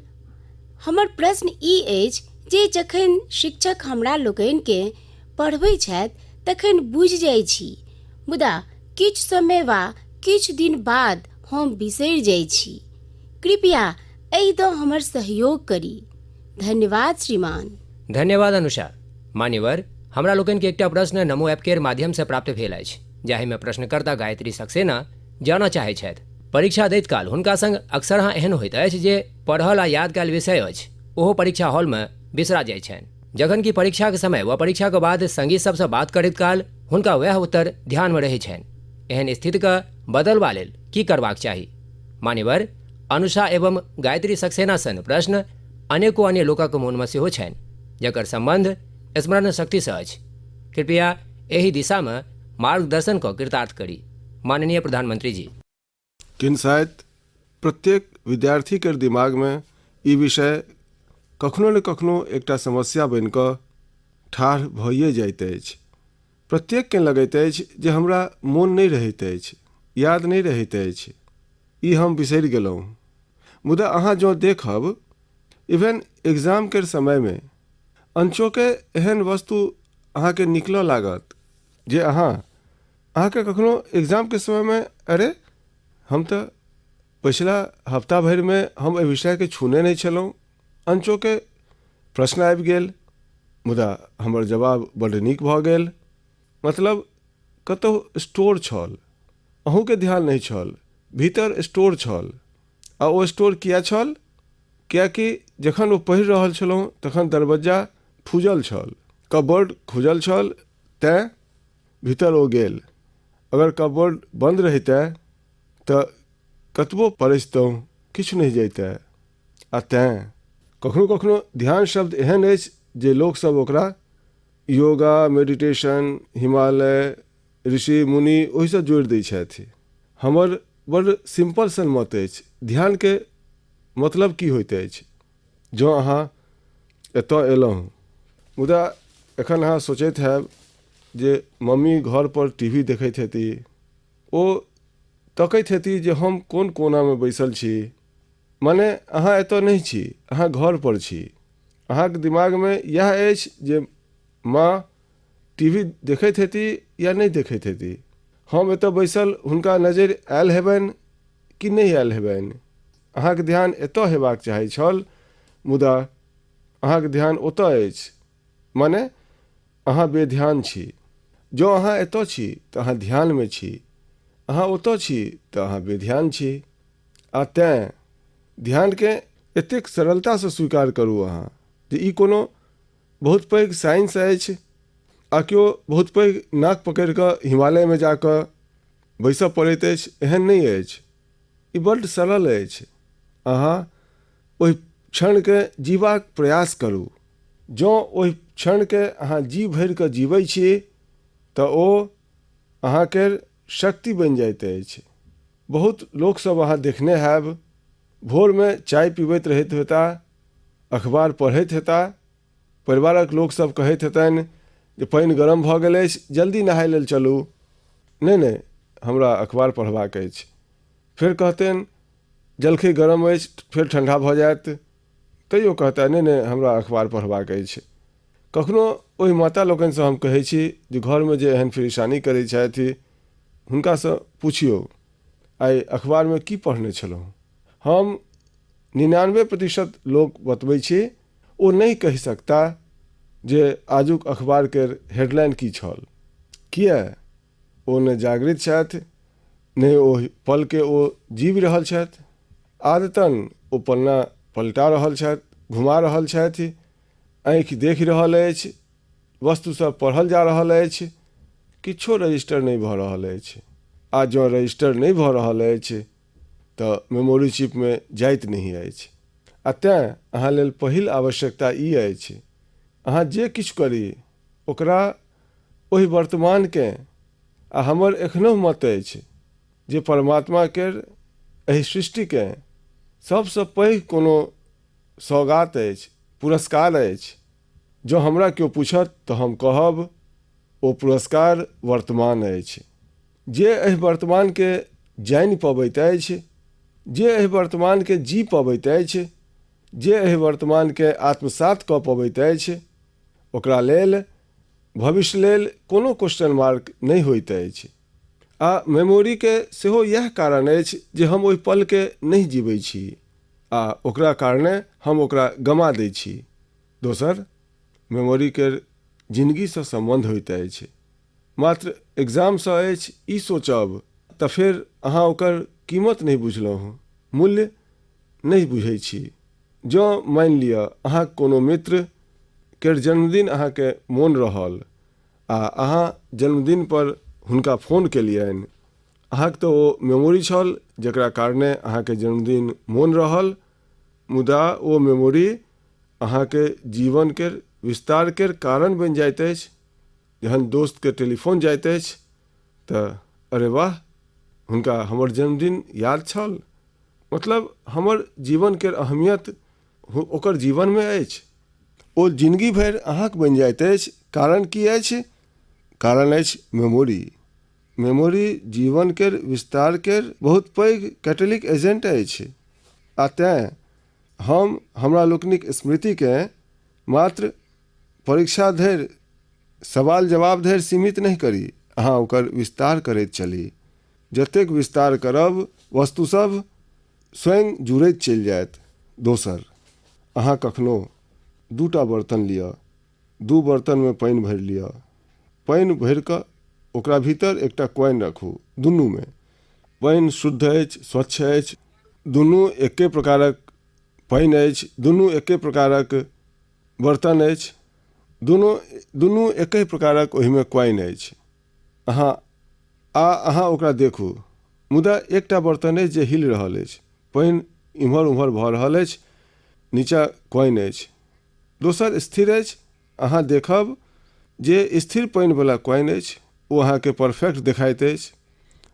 हमर प्रश्न ई अछि जे जखन शिक्षक हमरा लोकनिकेँ पढ़बै छथि तखन बुझि जाइ छी, मुदा किछु समय वा किछु दिन बाद हम बिसरि जाइ छी। कृपया एहि दऽ हमर सहयोग करी। धन्यवाद श्रीमान। धन्यवाद अनुषा। मान्यवर, हमरा लोकनिके एकटा प्रश्न नमो ऐप केर माध्यमसँ प्राप्त भेल अछि, जाहिमे प्रश्नकर्ता गायत्री सक्सेना जानऽ चाहैत छथि। परीक्षा दैत काल हुनका संग अक्सरहाँ एहन होइत अछि जे पढ़ल आ याद कयल विषय अछि ओहो परीक्षा हॉलमे बिसरा जाइत छनि, जखन कि परीक्षाक समय वा परीक्षाक बाद संगी सबसँ बात करैत काल हुनका वएह उत्तर ध्यानमे रहैत छनि। एहन स्थितिके बदलबा लेल की करबाक चाही? मान्यवर, अनुषा एवं गायत्री सक्सेना सन प्रश्न अनेको अन्य लोकक मोनमे सेहो छनि, जकर सम्बन्ध स्मरण शक्तिसँ अछि। कृपया एहि दिशामे मार्गदर्शन कऽ कृतार्थ करी। माननीय प्रधानमंत्री जी। किनसाइत प्रत्येक विद्यार्थीके दिमागमे ई विषय कखनो ने कखनो एकटा समस्या बनि कऽ ठाढ़ भइए जाइत अछि। प्रत्येककेँ लगैत अछि जे हमरा मोन नहि रहैत अछि, याद नहि रहैत अछि, ई हम बिसरि गेलहुँ। मुदा अहाँ जँ देखब, इवेन एग्जाम केर समयमे अनचोके एहन वस्तु अहाँके निकलऽ लागत जे अहाँके कखनो एग्जामके समयमे अरे हम तऽ पछिला हफ्ता भरिमे हम एहि विषयके छूने नहि छलहुँ, अनचोके प्रश्न आबि गेल मुदा हमर जवाब बड्ड नीक भऽ गेल। मतलब कतहु स्टोर छल, अहूँके ध्यान नहि छल, भीतर स्टोर छल। आ ओ स्टोर किया छल? कियाकि जखन ओ पढ़ि रहल छलहुँ तखन दरवज्जा फूजल छल, कपबोर्ड खुजल छल, तैँ भीतर ओ गेल। अगर कपबोर्ड बन्द रहितै तऽ कतबो परसितहुँ किछु नहि जइतै। आ तैँ कखनो कखनो ध्यान शब्द एहन अछि जे लोकसभ ओकरा योगा, मेडिटेशन, हिमालय, ऋषि मुनि ओहिसँ जोड़ि दै छथि। हमर बड़ सिम्पल सन मत अछि, ध्यानके मतलब की होइत अछि? जँ अहाँ एतऽ अयलहुँ, मुदा एखन अहाँ सोचैत हैब जे मम्मी घरपर टी वी देखैत हेती, ओ तकैत हेती जे हम कोन कोनामे बैसल छी। मने अहाँ एतऽ नहि छी, अहाँ घरपर छी। अहाँके दिमागमे इएह अछि जे माँ टी वी देखैत हेती या नहि देखैत हेती, हम एतऽ बैसल हुनका नजरि आयल हेबनि कि नहि आयल हेबनि। अहाँके ध्यान एतऽ हेबाक चाही छल, मुदा अहाँके ध्यान ओतऽ अछि। मने अहाँ बेध्यान छी। जँ अहाँ एतऽ छी तऽ अहाँ ध्यानमे छी, अहाँ ओतऽ छी तऽ अहाँ बेध्यान छी। आ तेँ ध्यानकेँ एतेक सरलतासँ स्वीकार करू अहाँ जे ई कोनो बहुत पैघ साइंस अछि आ केओ बहुत पैघ नाक पकड़ि कऽ हिमालयमे जा कऽ बैसऽ पड़ैत अछि, एहन नहि अछि। ई बड्ड सरल अछि। अहाँ ओहि क्षणके जीबाक प्रयास करू। जँ ओहि क्षणके अहाँ जी भरि कऽ जीबै छी तऽ ओ अहाँके शक्ति बनि जाइत अछि। बहुत लोकसभ अहाँ देखने हैब, भोरमे चाय पीबैत रहैत हेता, अखबार पढ़ैत हेता, परिवारक लोकसभ कहैत हेतनि जे पानि गरम भऽ गेल अछि, जल्दी नहाय लेल चलू। नहि नहि, हमरा अखबार पढ़बाक अछि। फेर कहतनि जलखै गरम अछि, फेर ठण्डा भऽ जायत। तैयो कहता नहि नहि, हमरा अखबार पढ़बाक अछि। कखनो ओहि माता लोकनिसँ हम कहै छी जे घरमे जे एहन फिरिशानी करै छथि, हुनकासँ पुछियौ, आइ अखबारमे की पढ़ने छलहुँ? हम 99% लोक बतबै छी, ओ नहि कहि सकता जे आजुक अखबारके हेडलाइन की छल। किए? ओ ने जागृत छथि, नहि ओहि पलके ओ जीवि रहल छथि। आदतन ओ पन्ना पलटा रहल छथि, घुमा रहल छथि, आँखि देखि रहल अछि, वस्तु सब पढ़ल जा रहल अछि, किछो रजिस्टर नहि भऽ रहल अछि। आ जँ रजिस्टर नहि भऽ रहल अछि तऽ मेमोरी चिपमे जाइत नहि अछि। आ तेँ अहाँ लेल पहिल आवश्यकता ई अछि, अहाँ जे किछु करी ओकरा ओहि वर्तमानकेँ, आ हमर एखनहुँ मत अछि जे परमात्मा केर एहि सृष्टिकेँ सभसँ पैघ कोनो सौगात अछि, पुरस्कार अछि, जँ हमरा केओ पूछत तऽ हम कहब ओ पुरस्कार वर्तमान अछि। जे एहि वर्तमानकेँ जानि पबैत अछि, जे एहि वर्तमानकेँ जी पबैत अछि, जे एहि वर्तमानकेँ आत्मसात कऽ पबैत अछि, ओकरा लेल भविष्य लेल कोनो क्वेश्चन मार्क नहि होइत अछि। आ मेमोरीके सेहो इएह कारण अछि जे हम ओहि पलके नहि जीबै छी आ ओकरा कारणे हम ओकरा गमा दै छी। दोसर, मेमोरीके जिनगीसँ सम्बन्ध होइत अछि। मात्र एग्जामसँ अछि ई सोचब तऽ फेर अहाँ ओकर कीमत नहि बुझलहुँ, मूल्य नहि बुझै छी। जँ मानि लिअ अहाँक कोनो मित्र केर जन्मदिन अहाँके मोन रहल आ अहाँ जन्मदिनपर हुनका फोन केलियनि, अहाँके तऽ ओ मेमोरी छल जकरा कारणे अहाँके जन्मदिन मोन रहल, मुदा ओ मेमोरी अहाँके जीवनके विस्तारके कारण बनि जाइत अछि। जहन दोस्तके टेलीफोन जाइत अछि तऽ अरे वाह, हुनका हमर जन्मदिन याद छल, मतलब हमर जीवनके अहमियत ओकर जीवनमे अछि। ओ जिनगी भरि अहाँके बनि जाइत अछि। कारण की अछि? कारण अछि मेमोरी। मेमोरी जीवनके विस्तारके बहुत पैघ कैटलिक एजेंट अछि। आ तेँ हम हमरा लोकनिक स्मृतिकेँ मात्र परीक्षा धरि, सवाल जवाब धरि सीमित नहि करी, अहाँ ओकर विस्तार करैत चली। जतेक विस्तार करब, वस्तुसभ स्वयं जुड़ैत चलि जायत। दोसर, अहाँ कखनो दूटा बर्तन लिअ, दू बर्तनमे पानि भरि लिअ, पानि भरि कऽ ओकरा भीतर एकटा कॉइन राखू। दुनूमे पानि शुद्ध अछि, स्वच्छ अछि, दुनू एके प्रकारक पानि अछि, दुनू एके प्रकारक बर्तन अछि, दुनू दुनू एके प्रकारक ओहिमे कॉइन अछि। अहाँ आ अहाँ ओकरा देखू, मुदा एकटा बर्तन अछि जे हिल रहल अछि, पानि इम्हर उम्हर भऽ रहल अछि, नीचा कॉइन अछि, दोसर स्थिर अछि। अहाँ देखब जे स्थिर पानिवला कॉइन अछि ओ अहाँके परफेक्ट देखाइत अछि।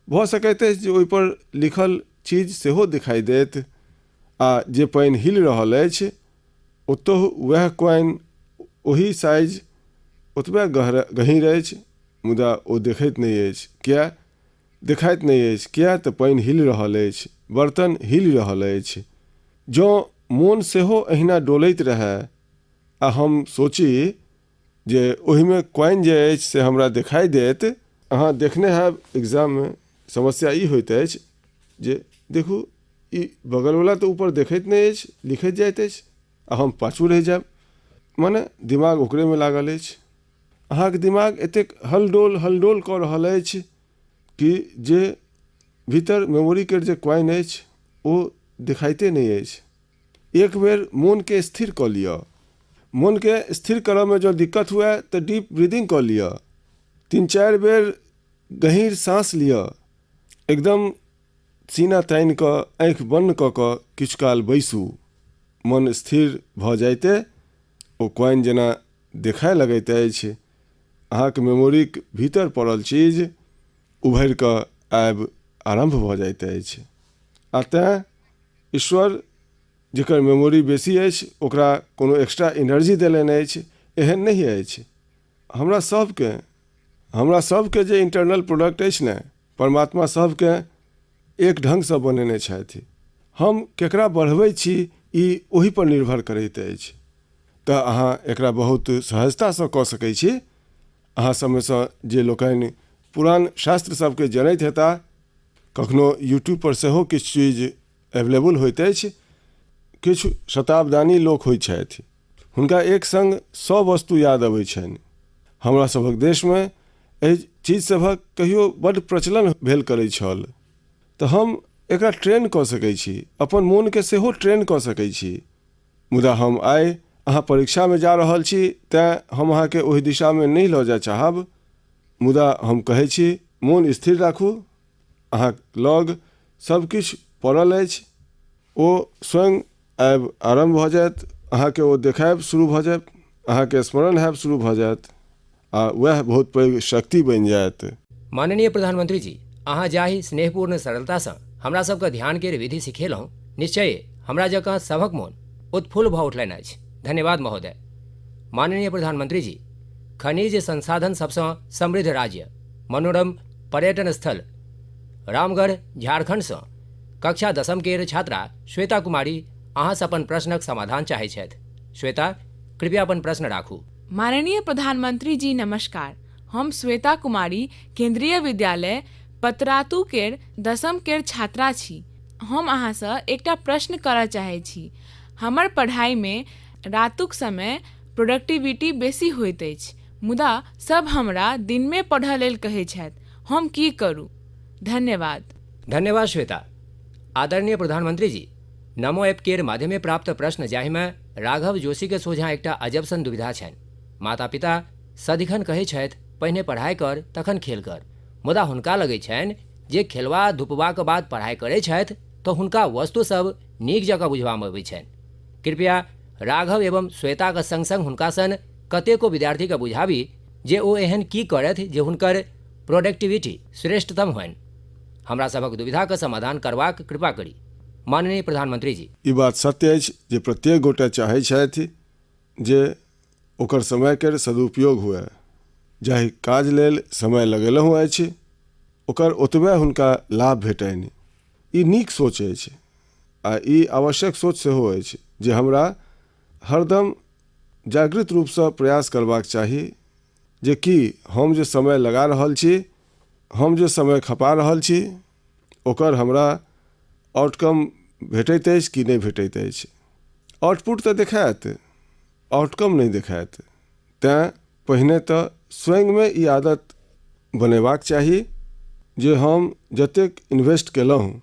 भऽ सकैत अछि जे ओहिपर लिखल चीज सेहो दिखाइ देत। आ जे पानि हिल रहल अछि ओतहु वएह कॉइन ओही साइज ओतबे गहरा गहीँर अछि, मुदा ओ देखैत नहि अछि। किए देखाइत नहि अछि? किए तऽ पानि हिल रहल अछि, बर्तन हिल रहल अछि। जँ मोन सेहो एहिना डोलैत रहए आ हम सोची जे ओहिमे कॉइन जे अछि से हमरा देखाइ देत। अहाँ देखने हैब, एग्जाममे समस्या ई होइत अछि जे देखू ई बगलवला तऽ ऊपर देखैत नहि अछि, लिखैत जाइत अछि आ हम पाछू रहि जायब, मने दिमाग ओकरेमे लागल अछि। अहाँके दिमाग एतेक हलडोल हलडोल कऽ रहल अछि कि जे भीतर मेमोरीके जे कॉइन अछि ओ देखाइते नहि अछि। एक बेर मोनके स्थिर कऽ लिअ। मोनके स्थिर करऽमे जँ दिक्कत हुए तऽ डीप ब्रीदिंग कऽ लिअ, 3-4 बेर गहीँर साँस लिअ, एकदम सीना तानि कऽ आँखि बन्न कऽ कऽ किछु काल बैसू। मन स्थिर भऽ जाइते ओ कॉइन जेना देखाय लगैत अछि। अहाँके मेमोरीक भीतर पड़ल चीज उभरि कऽ आबि आरम्भ भऽ जाइत अछि। आ तेँ ईश्वर जकर मेमोरी बेसी अछि ओकरा कोनो एक्स्ट्रा एनर्जी देलनि अछि, एहन नहि अछि। हमरा सभके हमरा सभके जे इंटरनल प्रोडक्ट अछि ने, परमात्मा सभके एक ढङ्गसँ बनेने छथि। हम केकरा बढ़बै छी ई ओहिपर निर्भर करैत अछि। तऽ अहाँ एकरा बहुत सहजतासँ कऽ सकै छी। अहाँ सभमेसँ जे लोकनि पुरान शास्त्र सभके जनैत हेताह। कखनो यूट्यूबपर सेहो किछु चीज एवेलेबल होइत अछि। किछु शताब्दानी लोक होइत छथि, हुनका एक सङ्ग 100 वस्तु याद अबै छनि। हमरा सभक देशमे एहि चीज सभक कहियो बड्ड प्रचलन भेल करै छल, तऽ हम एकरा ट्रेन कऽ सकै छी, अपन मोनके सेहो ट्रेन कऽ सकै छी। मुदा हम आइ अहाँ परीक्षामे जा रहल छी, तेँ हम अहाँके ओहि दिशामे नहि लऽ जाय चाहब। मुदा हम कहै छी, मोन स्थिर राखू, अहाँक लग सभकिछु पड़ल अछि, ओ स्वयं आबि आरम्भ भऽ जायत, अहाँके ओ देखायब शुरू भऽ जायत, अहाँके स्मरण हैब शुरू भऽ जायत आ वएह बहुत पैघ शक्ति बनि जायत। माननीय प्रधानमंत्री जी, अहाँ जाहि स्नेहपूर्ण सरलतासँ हमरा सबके ध्यान केर विधि सिखेलहुँ, निश्चये हमरा जकाँ सभक मोन उत्फुल्ल भऽ उठलनि अछि। धन्यवाद महोदय। माननीय प्रधानमंत्री जी, खनिज संसाधन सबसँ समृद्ध राज्य, मनोरम पर्यटन स्थल रामगढ़ झारखंडसँ कक्षा दसम केर छात्रा श्वेता कुमारी अहाँसँ अपन प्रश्नक समाधान चाहै छथि। श्वेता, कृपया अपन प्रश्न राखू। माननीय प्रधानमंत्री जी नमस्कार। हम श्वेता कुमारी केंद्रीय विद्यालय पतरातू केर दसम केर छात्रा छी। हम अहाँसँ एकटा प्रश्न करय चाहै छी। हमर पढ़ाइमे रातुक समय प्रोडक्टिविटी बेसी होइत अछि, मुदा सभ हमरा दिनमे पढ़य लेल कहै छथि। हम की करू? धन्यवाद। धन्यवाद श्वेता। आदरणीय प्रधानमंत्री जी, नमो ऐप केर माध्यमे प्राप्त प्रश्न जाहिमे राघव जोशीके सोझाँ एकटा अजब सन दुविधा छनि। माता पिता सदिखन कहै छथि पहिने पढ़ाइ कर तखन खेल कर, मुदा हुनका लगै छनि जे खेलबा धुपबाक बाद पढ़ाइ करै छथि तऽ हुनका वस्तु सब नीक जकाँ बुझबामे अबै छनि। कृपया राघव एवं श्वेताक संग संग हुनका सन कतेको विद्यार्थीके बुझाबी जे ओ एहन की करथि जे हुनकर प्रोडक्टिविटी श्रेष्ठतम होइन। हमरा सभक दुविधाक समाधान करबाक कृपा करी माननीय प्रधानमंत्री जी। ई बात सत्य अछि जे प्रत्येक गोटे चाहै छथि जे ओकर समयके सदुपयोग हुए। जाहि काज लेल समय लगेलहुँ अछि ओकर ओतबे हुनका लाभ भेटनि। ई नीक सोच अछि आ ई आवश्यक सोच सेहो अछि जे हमरा हरदम जागृत रूपसँ प्रयास करबाक चाही जे कि हम जे समय लगा रहल छी, हम जे समय खपा रहल छी, ओकर हमरा आउटकम भेटैत अछि कि नहि भेटैत अछि। आउटपुट तऽ देखायत, आउटकम नहि देखायत। तेँ पहिने तऽ स्वयंमे ई आदत बनेबाक चाही जे हम जतेक इन्वेस्ट केलहुँ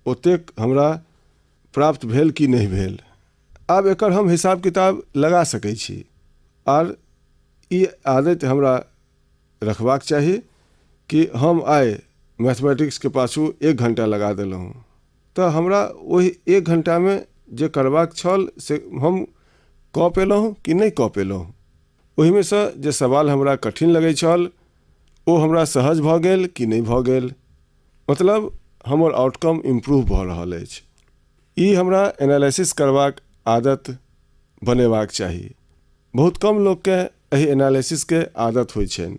ओतेक हमरा प्राप्त भेल कि नहि भेल। आब एकर हम हिसाब किताब लगा सकै छी आर ई आदति हमरा रखबाक चाही कि हम आइ मैथमेटिक्सके पाछू 1 घण्टा लगा देलहुँ तऽ हमरा ओहि 1 घण्टामे जे करबाक छल से हम कऽ पेलहुँ कि नहि कऽ पेलहुँ। ओहिमे सँ जे सवाल हमरा कठिन लगै छल ओ हमरा सहज भऽ गेल कि नहि भऽ गेल। मतलब हमर आउटकम इम्प्रूव भऽ रहल अछि। ई हमरा एनालिसिस करबाक आदत बनेबाक चाही। बहुत कम लोकके एहि एनालिसिसके आदत होइ छनि।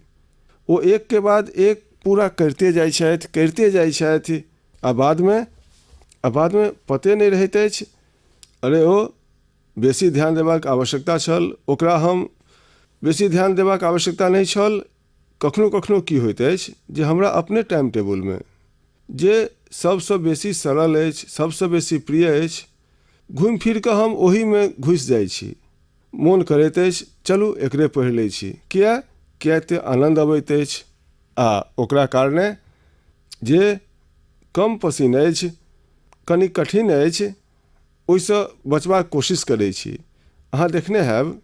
ओ एकके बाद एक पूरा करिते जाइ छथि, करिते जाइ छथि आ बादमे पते नहि रहैत अछि। अरे ओ बेसी ध्यान देबाक आवश्यकता छल, ओकरा हम बेसी ध्यान देबाक आवश्यकता नहि छल। कखनो कखनो की होइत अछि जे हमरा अपने टाइम टेबुलमे जे सभसँ बेसी सरल अछि, सभसँ बेसी प्रिय अछि, घुमि फिर कऽ हम ओहीमे घुसि जाइ छी। मोन करैत अछि चलू एकरे पढ़ि लै छी। किए? किएक तऽ आनन्द अबैत अछि आ ओकरा कारणे जे कम पसिन अछि, कनि कठिन अछि, ओहिसँ बचबाक कोशिश करै छी। अहाँ देखने हैब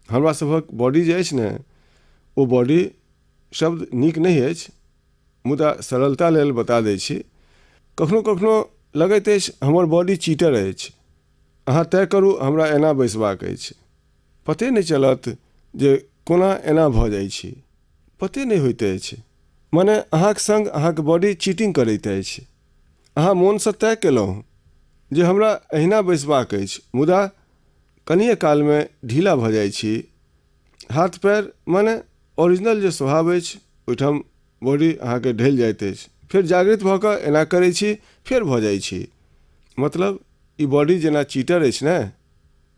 हमरा सभक बॉडी जे अछि ने, ओ बॉडी शब्द नीक नहि अछि मुदा सरलता लेल बता दै छी, कखनो कखनो लगैत अछि हमर बॉडी चीटर अछि। अहाँ तय करू हमरा एना बैसबाक अछि। पते नहि चलत जे कोना एना भऽ जाइ छी, पते नहि होइत अछि। मने अहाँक सङ्ग अहाँक बॉडी चीटिंग करैत अछि। अहाँ मोनसँ तय केलहुँ जे हमरा एहिना बैसबाक अछि, मुदा कनिए कालमे ढीला भऽ जाइ छी। हाथ पैर मने ओरिजिनल जे स्वभाव अछि ओहिठाम बॉडी अहाँके ढलि जाइत अछि। फेर जागृत भऽ कऽ एना करै छी, फेर भऽ जाइ छी। मतलब ई बॉडी जेना चीटर अछि ने,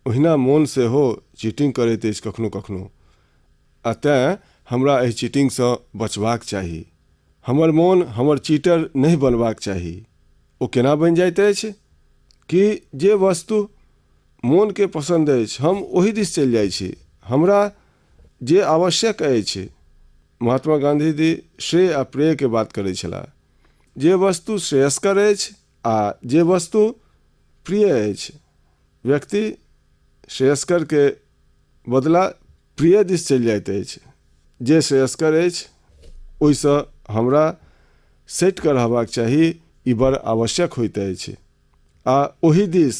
ओहिना मोन सेहो चीटिंग करैत अछि कखनो कखनो, आ तेँ हमरा एहि चीटिंगसँ बचबाक चाही। हमर मोन हमर चीटर नहि बनबाक चाही। ओ केना बनि जाइत अछि कि जे वस्तु मोनके पसन्द अछि हम ओहि दिस चलि जाइ छी। हमरा जे आवश्यक अछि, महात्मा गाँधी जी श्रेय आ प्रेयके बात करै छलाह। जे वस्तु श्रेयस्कर अछि आ जे वस्तु प्रिय अछि, व्यक्ति श्रेयस्करके बदला प्रिय दिस चलि जाइत अछि। जे श्रेयस्कर अछि ओहिसँ हमरा सटि कऽ रहबाक चाही, ई बड़ आवश्यक होइत अछि। आ ओहि दिस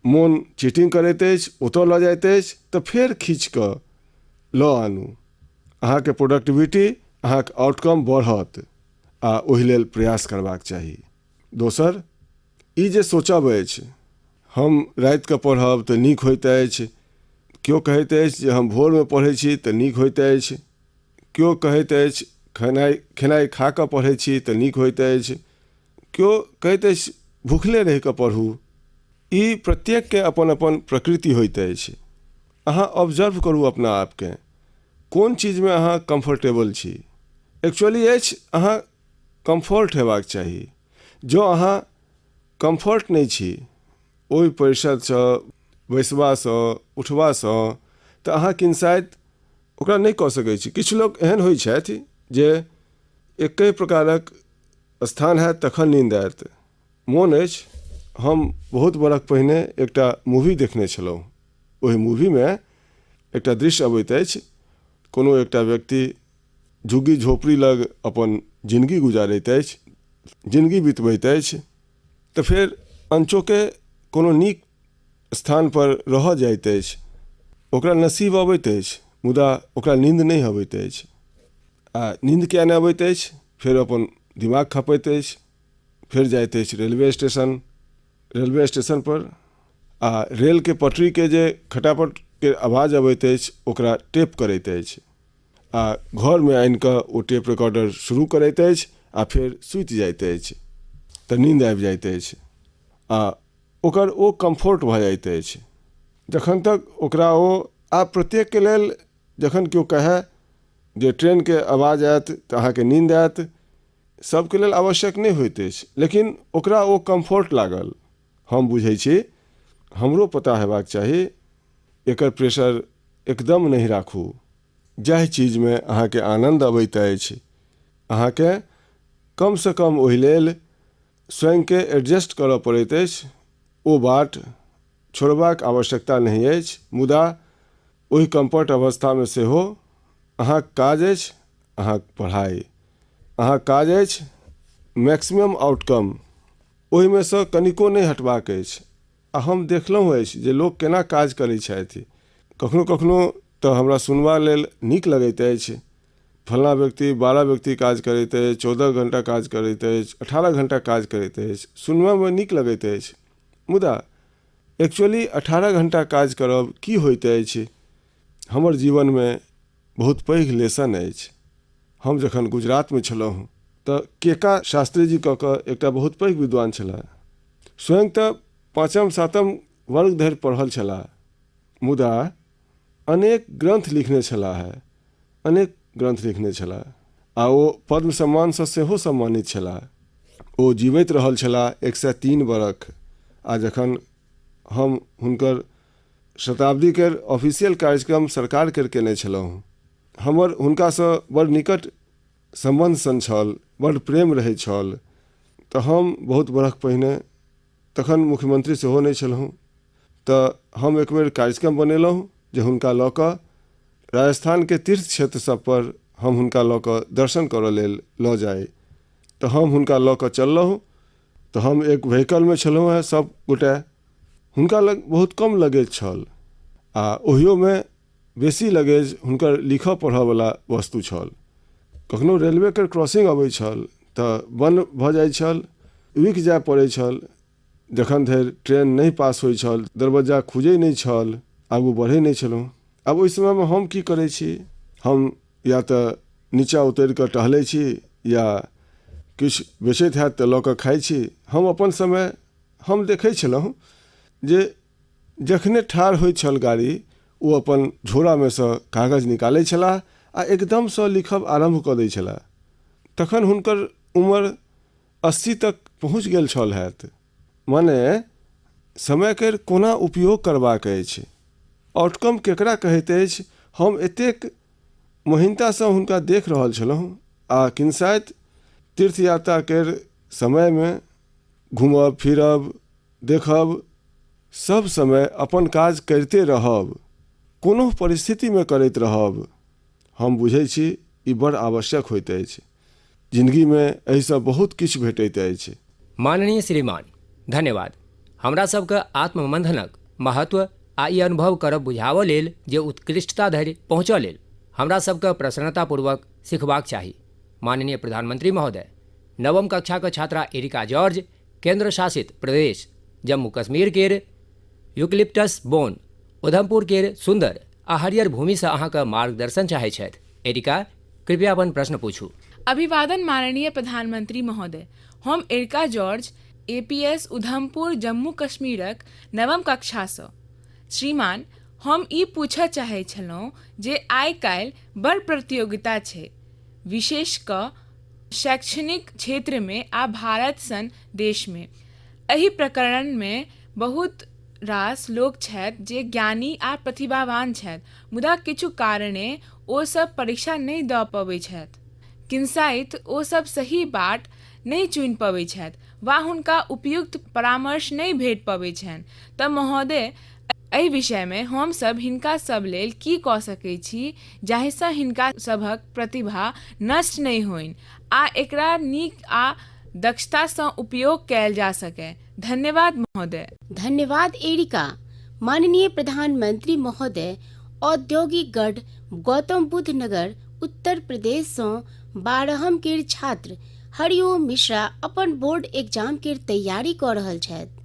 मोन चीटिंग करैत अछि, ओतऽ लऽ जाइत अछि, तऽ फेर खींच कऽ लऽ आनू। अहाँके प्रोडक्टिविटी, अहाँके आउटकम बढ़त आ ओहि लेल प्रयास करबाक चाही। दोसर ई जे सोचब अछि हम रातिके पढ़ब तऽ नीक होइत अछि, केओ कहैत अछि जे हम भोरमे पढ़ै छी तऽ नीक होइत अछि, केओ कहैत अछि खेनाइ खेनाइ खा कऽ पढ़ै छी तऽ नीक होइत अछि, केओ कहैत अछि भुखले रहि कऽ पढ़ू। ई प्रत्येकके अपन अपन प्रकृति होइत अछि। अहाँ ऑब्जर्व करू अपना आपके, कोन चीजमे अहाँ कम्फर्टेबल छी। एक्चुअली अछि अहाँ कम्फर्ट हेबाक चाही। जँ अहाँ कम्फर्ट नहि छी ओहि परिषदसँ बैसबासँ उठबासँ, तऽ अहाँ किनसाइत ओकरा नहि कऽ सकै छी। किछु लोक एहन होइ छथि जे एके प्रकारक स्थान हैत तखन नींद आयत। मोन अछि हम बहुत बरख पहिने एकटा मूवी देखने छलहुँ। ओहि मूवीमे एकटा दृश्य अबैत अछि, कोनो एकटा व्यक्ति झुग्गी झोपड़ी लग अपन जिनगी गुजारैत अछि, जिनगी बितबैत अछि, तऽ फेर अनचोके कोनो नीक स्थानपर रहऽ जाइत अछि। ओकरा नसीब अबैत अछि, मुदा ओकरा नीन्द नहि अबैत अछि। आ नीन्द किया नहि अबैत अछि? फेर अपन दिमाग खपैत अछि, फेर जाइत अछि रेलवे स्टेशन। रेलवे स्टेशनपर आ रेलके पटरीके जे खटापटके आवाज अबैत अछि ओकरा टेप करैत अछि आ घरमे आनि कऽ ओ टेप रिकॉर्डर शुरू करैत अछि आ फेर सुति जाइत अछि, तऽ नीन्द आबि जाइत अछि आ ओकर ओ कम्फर्ट भऽ जाइत अछि। जखन तक ओकरा ओ आब प्रत्येकके लेल जखन केओ कहए जे ट्रेनके आवाज आयत तऽ अहाँके नीन्द आयत, सभके लेल आवश्यक नहि होइत अछि, लेकिन ओकरा ओ कम्फर्ट लागल। हम बुझै छी हमरो पता हेबाक चाही। एकर प्रेशर एकदम नहि राखू। जाहि चीजमे अहाँके आनन्द अबैत अछि अहाँके कमसँ कम ओहि लेल स्वयंके एडजस्ट करऽ पड़ैत अछि। ओ बाट छोड़बाक आवश्यकता नहि अछि, मुदा ओहि कम्फर्ट अवस्थामे सेहो अहाँक काज अछि अहाँक पढ़ाइ, अहाँक काज अछि मैक्सिमम आउटकम, ओहिमे सँ कनिको नहि हटबाक अछि। आ हम देखलहुँ अछि जे लोक केना काज करै छथि। कखनो कखनो तऽ हमरा सुनबा लेल नीक लगैत अछि, फल्लाँ व्यक्ति 12 व्यक्ति काज करैत अछि, 14 घण्टा काज करैत अछि, 18 घण्टा काज करैत अछि। सुनबामे नीक लगैत अछि, मुदा एक्चुअली 18 घण्टा काज करब की होइत अछि, हमर जीवनमे बहुत पैघ लेसन अछि। हम जखन गुजरातमे छलहुँ तऽ केका शास्त्रीजी कऽ कऽ एकटा बहुत पैघ विद्वान छलाह। स्वयं तऽ पाँचम सातम वर्ग धरि पढ़ल छलाह, मुदा अनेक ग्रन्थ लिखने छलाह, अनेक ग्रन्थ लिखने छलाह आ ओ पद्म सम्मानसँ सेहो सम्मानित छलाह। ओ जीवैत रहल छलाह 103 बरख। आ जखन हम हुनकर शताब्दीके ऑफिशियल कार्यक्रम सरकारके केने छलहुँ, हमर हुनकासँ बड़ निकट सम्बन्ध सन छल, बड़ प्रेम रहै छल, तऽ हम बहुत बरख पहिने, तखन मुख्यमंत्री सेहो नहि छलहुँ, तऽ हम एक बेर कार्यक्रम बनेलहुँ जे हुनका लऽ कऽ राजस्थानके तीर्थ क्षेत्र सभपर हम हुनका लऽ कऽ दर्शन करऽ लेल लऽ जाइ। तऽ हम हुनका लऽ कऽ चललहुँ, तऽ हम एक व्हीकलमे छलहुँ हेँ सभ गोटे। हुनका लग बहुत कम लगेज छल आ ओहियोमे बेसी लगेज हुनकर लिखऽ पढ़ऽवला वस्तु छल। कखनो रेलवेके क्रॉसिंग अबै छल तऽ बन्द भऽ जाइ छल, रुकि जाय पड़ै छल। जखन धरि ट्रेन नहि पास होइ छल, दरवज्जा खुजै नहि छल, आगू बढ़ै नहि छलहुँ। आब ओहि समयमे हम की करै छी, हम या तऽ नीचाँ उतरि कऽ टहलै छी या किछु बेचैत हैत तऽ लऽ कऽ खाइ छी। हम अपन समय हम देखै छलहुँ जे जखने ठाढ़ होइत छल गाड़ी, ओ अपन झोरामे सँ कागज निकालै छलाह आ एकदमसँ लिखब आरम्भ कऽ दै छलाह। तखन हुनकर उम्र 80 तक पहुँच गेल छल हैत। माने समयके कोना उपयोग करबाक अछि, आउटकम केकरा कहैत अछि, हम एतेक महीनतासँ हुनका देख रहल छलहुँ आ किनसाइत तीर्थ यात्रा केर समयमे घूमब फिरब देखब सब समय अपन काज करिते रहब, कोनो परिस्थितिमे करैत रहब, हम बुझै छी ई बड़ आवश्यक होइत अछि। जिनगीमे एहिसँ बहुत किछु भेटैत अछि। माननीय श्रीमान, धन्यवाद। हमरा सभकेँ आत्ममंथनक महत्व आ ई अनुभव करब बुझाबऽ लेल जे उत्कृष्टता धरि पहुँचऽ लेल हमरा सभकेँ प्रसन्नतापूर्वक सिखबाक चाही। माननीय प्रधानमंत्री महोदय, नवम कक्षाक छात्रा एरिका जॉर्ज केन्द्र शासित प्रदेश जम्मू कश्मीर केर यूकलिप्टस बोन उधमपुर केर सुन्दर आ हरियर भूमिसँ अहाँक मार्गदर्शन चाहैत छथि। एरिका, कृपया अपन प्रश्न पूछू। अभिवादन माननीय प्रधानमंत्री महोदय, हम Erica George, APS Udhampur Jammu कश्मीरक नवम कक्षासँ। श्रीमान, हम ई पूछऽ चाहैत छलहुँ जे आइ काल्हि बड़ प्रतियोगिता छै, विशेष कऽ शैक्षणिक क्षेत्रमे आ भारत सन देशमे। एहि प्रकरणमे बहुत रास लोक छथि जे ज्ञानी आ प्रतिभावान छथि, मुदा किछु कारणे ओ सब परीक्षा नहि दऽ पबैत छथि। किनसाइत ओ सब सही बाट नहि चुनि पबैत छथि वा हुनका उपयुक्त परामर्श नहि भेट पबैत छनि। तऽ महोदय, एहि विषयमे हमसभ हिनका सभ लेल की कऽ सकैत छी जाहिसँ हिनका सभक प्रतिभा नष्ट नहि होइन आ एकरा नीक आ दक्षतासँ उपयोग कयल जा सकय। धन्यवाद महोदय। धन्यवाद एरिका। माननीय प्रधानमंत्री महोदय, औद्योगिक गढ़ गौतम बुद्ध नगर उत्तर प्रदेशसँ 12हम केर छात्र हरिओम मिश्रा अपन बोर्ड एग्जाम केर तैयारी कऽ रहल छथि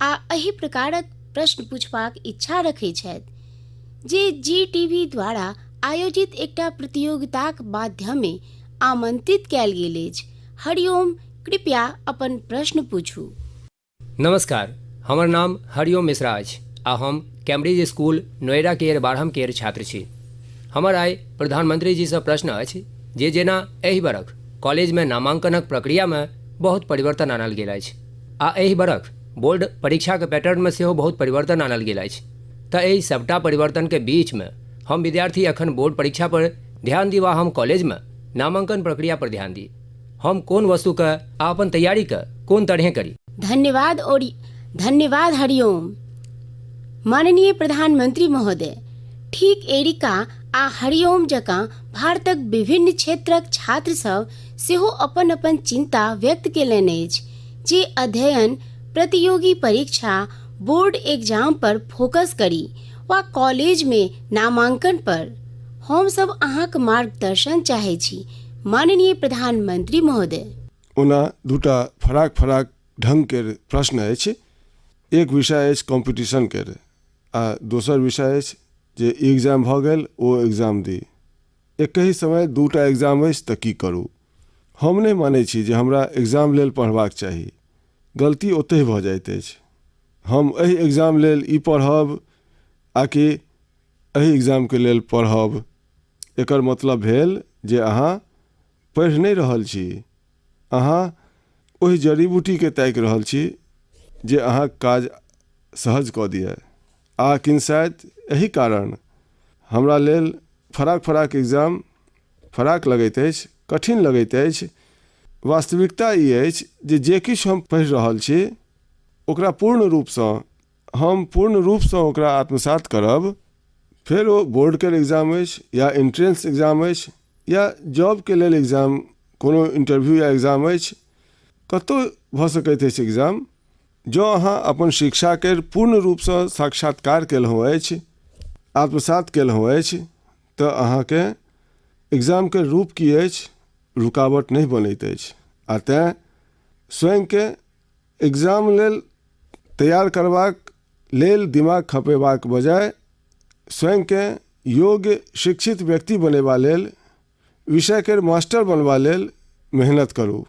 आ एहि प्रकारक प्रश्न पूछबाक इच्छा रखैत छथि जे जी टीवी द्वारा आयोजित एकटा प्रतियोगिताक माध्यमे आमंत्रित कयल गेल अछि। हरिओम, कृपया अपन प्रश्न पूछू। नमस्कार, हमर नाम हरिओम मिश्रा अछि आ हम कैम्ब्रिज स्कूल नोएडा केर 12हम केर छात्र छी। हमर आइ प्रधानमंत्री जीसँ प्रश्न अछि जे जेना एहि बरख कॉलेजमे नामांकनक प्रक्रियामे बहुत परिवर्तन आनल गेल अछि आ एहि बरख बोर्ड परीक्षाक पैटर्नमे सेहो बहुत परिवर्तन आनल गेल अछि, तऽ एहि सभटा परिवर्तनके बीचमे हम विद्यार्थी एखन बोर्ड परीक्षा पर ध्यान दी वा हम कॉलेजमे नामांकन प्रक्रिया पर ध्यान दी? हम कोन वस्तुके आ अपन तैयारीके कोन तरहें करी? धन्यवाद और धन्यवाद हरिओम। माननीय प्रधानमंत्री महोदय, ठीक एरिका आ हरिओम जकाँ भारतक विभिन्न क्षेत्रक छात्र सब सेहो अपन अपन चिंता व्यक्त केलनि अछि जे अध्ययन, प्रतियोगी परीक्षा, बोर्ड एग्जाम पर फोकस करी वा कॉलेज में नामांकन पर। हम सब अहाँक मार्गदर्शन चाहै छी माननीय प्रधानमंत्री महोदय। ओना दूटा फराक फराक ढङ्ग केर प्रश्न अछि। एक विषय अछि कॉम्पिटिशन केर आ दोसर विषय अछि जे ई एग्जाम भऽ गेल ओ एग्जाम दी। एकहि समय दूटा एग्जाम अछि तऽ की करू? हम नहि मानै छी जे हमरा एग्जाम लेल पढ़बाक चाही। गलती ओतहि भऽ जाइत अछि। हम एहि एग्जाम लेल ई पढ़ब आ कि एहि एग्जामके लेल पढ़ब, एकर मतलब भेल जे अहाँ पढ़ि नहि रहल छी, अहाँ ओहि जड़ी बूटीके ताकि रहल छी जे अहाँके काज सहज कऽ दिअ। आ किनसाइत एहि कारण हमरा लेल फराक फराक एग्जाम फराक लगैत अछि, कठिन लगैत अछि। वास्तविकता ई अछि जे जे किछु हम पढ़ि रहल छी ओकरा पूर्ण रूपसँ हम पूर्ण रूपसँ ओकरा आत्मसात करब, फेर ओ बोर्डके एग्जाम अछि या एन्ट्रेंस एग्जाम अछि या जॉबके लेल एग्जाम, कोनो इंटरव्यू या एग्जाम अछि, कतहु भऽ सकैत अछि एग्जाम। जँ अहाँ अपन शिक्षाके पूर्ण रूपसँ साक्षात्कार केलहुँ अछि, आत्मसात केलहुँ अछि, तऽ अहाँके एग्जामके रूप की अछि रुकावट नहि बनैत अछि आ तेँ स्वयंके एग्जाम लेल तैयार करबाक लेल दिमाग खपेबाक बजाय स्वयंके योग्य शिक्षित व्यक्ति बनेबा लेल, विषयके मास्टर बनबा लेल मेहनत करू।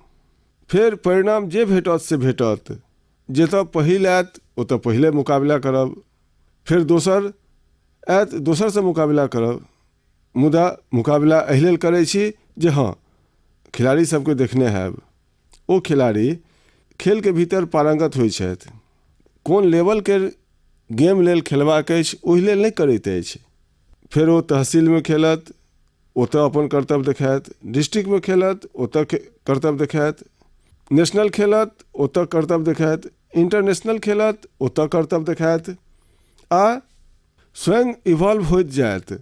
फेर परिणाम जे भेटत से भेटत। जतऽ पहिल आयत ओतऽ पहिले मुकाबिला करब, फेर दोसर आयत दोसरसँ मुकाबिला करब, मुदा मुकाबिला एहि लेल करै छी जे हँ खिलाड़ी सबके देखने हैब। ओ खिलाड़ी खेलके भीतर पारङ्गत होइ छथि। कोन लेवलके गेम लेल खेलबाक अछि ओहि लेल नहि करैत अछि। फेर ओ तहसीलमे खेलत, ओतऽ अपन करतब देखायत, डिस्ट्रिक्टमे खेलत ओतऽ करतब देखायत, नेशनल खेलत ओतऽ करतब देखायत, इंटरनेशनल खेलत ओतऽ करतब देखायत आ स्वयं इवॉल्व होइत जायत।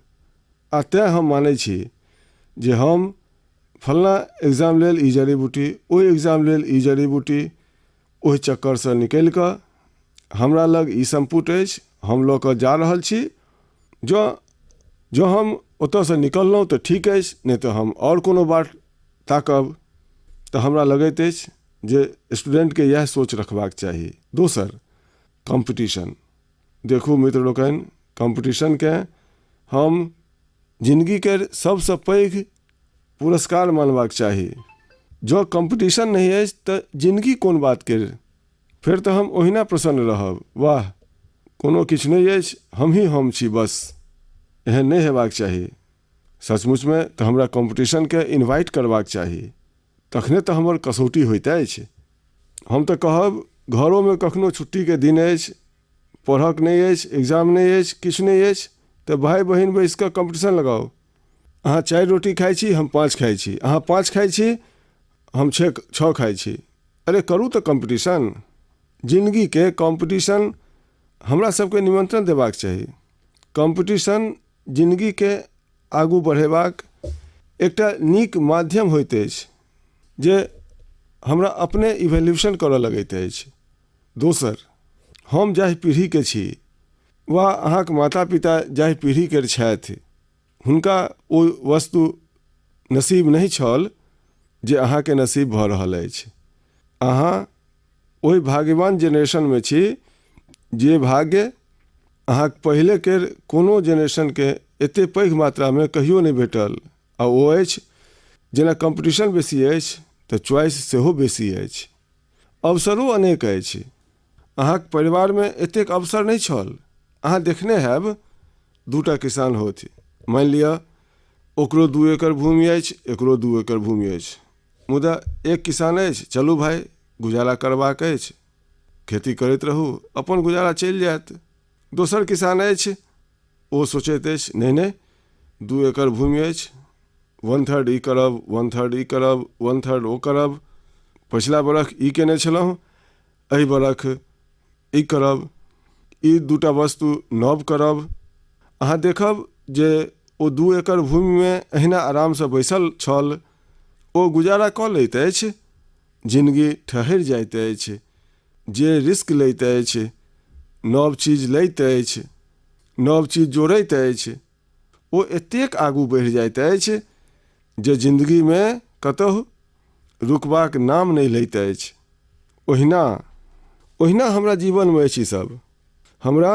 आ तेँ हम मानै छी जे हम फल्लाँ एग्जाम लेल ई जड़ी बूटी, ओहि एग्जाम लेल ई जड़ी बूटी, ओहि चक्करसँ निकलि कऽ हमरा लग ई सम्पुट अछि, हम लऽ कऽ जा रहल छी। जँ जँ हम ओतयसँ निकललहुँ तऽ ठीक अछि, नहि तऽ हम आओर कोनो बाट ताकब। तऽ हमरा लगैत अछि जे स्टूडेंटके इएह सोच रखबाक चाही। दोसर कॉम्पिटिशन, देखू मित्र लोकनि, कॉम्पिटिशनके हम जिनगीके सभसँ पैघ पुरस्कार मानबाक चाही। जँ कॉम्पिटिशन नहि अछि तऽ जिनगी कोन बातके, फेर तऽ हम ओहिना प्रसन्न रहब, वाह कोनो किछु नहि अछि, हमही हम छी बस। एहन नहि हेबाक चाही। सचमुचमे तऽ हमरा कॉम्पिटिशनके इन्वाइट करबाक चाही, तखने तऽ हमर कसौटी होइत अछि। हम तऽ कहब घरोमे कखनो छुट्टीके दिन अछि, पढ़क नहि अछि, एग्जाम नहि अछि, किछु नहि अछि, तऽ भाय बहिन बैसि कऽ कॉम्पिटिशन लगाउ। अहाँ 4 रोटी खाइ छी, हम 5 खाइ छी, अहाँ 5 खाइ छी, हम 6 खाइ छी। अरे करू तऽ कॉम्पिटिशन। जिनगीके कॉम्पिटिशन हमरा सबके निमन्त्रण देबाक चाही। कॉम्पिटिशन जिनगीके आगू बढ़ेबाक एकटा नीक माध्यम होइत अछि जे हमरा अपने इवेल्यूशन करऽ लगैत अछि। दोसर, हम जाहि पीढ़ीके छी वा अहाँके माता पिता जाहि पीढ़ीके छथि, हुनका ओ वस्तु नसीब नहि छल जे अहाँके नसीब भऽ रहल अछि। अहाँ ओहि भाग्यवान जेनरेशनमे छी जे भाग्य अहाँके पहिलेके कोनो जेनरेशनके एतेक पैघ मात्रामे कहियो नहि भेटल, आ ओ अछि जेना कॉम्पिटिशन बेसी अछि तऽ चॉइस सेहो बेसी अछि, अवसरो अनेक अछि। अहाँके परिवारमे एतेक अवसर नहि छल। अहाँ देखने हैब 2टा किसान होथि, मानि लिअ ओकरो 2 एकड़ भूमि अछि, एकरो 2 एकड़ भूमि अछि, मुदा एक किसान अछि, चलू भाय गुजारा करबाक अछि, खेती करैत रहू, अपन गुजारा चलि जायत। दोसर किसान अछि, ओ सोचैत अछि नहि नहि 2 एकड़ भूमि अछि, 1/3 ई करब, 1/3 ई करब, 1/3 ओ करब, पछिला बरख ई केने छलहुँ, एहि बरख ई करब, ई 2टा वस्तु नव करब। अहाँ देखब जे ओ 2 एकड़ भूमिमे एहिना आरामसँ बैसल छल, ओ गुजारा कऽ लैत अछि, जिनगी ठहरि जाइत अछि। जे रिस्क लैत अछि, नव चीज लैत अछि, नव चीज जोड़ैत अछि, ओ एतेक आगू बढ़ि जाइत अछि जे जिन्दगीमे कतहु रुकबाक नाम नहि लैत अछि। ओहिना ओहिना हमरा जीवनमे अछि ईसभ। हमरा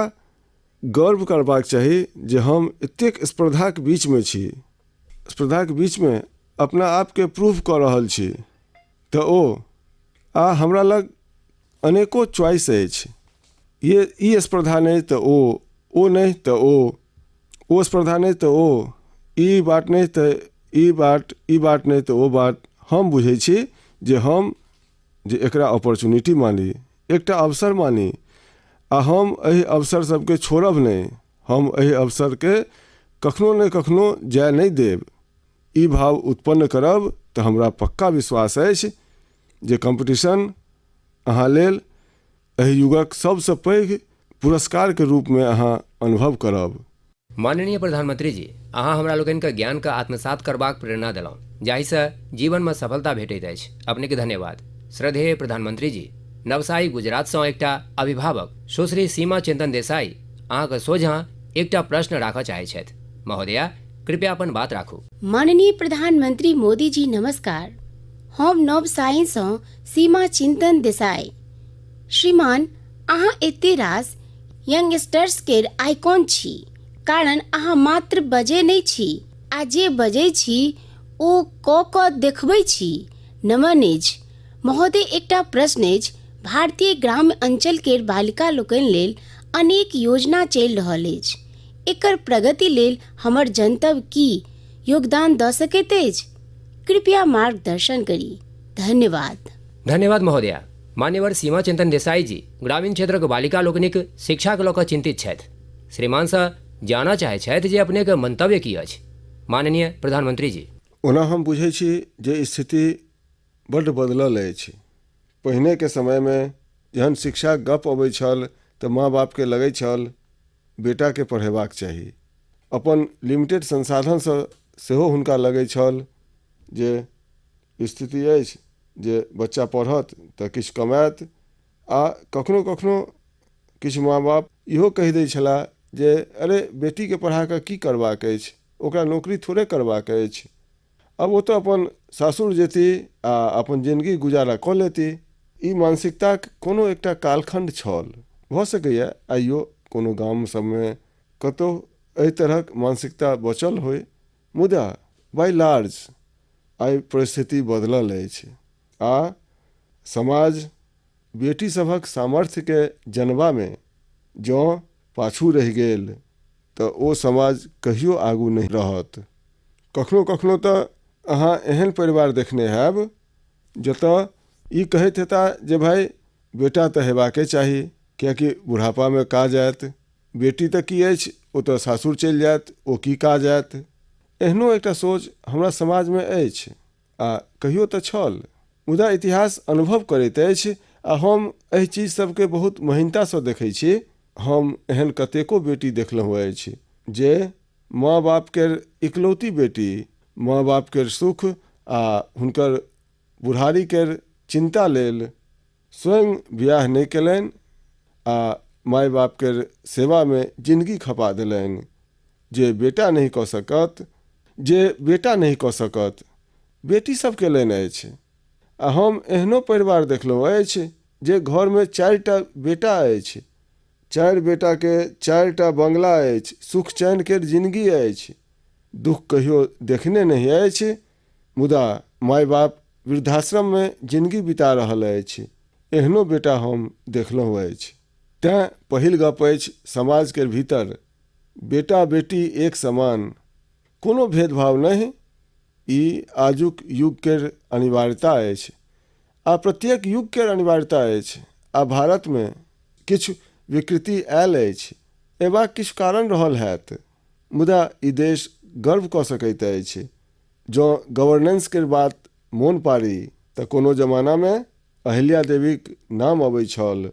गर्व करबाक चाही जे हम एतेक स्पर्धाके बीचमे छी, स्पर्धाके बीचमे अपना आपके प्रूव कऽ रहल छी, तऽ ओ आ हमरा लग अनेको चॉइस अछि। ये ई स्पर्धा नहि तऽ ओ, ओ नहि तऽ ओ, ओ स्पर्धा नहि तऽ ओ, ई बाट नहि तऽ ई बाट, ई बाट नहि तऽ ओ बाट। हम बुझै छी जे हम जे एकरा अपॉर्चुनिटी मानी, एकटा अवसर मानी, आ हम एहि अवसर सबके छोड़ब नहि, हम एहि अवसरके कखनो ने कखनो जाय नहि देब। ई भाव उत्पन्न करब तऽ हमरा पक्का विश्वास अछि जे कॉम्पिटिशन अहाँ लेल एहि युगक सबसँ पैघ पुरस्कारके रूपमे अहाँ अनुभव करब। माननीय प्रधानमंत्री जी, अहाँ हमरा लोकनिके ज्ञानके आत्मसात करबाक प्रेरणा देलहुँ, जाहिसँ जीवनमे सफलता भेटैत अछि। अपनेके धन्यवाद। श्रद्धेय प्रधानमंत्री जी, नवसाई गुजरातसँ एकटा अभिभावक सुश्री सीमा चिंतन देसाई अहाँके सोझाँ एकटा प्रश्न राखऽ चाहैत छथि। महोदया, कृपया अपन बात राखू। माननीय प्रधानमंत्री मोदी जी नमस्कार। हम नवसाईसँ सीमा चिंतन देसाई। श्रीमान, अहाँ एते रास यंगस्टर्स केर आइकॉन छी, कारण अहाँ मात्र बजै नहि छी आ जे बजै छी ओ कऽ कऽ देखबै छी। नमन अछि। महोदय, एकटा प्रश्न अछि। भारतीय ग्राम्य अंचल केर बालिका लोकनि लेल अनेक योजना चलि रहल अछि। एकर प्रगति लेल हमर जनतब की योगदान दऽ सकैत अछि? कृपया मार्गदर्शन करी। धन्यवाद। धन्यवाद महोदया। मान्यवर सीमा चिंतन देसाई जी ग्रामीण क्षेत्रक बालिका लोकनिक शिक्षाके लऽ कऽ चिन्तित छथि। श्रीमानसँ जानऽ चाहैत छथि जे अपनेके मंतव्य की अछि। माननीय प्रधानमंत्री जी। ओना हम बुझै छी जे स्थिति बड्ड बदलल अछि। पहिनेके समयमे जहन शिक्षाक गप अबै छल तऽ माँ बापके लगै छल बेटाके पढ़ेबाक चाही। अपन लिमिटेड संसाधनसँ सेहो हुनका लगै छल जे स्थिति अछि जे बच्चा पढ़त तऽ किछु कमायत, आ कखनो कखनो किछु माँ बाप इहो कहि दै छलाह जे अरे बेटीके पढ़ा कऽ की करबाक अछि, ओकरा नौकरी थोड़े करबाक अछि, आब ओ तऽ अपन सासुर जेती आ अपन जिनगी गुजारा कऽ लेती। ई मानसिकताक कोनो एकटा कालखण्ड छल। भऽ सकैए आइयो कोनो गाम सभमे कतहु एहि तरहक मानसिकता बचल होइ, मुदा बाइ लार्ज आइ परिस्थिति बदलल अछि आ समाज बेटी सभक सामर्थ्यके जनबामे जँ पाछू रहि गेल तऽ ओ समाज कहियो आगू नहि रहत। कखनो कखनो तऽ अहाँ एहन परिवार देखने हैब जतऽ ई कहैत हेता जे भाइ बेटा तऽ हेबाके चाही, किएकि बुढ़ापामे काज आयत, बेटी तऽ की अछि, ओ तऽ सासुर चलि जायत, ओ की काज आयत। एहनो एकटा सोच हमरा समाजमे अछि आ कहियो तऽ छल। मुदा इतिहास अनुभव करैत अछि आ हम एहि चीज सबके बहुत महीनतासँ देखै छी। हम एहन कतेको बेटी देखलहुँ अछि जे माँ बापके इकलौती बेटी माँ बापके सुख आ हुनकर बुढ़ारीके चिन्ता लेल स्वयं बियाह नहि कयलनि आ माय बापके सेवामे जिनगी खपा देलनि। जे बेटा नहि कऽ सकत, जे बेटा नहि कऽ सकत, बेटी सब कयलनि अछि। आ हम एहनो परिवार देखलहुँ अछि जे घरमे 4टा बेटा अछि, 4 बेटाके 4टा बंगला अछि, सुख चैन केर जिनगी अछि, दुख कहियो देखने नहि अछि, मुदा माय बाप वृद्धाश्रममे जिनगी बिता रहल अछि। एहनो बेटा हम देखलहुँ अछि। तैँ पहिल गप अछि समाजके भीतर बेटा बेटी एक समान, कोनो भेदभाव नहि, ई आजुक युग केर अनिवार्यता अछि आ प्रत्येक युग केर अनिवार्यता अछि। आ भारतमे किछु विकृति आयल अछि, एबाक किछु कारण रहल हैत, मुदा ई देश गर्व कऽ सकैत अछि। जँ गवर्नेंस केर बात मोन पारी तऽ कोनो जमानामे अहिल्या देवीक नाम अबै छल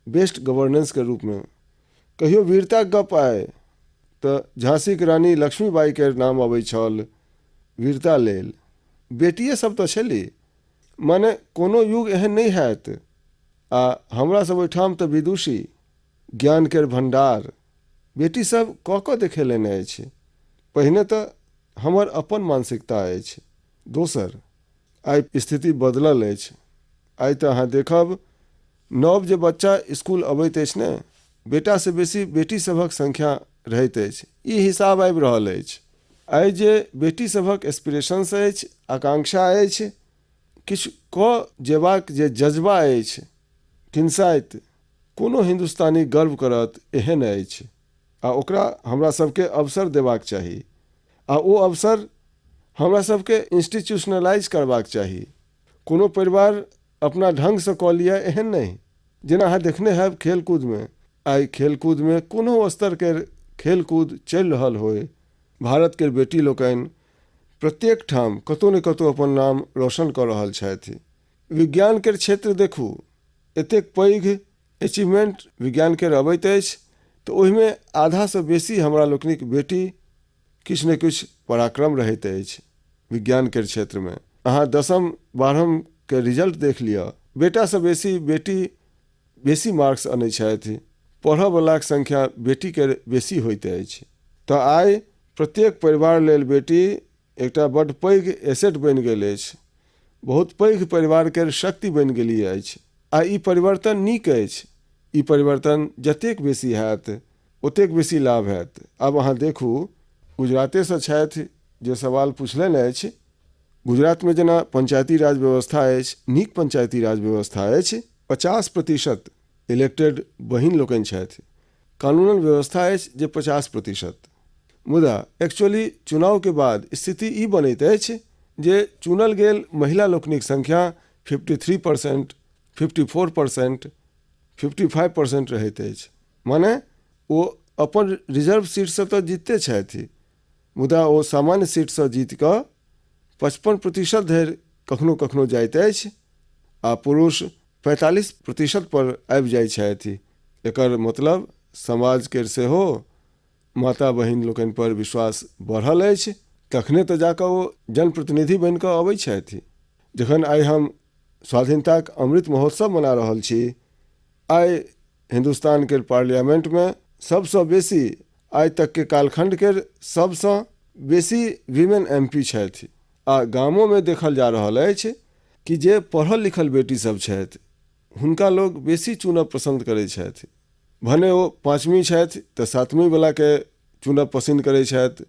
बेस्ट गवर्नेंसके रूपमे। कहियो वीरताक गप आय तऽ झाँसीक रानी लक्ष्मीबाई केर नाम अबै छल वीरता लेल। बेटिए सब तऽ छली। माने कोनो युग एहन नहि हैत। आ हमरा सब ओहिठाम तऽ विदुषी, ज्ञान केर भंडार बेटी सब कऽ कऽ देखेलनि अछि। पहिने तऽ हमर अपन मानसिकता अछि। दोसर, आइ स्थिति बदलल अछि। आइ तऽ अहाँ देखब नव जे बच्चा स्कूल अबैत अछि ने, बेटासँ बेसी बेटी सभक संख्या रहैत अछि। ई हिसाब आबि रहल अछि। आइ जे बेटी सभक एस्पिरेशंस अछि, आकांक्षा अछि, किछु कऽ जेबाक जे जज्बा अछि, किनसाइत कोनो हिन्दुस्तानी गर्व करत एहन अछि। आ ओकरा हमरा सबके अवसर देबाक चाही आ ओ अवसर हमरा सबके इंस्टीट्यूशनलाइज करबाक चाही। कोनो परिवार अपना ढङ्गसँ कऽ लिअ एहन नहि। जेना अहाँ देखने हैब खेलकूदमे, आइ खेलकूदमे कोनो स्तरके खेलकूद चलि रहल होइ, भारतके बेटी लोकनि प्रत्येक ठाम कतहु ने कतहु अपन नाम रोशन कऽ रहल छथि। विज्ञानके क्षेत्र देखू, एतेक पैघ अचीवमेंट विज्ञानके अबैत अछि तऽ ओहिमे आधासँ बेसी हमरा लोकनिक बेटी किछु ने किछु पराक्रम रहैत अछि विज्ञानके क्षेत्रमे। अहाँ 10म 12मके रिजल्ट देख लिअ, बेटासँ बेसी बेटी बेसी मार्क्स अनै छथि, पढ़ऽवलाक संख्या बेटीके बेसी होइत अछि। तऽ आइ प्रत्येक परिवार लेल बेटी एकटा बड्ड पैघ एसेट बनि गेल अछि, बहुत पैघ परिवारके शक्ति बनि गेली अछि। आ ई परिवर्तन नीक अछि। ई परिवर्तन जतेक बेसी हैत ओतेक बेसी लाभ हैत। आब अहाँ देखू, गुजरातेसँ छथि जे सवाल पुछलनि अछि। गुजरातमे जेना पंचायती राज व्यवस्था अछि, नीक पंचायती राज व्यवस्था अछि, 50% इलेक्टेड बहिन लोकनि छथि। कानूनन व्यवस्था अछि जे 50%, मुदा एक्चुअली चुनावके बाद स्थिति ई बनैत अछि जे चुनल गेल महिला लोकनिक संख्या 53%, 54%, 55% रहैत अछि। माने ओ अपन रिजर्व सीटसँ तऽ जीतते छथि, मुदा ओ सामान्य सीटसँ जीत कऽ 55% धरि कखनो कखनो जाइत अछि आ पुरुष 45% पर आबि जाइत छथि। एकर मतलब समाज केर सेहो माता बहिन लोकनि पर विश्वास बढ़ल अछि, तखने तऽ जाकऽ ओ जनप्रतिनिधि बनि कऽ अबै छथि। जखन आइ हम स्वाधीनताक अमृत महोत्सव मना रहल छी, आइ हिन्दुस्तान केर पार्लियामेंटमे सबसँ बेसी आइ तकके कालखण्ड केर सबसँ बेसी वीमेन एम पी छथि आ गामोमे देखल जा रहल अछि कि जे पढ़ल लिखल बेटी सब छथि हुनका लोक बेसी चुनब पसन्द करै छथि। भने ओ पाँचमी छथि तऽ सातवींवलाके चुनब पसिन्न करै छथि,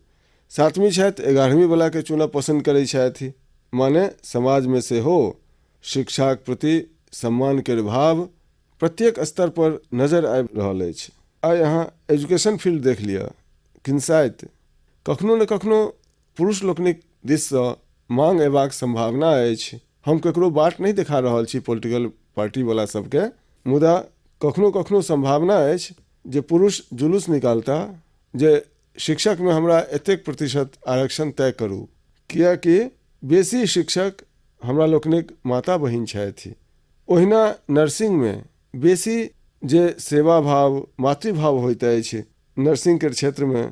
सातवीं छथि एगारहवींवलाके चुनब पसिन्न करै छथि। माने समाजमे सेहो शिक्षाक प्रति सम्मान केर भाव प्रत्येक स्तर पर नजरि आबि रहल अछि। आइ अहाँ एजुकेशन फील्ड देख लिअ, किनसाइत कखनो ने कखनो पुरुष लोकनिक दिससँ मांग अयबाक सम्भावना अछि। हम ककरो बाट नहि देखा रहल छी पॉलिटिकल पार्टीवला सबके, मुदा कखनो कखनो सम्भावना अछि जे पुरुष जुलूस निकालता जे शिक्षकमे हमरा एतेक प्रतिशत आरक्षण तय करू, किएकि बेसी शिक्षक हमरा लोकनिक माता बहिन छथि। ओहिना नर्सिंगमे बेसी जे सेवा भाव, मातृभाव होइत अछि, नर्सिंगके क्षेत्रमे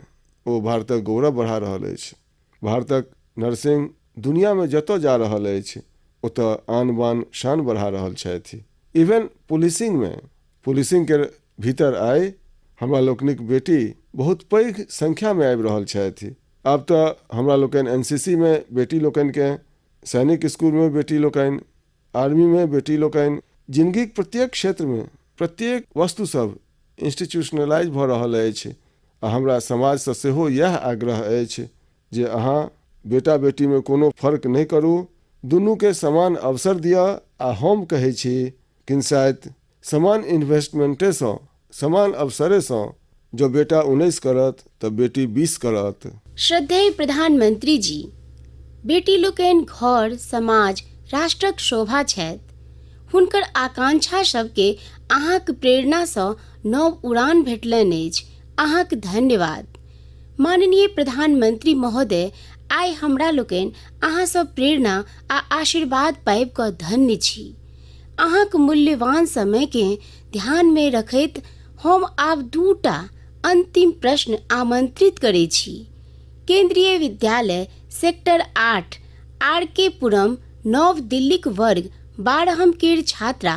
ओ भारतक गौरव बढ़ा रहल अछि। भारतक नर्सिंग दुनियामे जतऽ जा रहल अछि ओतऽ आन बान शान बढ़ा रहल छथि। इवेन पुलिसिंगमे, पुलिसिंगके भीतर आइ हमरा लोकनिक बेटी बहुत पैघ संख्यामे आबि रहल छथि। आब तऽ हमरा लोकनि एन सी सी मे बेटी लोकनिकेँ, सैनिक स्कूलमे बेटी लोकनि, आर्मीमे बेटी लोकनि, जिनगीक प्रत्येक क्षेत्रमे प्रत्येक वस्तु सभ इंस्टीट्यूशनलाइज भऽ रहल अछि आ हमरा समाजसँ सेहो इएह आग्रह अछि जे अहाँ बेटा बेटीमे कोनो फर्क नहि करू, दुनूकेँ समान अवसर दिअ आ हम कहै छी किनसाइत समान इन्वेस्टमेंटेसँ, समान अवसरेसँ जँ बेटा 19 करत तऽ बेटी 20 करत। श्रद्धेय प्रधानमंत्री जी, बेटी लोकनि घर, समाज, राष्ट्रक शोभा छथि। हुनकर आकांक्षा सबके अहाँक प्रेरणासँ नव उड़ान भेटलनि अछि। अहाँक धन्यवाद। माननीय प्रधानमंत्री महोदय, आइ हमरा लोकनि अहाँसँ प्रेरणा आ आशीर्वाद पाबि कऽ धन्य छी। अहाँक मूल्यवान समयकेँ ध्यानमे रखैत हम आब दूटा अन्तिम प्रश्न आमंत्रित करै छी। केन्द्रीय विद्यालय सेक्टर 8, आर के पुरम, नव दिल्लीक वर्ग 12 केर छात्रा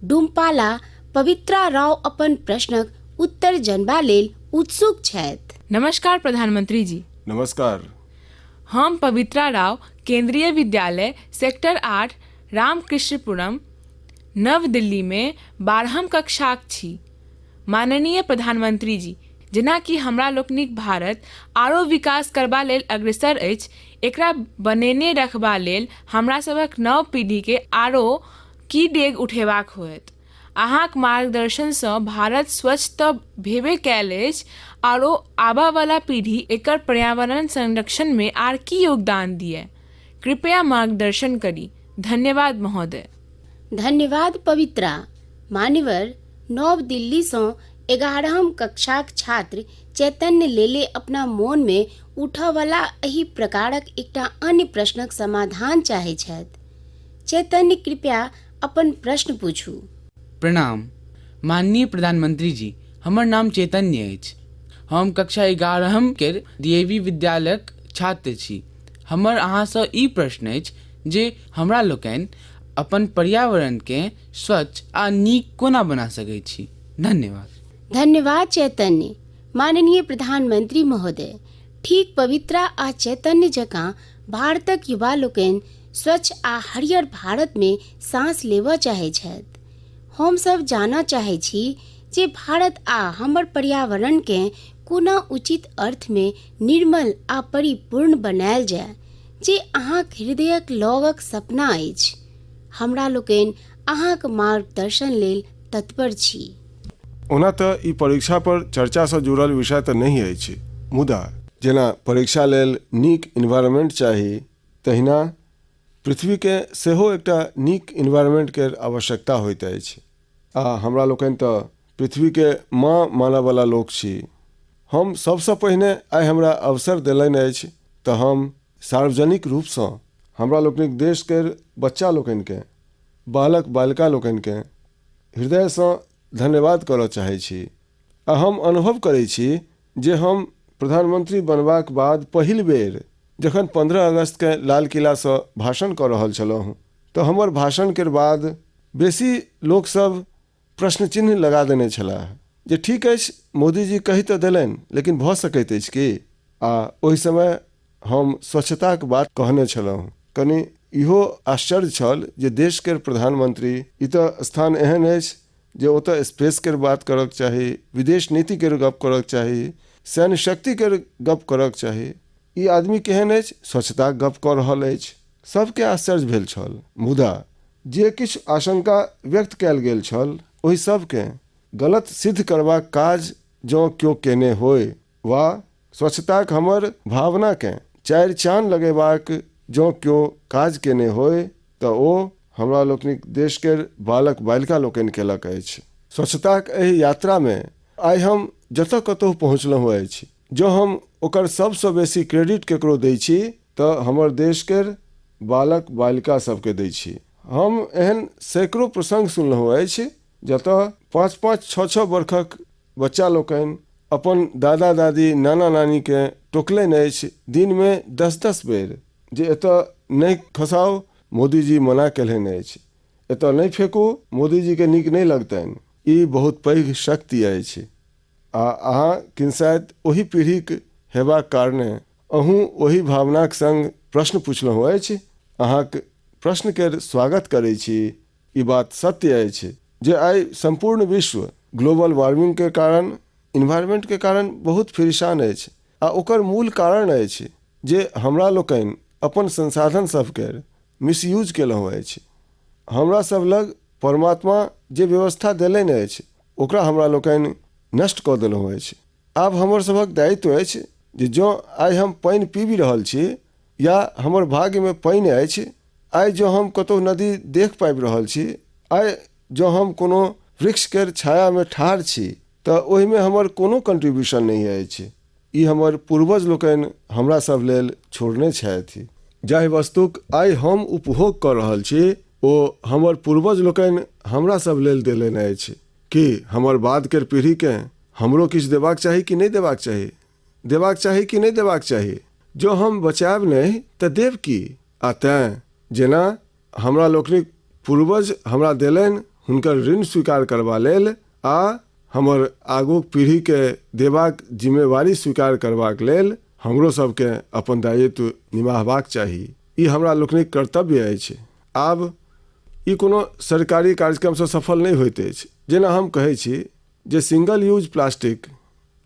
डुम्पाला पवित्रा राव अपन प्रश्नक उत्तर जनबा लेल उत्सुक छथि। नमस्कार प्रधानमंत्री जी। नमस्कार। हम पवित्रा राव, केंद्रीय विद्यालय सेक्टर 8, रामकृष्णपुरम, नव दिल्लीमे 12म कक्षाक छी। माननीय प्रधानमंत्री जी, जेनाकि हमरा लोकनिक भारत आरो विकास करबा लेल अग्रसर अछि, एकरा बनेने रखबा लेल हमरा सभक नव पीढ़ीके आरो की डेग उठेबाक होयत? अहाँक मार्गदर्शनसँ भारत स्वच्छ तऽ भेबे कयल अछि, आरो आबयवला पीढ़ी एकर पर्यावरण संरक्षणमे आर की योगदान दिअय? कृपया मार्गदर्शन करी। धन्यवाद महोदय। धन्यवाद पवित्रा। मान्यवर, नव दिल्लीसँ 11म कक्षाक छात्र चैतन्य लेले अपना मोनमे उठयवला एहि प्रकारक एकटा अन्य प्रश्नक समाधान चाहैत छथि। चैतन्य, कृपया अपन प्रश्न पूछू। प्रणाम माननीय प्रधानमंत्री जी, हमर नाम चैतन्य अछि। हम कक्षा 11 केर डी ए वी विद्यालयक छात्र छी। हमर अहाँसँ ई प्रश्न अछि जे हमरा लोकनि अपन पर्यावरणकेँ स्वच्छ आ नीक कोना बना सकैत छी? धन्यवाद। धन्यवाद चैतन्य। माननीय प्रधानमंत्री महोदय, ठीक पवित्रा आ चैतन्य जकाँ भारतक युवा लोकनि स्वच्छ आ हरियर भारतमे साँस लेबऽ चाहैत छथि। हमसभ जानऽ चाहैत छी जे भारत आ हमर पर्यावरणकेँ कोना उचित अर्थमे निर्मल आ परिपूर्ण बनायल जाय, जे अहाँक हृदयक लगक सपना अछि। हमरा लोकनि अहाँक मार्गदर्शन लेल तत्पर छी। ओना तऽ ई परीक्षा पर चर्चासँ जुड़ल विषय तऽ नहि अछि, मुदा जेना परीक्षा लेल नीक इन्वायरमेंट चाही तहिना पृथ्वीके सेहो एकटा नीक इन्वायरमेंटके आवश्यकता होइत अछि। आ हमरा लोकनि तऽ पृथ्वीके माँ मानयवला लोक छी। हम सभसँ पहिने आइ हमरा अवसर देलनि अछि तऽ हम सार्वजनिक रूपसँ हमरा लोकनिक देशके बच्चा लोकनिकेँ, बालक बालिका लोकनिकेँ हृदयसँ धन्यवाद करऽ चाहै छी। आ हम अनुभव करै छी जे हम प्रधानमंत्री बनबाक बाद पहिल बेर जखन 15 अगस्तकेँ लाल किलासँ भाषण कऽ रहल छलहुँ तऽ हमर भाषण केर बाद बेसी लोकसभ प्रश्न चिन्ह लगा देने छलाह जे ठीक अछि, मोदीजी कहि तऽ देलनि, लेकिन भऽ सकैत अछि की? आ ओहि समय हम स्वच्छताक बात कहने छलहुँ। कनि इहो आश्चर्य छल जे देश केर प्रधानमंत्री, ई तऽ स्थान एहन अछि जे ओतय स्पेस केर बात करक चाही, विदेश नीति केर गप करक चाही, सैन्य शक्ति केर गप करक चाही, ई आदमी केहन अछि, स्वच्छताक गप कऽ रहल अछि। सभकेँ आश्चर्य भेल छल। मुदा जे किछु आशंका व्यक्त कयल गेल छल ओहि सभकेँ गलत सिद्ध करबाक काज जँ क्यो केने होय वा स्वच्छताक हमर भावनाकेँ चारि चान लगेबाक जँ क्यो काज केने होय तऽ ओ हमरा लोकनिक देश केर बालक बालिका लोकनि केलक अछि। स्वच्छताक एहि यात्रामे आइ हम जतय कतहु पहुँचलहुँ अछि, जँ हम ओकर सभसँ बेसी क्रेडिट केकरो दै छी तऽ हमर देश केर बालक बालिका सभकेँ दै छी। हम एहन सैकड़ो प्रसंग सुनलहुँ अछि जतय पाँच-पाँच, छओ-छओ बरखक बच्चा लोकनि अपन दादा-दादी, नाना-नानीकेँ टोकलनि अछि दिनमे दस-दस बेर जे एतय नहि खसाउ, मोदीजी मना केलनि अछि। एतय नहि फेकू, मोदीजीकेँ नीक नहि लगतनि। ई बहुत पैघ शक्ति अछि आ अहाँ किनसाइत ओही पीढ़ीक हेबाक कारणे अहूँ ओही भावनाक संग प्रश्न पुछलहुँ अछि। अहाँक प्रश्न केर स्वागत करैत छी। ई बात सत्य अछि जे आइ सम्पूर्ण विश्व ग्लोबल वार्मिंग के कारण, इन्वायरमेंट के कारण बहुत फिरिशान अछि आ ओकर मूल कारण अछि जे हमरा लोकनि अपन संसाधन सभके मिसयूज केलहुँ अछि। हमरा सभ लग परमात्मा जे व्यवस्था देलनि अछि ओकरा हमरा लोकनि नष्ट कऽ देलहुँ अछि। आब हमर सभक दायित्व अछि जे जँ आइ हम पानि पीबि रहल छी या हमर भाग्यमे पानि अछि, आइ जँ हम कतहु नदी देख पाबि रहल छी, आइ जँ हम कोनो वृक्ष केर छायामे ठाढ़ छी तऽ ओहिमे हमर कोनो कंट्रीब्यूशन नहि अछि। ई हमर पूर्वज लोकनि हमरा सभ लेल छोड़ने छथि। जाहि वस्तुक आइ हम उपभोग कऽ रहल छी ओ हमर पूर्वज लोकनि हमरा सभ लेल देलनि अछि। की हमर बाद केर पीढ़ीकेँ हमरो किछु देबाक चाही कि नहि देबाक चाही? देबाक चाही कि नहि देबाक चाही? जँ हम बचायब नहि तऽ देब की? आ तेँ जेना हमरा लोकनिक पूर्वज हमरा देलनि हुनकर ऋण स्वीकार करबा लेल आ हमर आगूक पीढ़ीकेँ देबाक जिम्मेवारी स्वीकार करबाक लेल हमरो सभकेँ अपन दायित्व निमाहबाक चाही। ई हमरा लोकनिक कर्तव्य अछि। आब ई कोनो सरकारी कार्यक्रमसँ सफल नहि होइत अछि। जेना हम कहैत छी जे सिंगल यूज प्लास्टिक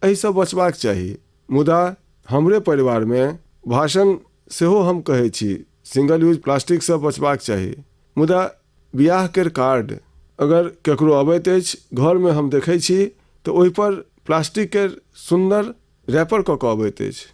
एहिसँ बचबाक चाही, मुदा हमरे परिवारमे भाषण सेहो हम कहै छी सिंगल यूज प्लास्टिकसँ बचबाक चाही, मुदा बियाह केर कार्ड अगर ककरो अबैत अछि घरमे हम देखै छी तऽ ओहिपर प्लास्टिक केर सुन्दर रैपर कऽ कऽ अबैत अछि,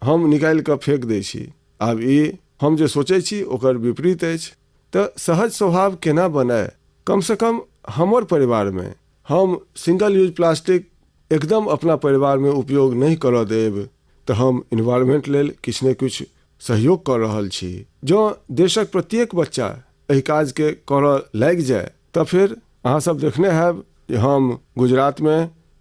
हम निकालि कऽ फेक दै छी। आब ई हम जे सोचै छी ओकर विपरीत अछि। तऽ सहज स्वभाव केना बनय? कमसँ कम हमर परिवारमे हम सिंगल यूज प्लास्टिक एकदम अपना परिवारमे उपयोग नहि करऽ देब तऽ हम इन्वायरमेंट लेल किछु ने किछु सहयोग कऽ रहल छी। जँ देशक प्रत्येक बच्चा एहि काजके करऽ लागि जाय तऽ फेर अहाँ सब देखने हैब जे हम गुजरातमे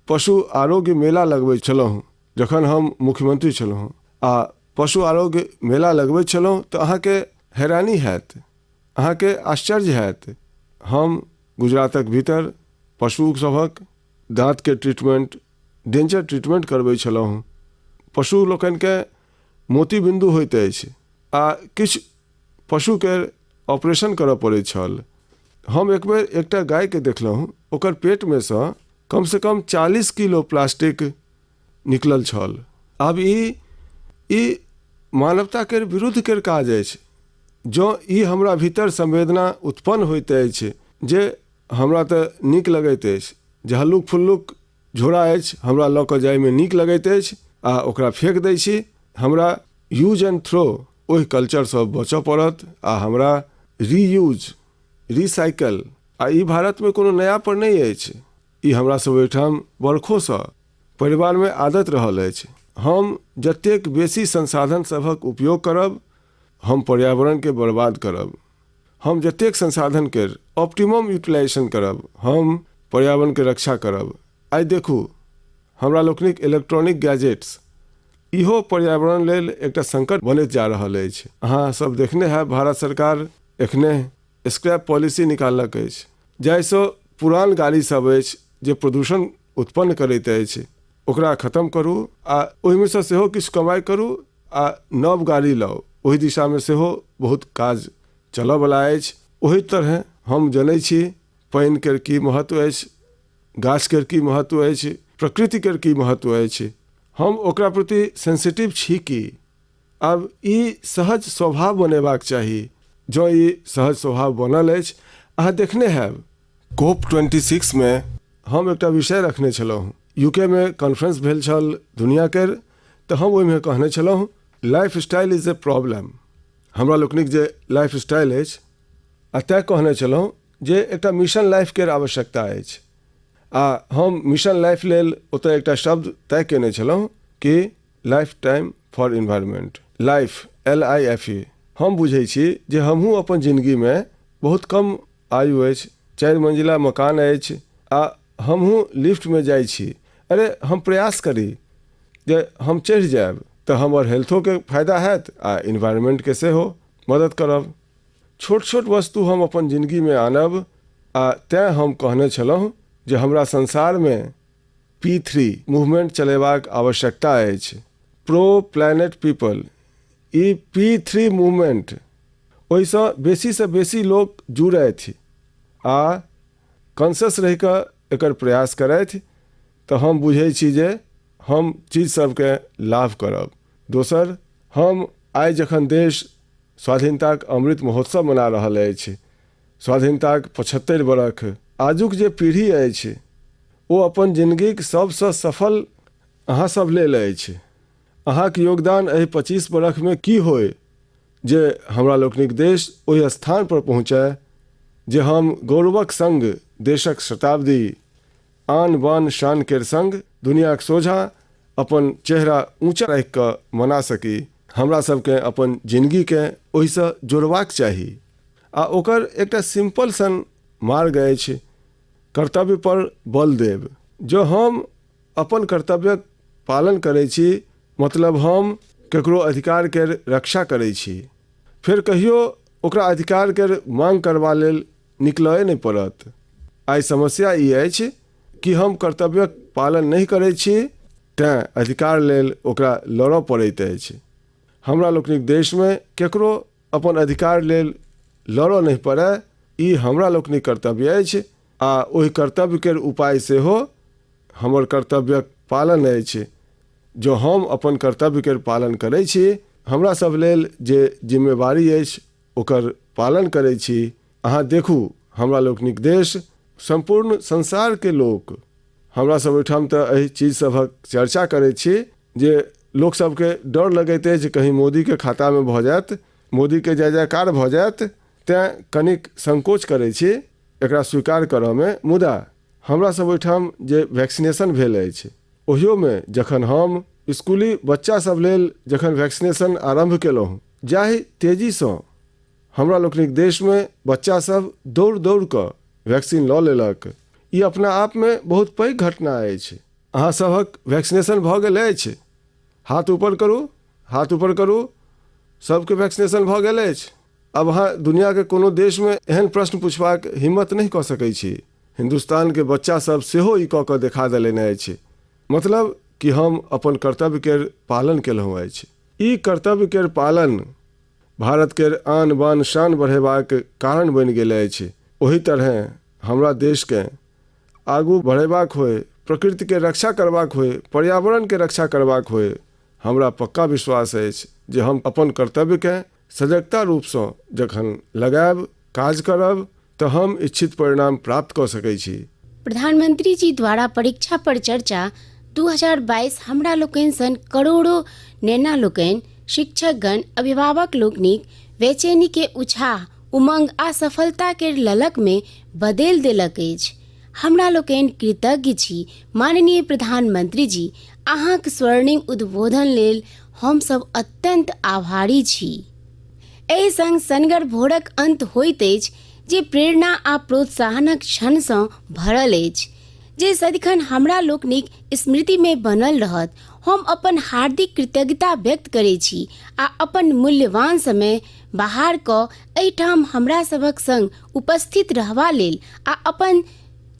पशु आरोग्य मेला लगबै छलहुँ जखन हम मुख्यमंत्री छलहुँ आ पशु आरोग्य मेला लगबै छलहुँ तऽ अहाँके हैरानी हैत, अहाँके आश्चर्य हैत। हम गुजरातक भीतर पशु सभक दाँतके ट्रीटमेंट, डेंचर ट्रीटमेंट करबै छलहुँ। पशु लोकनिके मोती बिन्दु होइत अछि आ किछु पशुके ऑपरेशन करऽ पड़ैत छल। हम एक बेर एकटा गायके देखलहुँ, ओकर पेटमे सँ कमसँ कम 40 किलो प्लास्टिक निकलल छल। आब ई ई मानवताके विरुद्ध केर काज अछि। जँ ई हमरा भीतर संवेदना उत्पन्न होइत अछि जे हमरा तऽ नीक लगैत अछि जे हल्लुक फुल्लुक झोरा अछि, हमरा लऽ कऽ जाइमे नीक लगैत अछि आ ओकरा फेक दै छी। हमरा यूज एंड थ्रो ओहि कल्चरसँ बचऽ पड़त आ हमरा रीयूज, रिसाइकल, आ ई भारतमे कोनो नयापर नहि अछि, ई हमरा सब ओहिठाम बरखोसँ परिवारमे आदत रहल अछि। हम जतेक बेसी संसाधन सभक उपयोग करब, हम पर्यावरणके बर्बाद करब। हम जतेक संसाधन केर ऑप्टिमम यूटिलाइजेशन करब, हम पर्यावरणके रक्षा करब। आइ देखू, हमरा लोकनिक इलेक्ट्रॉनिक गैजेट्स, इहो पर्यावरण लेल एकटा संकट बनैत जा रहल अछि। अहाँ सब देखने हैब, भारत सरकार एखने स्क्रैप पॉलिसी निकाललक अछि, जाहिसँ पुरान गाड़ी सब अछि जे प्रदूषण उत्पन्न करैत अछि, ओकरा खत्म करू आ ओहिमे सँ सेहो किछु कमाइ करू आ नव गाड़ी लाउ। ओहि दिशामे सेहो बहुत काज चलऽवला अछि। ओहि तरहेँ हम जनै छी पानि केर की महत्व अछि, गाछ केर की महत्व अछि, प्रकृति केर की महत्व अछि। हम ओकरा प्रति सेंसिटिव छी की? आब ई सहज स्वभाव बनेबाक चाही। जँ ई सहज स्वभाव बनल अछि, अहाँ देखने हैब, कोप 26 मे हम एकटा विषय रखने छलहुँ। यूके मे कॉन्फ्रेंस भेल छल दुनिया केर, तऽ हम ओहिमे कहने छलहुँ, life style is a problem. हमरा लोकनिक जे लाइफ स्टाइल अछि, आ तैँ कहने छलहुँ जे एकटा मिशन लाइफ केर आवश्यकता अछि, आ हम मिशन लाइफ लेल ओतय एकटा शब्द तय केने छलहुँ कि life time for environment, life, L I F E. हम बुझै छी जे हमहूँ अपन जिनगीमे बहुत कम आयु अछि, 4 मंजिला मकान अछि आ हमहूँ लिफ्टमे जाइ छी। अरे, हम प्रयास करी जे हम चढ़ि जायब तऽ हमर हेल्थोके फायदा हैत आ इन्वायरमेंटके सेहो मदद करब। छोट छोट वस्तु हम अपन जिनगीमे आनब, आ तेँ हम कहने छलहुँ जे हमरा संसारमे पी थ्री मूवमेंट चलेबाक आवश्यकता अछि, प्रो प्लैनेट पीपल। ई पी थ्री मूवमेंट, ओहिसँ बेसीसँ बेसी लोक जुड़थि आ कॉन्शियस रहि कऽ एकर प्रयास करथि, तऽ हम बुझै छी जे हम चीज सबके लाभ करब। दोसर, हम आइ जखन देश स्वाधीनताक अमृत महोत्सव मना रहल अछि, स्वाधीनताक 75 बरख, आजुक जे पीढ़ी अछि ओ अपन जिनगीक सबसँ सफल अहाँ सब लेल अछि। अहाँक योगदान एहि 25 बरखमे की होय जे हमरा लोकनिक देश ओहि स्थान पर पहुँचय जे हम गौरवक संग देशक शताब्दी आन बान शान केर संग दुनियाक सोझाँ अपन चेहरा ऊँचा राखि कऽ मना सकी। हमरा सबकेँ अपन जिनगीकेँ ओहिसँ जोड़बाक चाही, आ ओकर एकटा सिंपल सन मार्ग अछि कर्तव्य पर बल देब। जँ हम अपन कर्तव्यक पालन करै छी, मतलब हम ककरो अधिकार केर रक्षा करै छी, फेर कहियो ओकरा अधिकार केर मांग करबा लेल निकलए नहि पड़त। आइ समस्या ई अछि कि हम कर्तव्यक पालन नहि करैत छी, तेँ अधिकार लेल ओकरा लड़ऽ पड़ैत अछि। हमरा लोकनिक देशमे ककरो अपन अधिकार लेल लड़ऽ नहि पड़य, ई हमरा लोकनिक कर्तव्य अछि, आ ओहि कर्तव्य केर उपाय सेहो हमर कर्तव्यक पालन अछि। जँ हम अपन कर्तव्य केर पालन करै छी, हमरा सभ लेल जे जिम्मेवारी अछि ओकर पालन करै छी, अहाँ देखू हमरा लोकनिक देश, सम्पूर्ण संसारके लोक, हमरा सब ओहिठाम तऽ एहि चीज सभक चर्चा करै छी जे लोक सबके डर लगैत अछि जे कहीं मोदीके खातामे भऽ जायत, मोदीके जय जयकार भऽ जायत, तेँ कनिक संकोच करै छी एकरा स्वीकार करऽमे। मुदा हमरा सब ओहिठाम जे वैक्सीनेशन भेल अछि, ओहियोमे जखन हम स्कूली बच्चा सब लेल जखन वैक्सीनेशन आरम्भ केलहुँ, जाहि तेजीसँ हमरा लोकनिक देशमे बच्चा सब दौड़ दौड़ कऽ वैक्सीन लऽ लेलक, ई अपना आपमे बहुत पैघ घटना अछि। अहाँ सभक वैक्सीनेशन भऽ गेल अछि? हाथ ऊपर करू, हाथ ऊपर करू। सबके वैक्सीनेशन भऽ गेल अछि? आब अहाँ दुनियाके कोनो देशमे एहन प्रश्न पुछबाक हिम्मत नहि कऽ सकै छी। हिन्दुस्तानके बच्चा सब सेहो ई कऽ कऽ देखा देलनि अछि। मतलब कि हम अपन कर्तव्य केर पालन केलहुँ अछि। ई कर्तव्य केर पालन भारत केर आन बान शान बढ़ेबाक कारण बनि गेल अछि। ओही तरहें हमरा देशकेँ आगू बढ़ेबाक होय, प्रकृतिके रक्षा करबाक होय, पर्यावरणके रक्षा करबाक होय, हमरा पक्का विश्वास अछि जे हम अपन कर्तव्यकेँ सजगता रूपसँ जखन लगायब, काज करब, तऽ हम इच्छित परिणाम प्राप्त कऽ सकै छी। प्रधानमंत्री जी द्वारा परीक्षा पर चर्चा 2022 हमरा लोकनि सन करोड़ो नेना लोकनि शिक्षकगण अभिभावक लोकनिक बेचैनी के उत्साह, उमंग आ सफलता के ललक में बदलि देलक अछि। हमरा लोकनि कृतज्ञ छी माननीय प्रधानमंत्री जी, अहाँक स्वर्णिम उद्बोधन लेल हमसभ अत्यन्त आभारी छी। एहि संग सनगर भोरक अन्त होइत अछि जे प्रेरणा आ प्रोत्साहनक क्षणसँ भरल अछि, जे सदिखन हमरा लोकनिक स्मृतिमे बनल रहत। हम अपन हार्दिक कृतज्ञता व्यक्त करै छी आ अपन मूल्यवान समय बहार कऽ एहिठाम हमरा सभक संग उपस्थित रहबा लेल आ अपन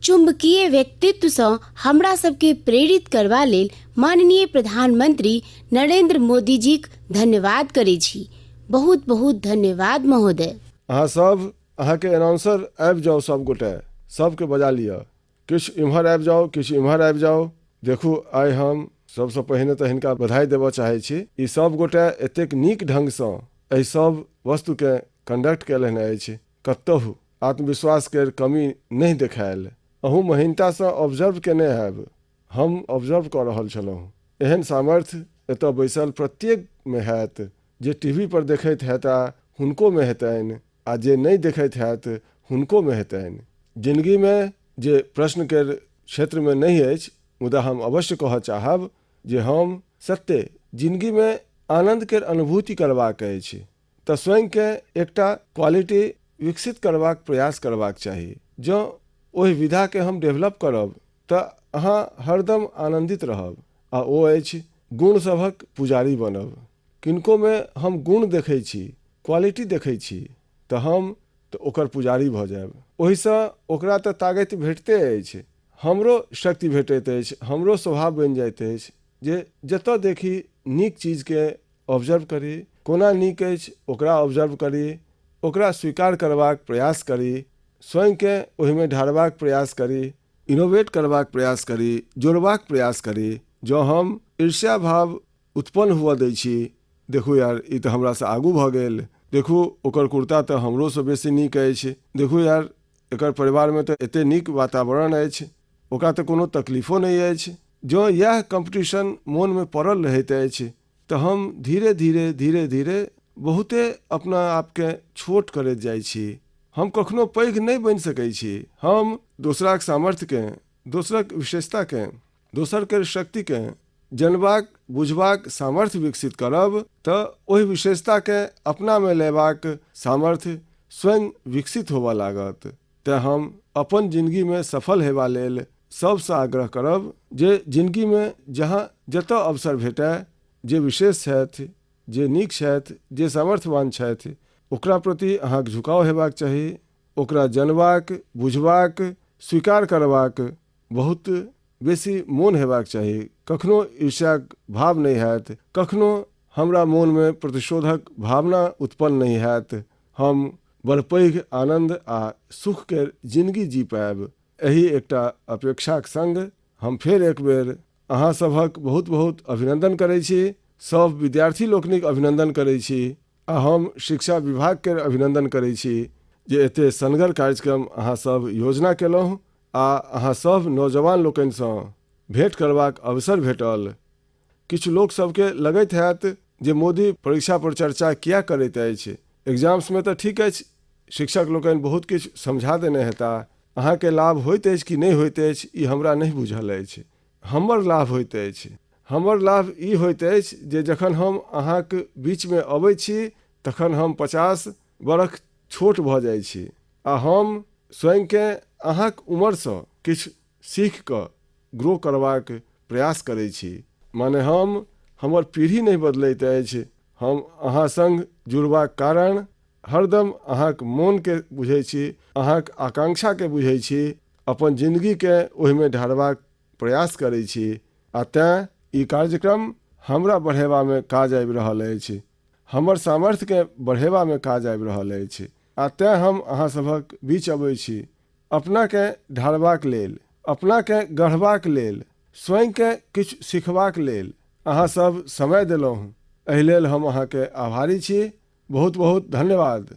चुम्बकीय व्यक्तित्वसँ हमरा सबके प्रेरित करबा लेल माननीय प्रधानमंत्री नरेंद्र मोदीजीक धन्यवाद करै छी। बहुत बहुत धन्यवाद महोदय। अहाँ सब, अहाँके अनाउंसर आबि जाउ, सब गोटे सबके बजा लिअ। किछु इम्हर आबि जाउ, किछु इम्हर आबि जाउ। देखू, आइ हम सबसँ पहिने तऽ हिनका बधाई देबऽ चाहै छी। ई सब गोटे एतेक नीक ढङ्गसँ एहि सब वस्तुके कंडक्ट कयलनि अछि, कतहु आत्मविश्वास केर कमी नहि देखायल। अहूँ महीनतासँ ऑब्जर्व केने हैब, हम ऑब्जर्व कऽ रहल छलहुँ। एहन सामर्थ्य एतऽ बैसल प्रत्येकमे हैत। जे टीवी पर देखैत हेता हुनकोमे हेतनि आ जे नहि देखैत हैत हुनकोमे हेतनि। जिनगीमे जे प्रश्न केर क्षेत्रमे नहि अछि, मुदा हम अवश्य कहऽ चाहब जे हम सत्ते जिनगीमे आनन्द केर अनुभूति करबाक अछि तऽ स्वयंकेँ एकटा क्वालिटी विकसित करबाक प्रयास करबाक चाही। जँ ओहि विधाकेँ हम डेवलप करब तऽ अहाँ हरदम आनन्दित रहब आ ओ अछि गुण सभक पुजारी बनब। किनकोमे हम गुण देखै छी, क्वालिटी देखै छी तऽ हम तऽ ओकर पुजारी भऽ जायब। ओहिसँ ओकरा तऽ ताकति भेटते अछि, हमरो शक्ति भेटैत अछि, हमरो स्वभाव बनि जाइत अछि जे जतऽ देखी नीक चीजके ऑब्जर्व करी, कोना नीक अछि ओकरा ऑब्जर्व करी, ओकरा स्वीकार करबाक प्रयास करी, स्वयंकेँ ओहिमे ढारबाक प्रयास करी, इनोवेट करबाक प्रयास करी, जोड़बाक प्रयास करी। जँ हम ईर्ष्या भाव उत्पन्न हुअ दै छी, देखू यार, ई तऽ हमरासँ आगू भऽ गेल, देखू ओकर कुर्ता तऽ हमरोसँ बेसी नीक अछि, देखू यार, एकर परिवारमे तऽ एतेक नीक वातावरण अछि, ओकरा तऽ कोनो तकलीफो नहि अछि। जँ इएह कम्पटिशन मोनमे पड़ल रहैत अछि तऽ हम धीरे धीरे धीरे धीरे बहुते अपना आपके छोट करैत जाइ छी। हम कखनो पैघ नहि बनि सकै छी। हम दोसराक सामर्थ्यकेँ, दोसरक विशेषताकेँ, दोसरके शक्तिकेँ जनबाक बुझबाक सामर्थ्य विकसित करब तऽ ओहि विशेषताकेँ अपनामे लेबाक सामर्थ्य स्वयं विकसित होबऽ लागत। तेँ हम अपन जिनगीमे सफल हेबा लेल सभसँ आग्रह करब जे जिनगीमे जहाँ जतऽ अवसर भेटय, जे विशेष छथि, जे नीक छथि, जे सामर्थ्यवान छथि, ओकरा प्रति अहाँक झुकाव हेबाक चाही। ओकरा जनबाक, बुझबाक, स्वीकार करबाक बहुत बेसी मोन हेबाक चाही। कखनो ईर्ष्याक भाव नहि हैत, कखनो हमरा मोनमे प्रतिशोधक भावना उत्पन्न नहि हैत। हम बड़ पैघ आनन्द आ सुखके जिनगी जी पायब, एहि एकटा अपेक्षाक संग हम फेर एक बेर अहाँ सभक बहुत बहुत अभिनन्दन करै छी, सभ विद्यार्थी लोकनिक अभिनन्दन करै छी आ हम शिक्षा विभागके अभिनन्दन करै छी जे एते सनगर कार्यक्रम अहाँ सभ योजना केलहुँ आ अहाँ सभ नौजवान लोकनिसँ भेँट करबाक अवसर भेटल। किछु लोक सभके लगैत हैत जे मोदी परीक्षा पर चर्चा किएक करैत अछि। एग्जाम्समे तऽ ठीक अछि, शिक्षक लोकनि बहुत किछु समझा देने हेताह। अहाँके लाभ होइत अछि कि नहि होइत अछि, ई हमरा नहि बुझल अछि। हमर लाभ होइत अछि। हमर लाभ ई होइत अछि जे जखन हम अहाँक बीचमे अबैत छी तखन हम 50 बरख छोट भऽ जाइ छी आ हम स्वयंकेँ अहाँक उमरसँ किछु सीखि कऽ ग्रो करबाक प्रयास करै छी। माने हम, हमर पीढ़ी नहि बदलैत अछि, हम अहाँ संग जुड़बाक कारण हरदम अहाँक मोनके बुझै छी, अहाँक आकांक्षाके बुझै छी, अपन जिनगीके ओहिमे ढारबाक प्रयास करै छी आ तेँ ई कार्यक्रम हमरा बढ़ेबामे काज आबि रहल अछि, हमर सामर्थ्यके बढ़ेबामे काज आबि रहल अछि आ तेँ हम अहाँ सभक बीच अबै छी अपनाकेँ ढारबाक लेल, अपनाकेँ गढ़बाक लेल, स्वयंकेँ किछु सिखबाक लेल। अहाँ सब समय देलहुँ, एहि लेल हम अहाँके आभारी छी। बहुत बहुत धन्यवाद।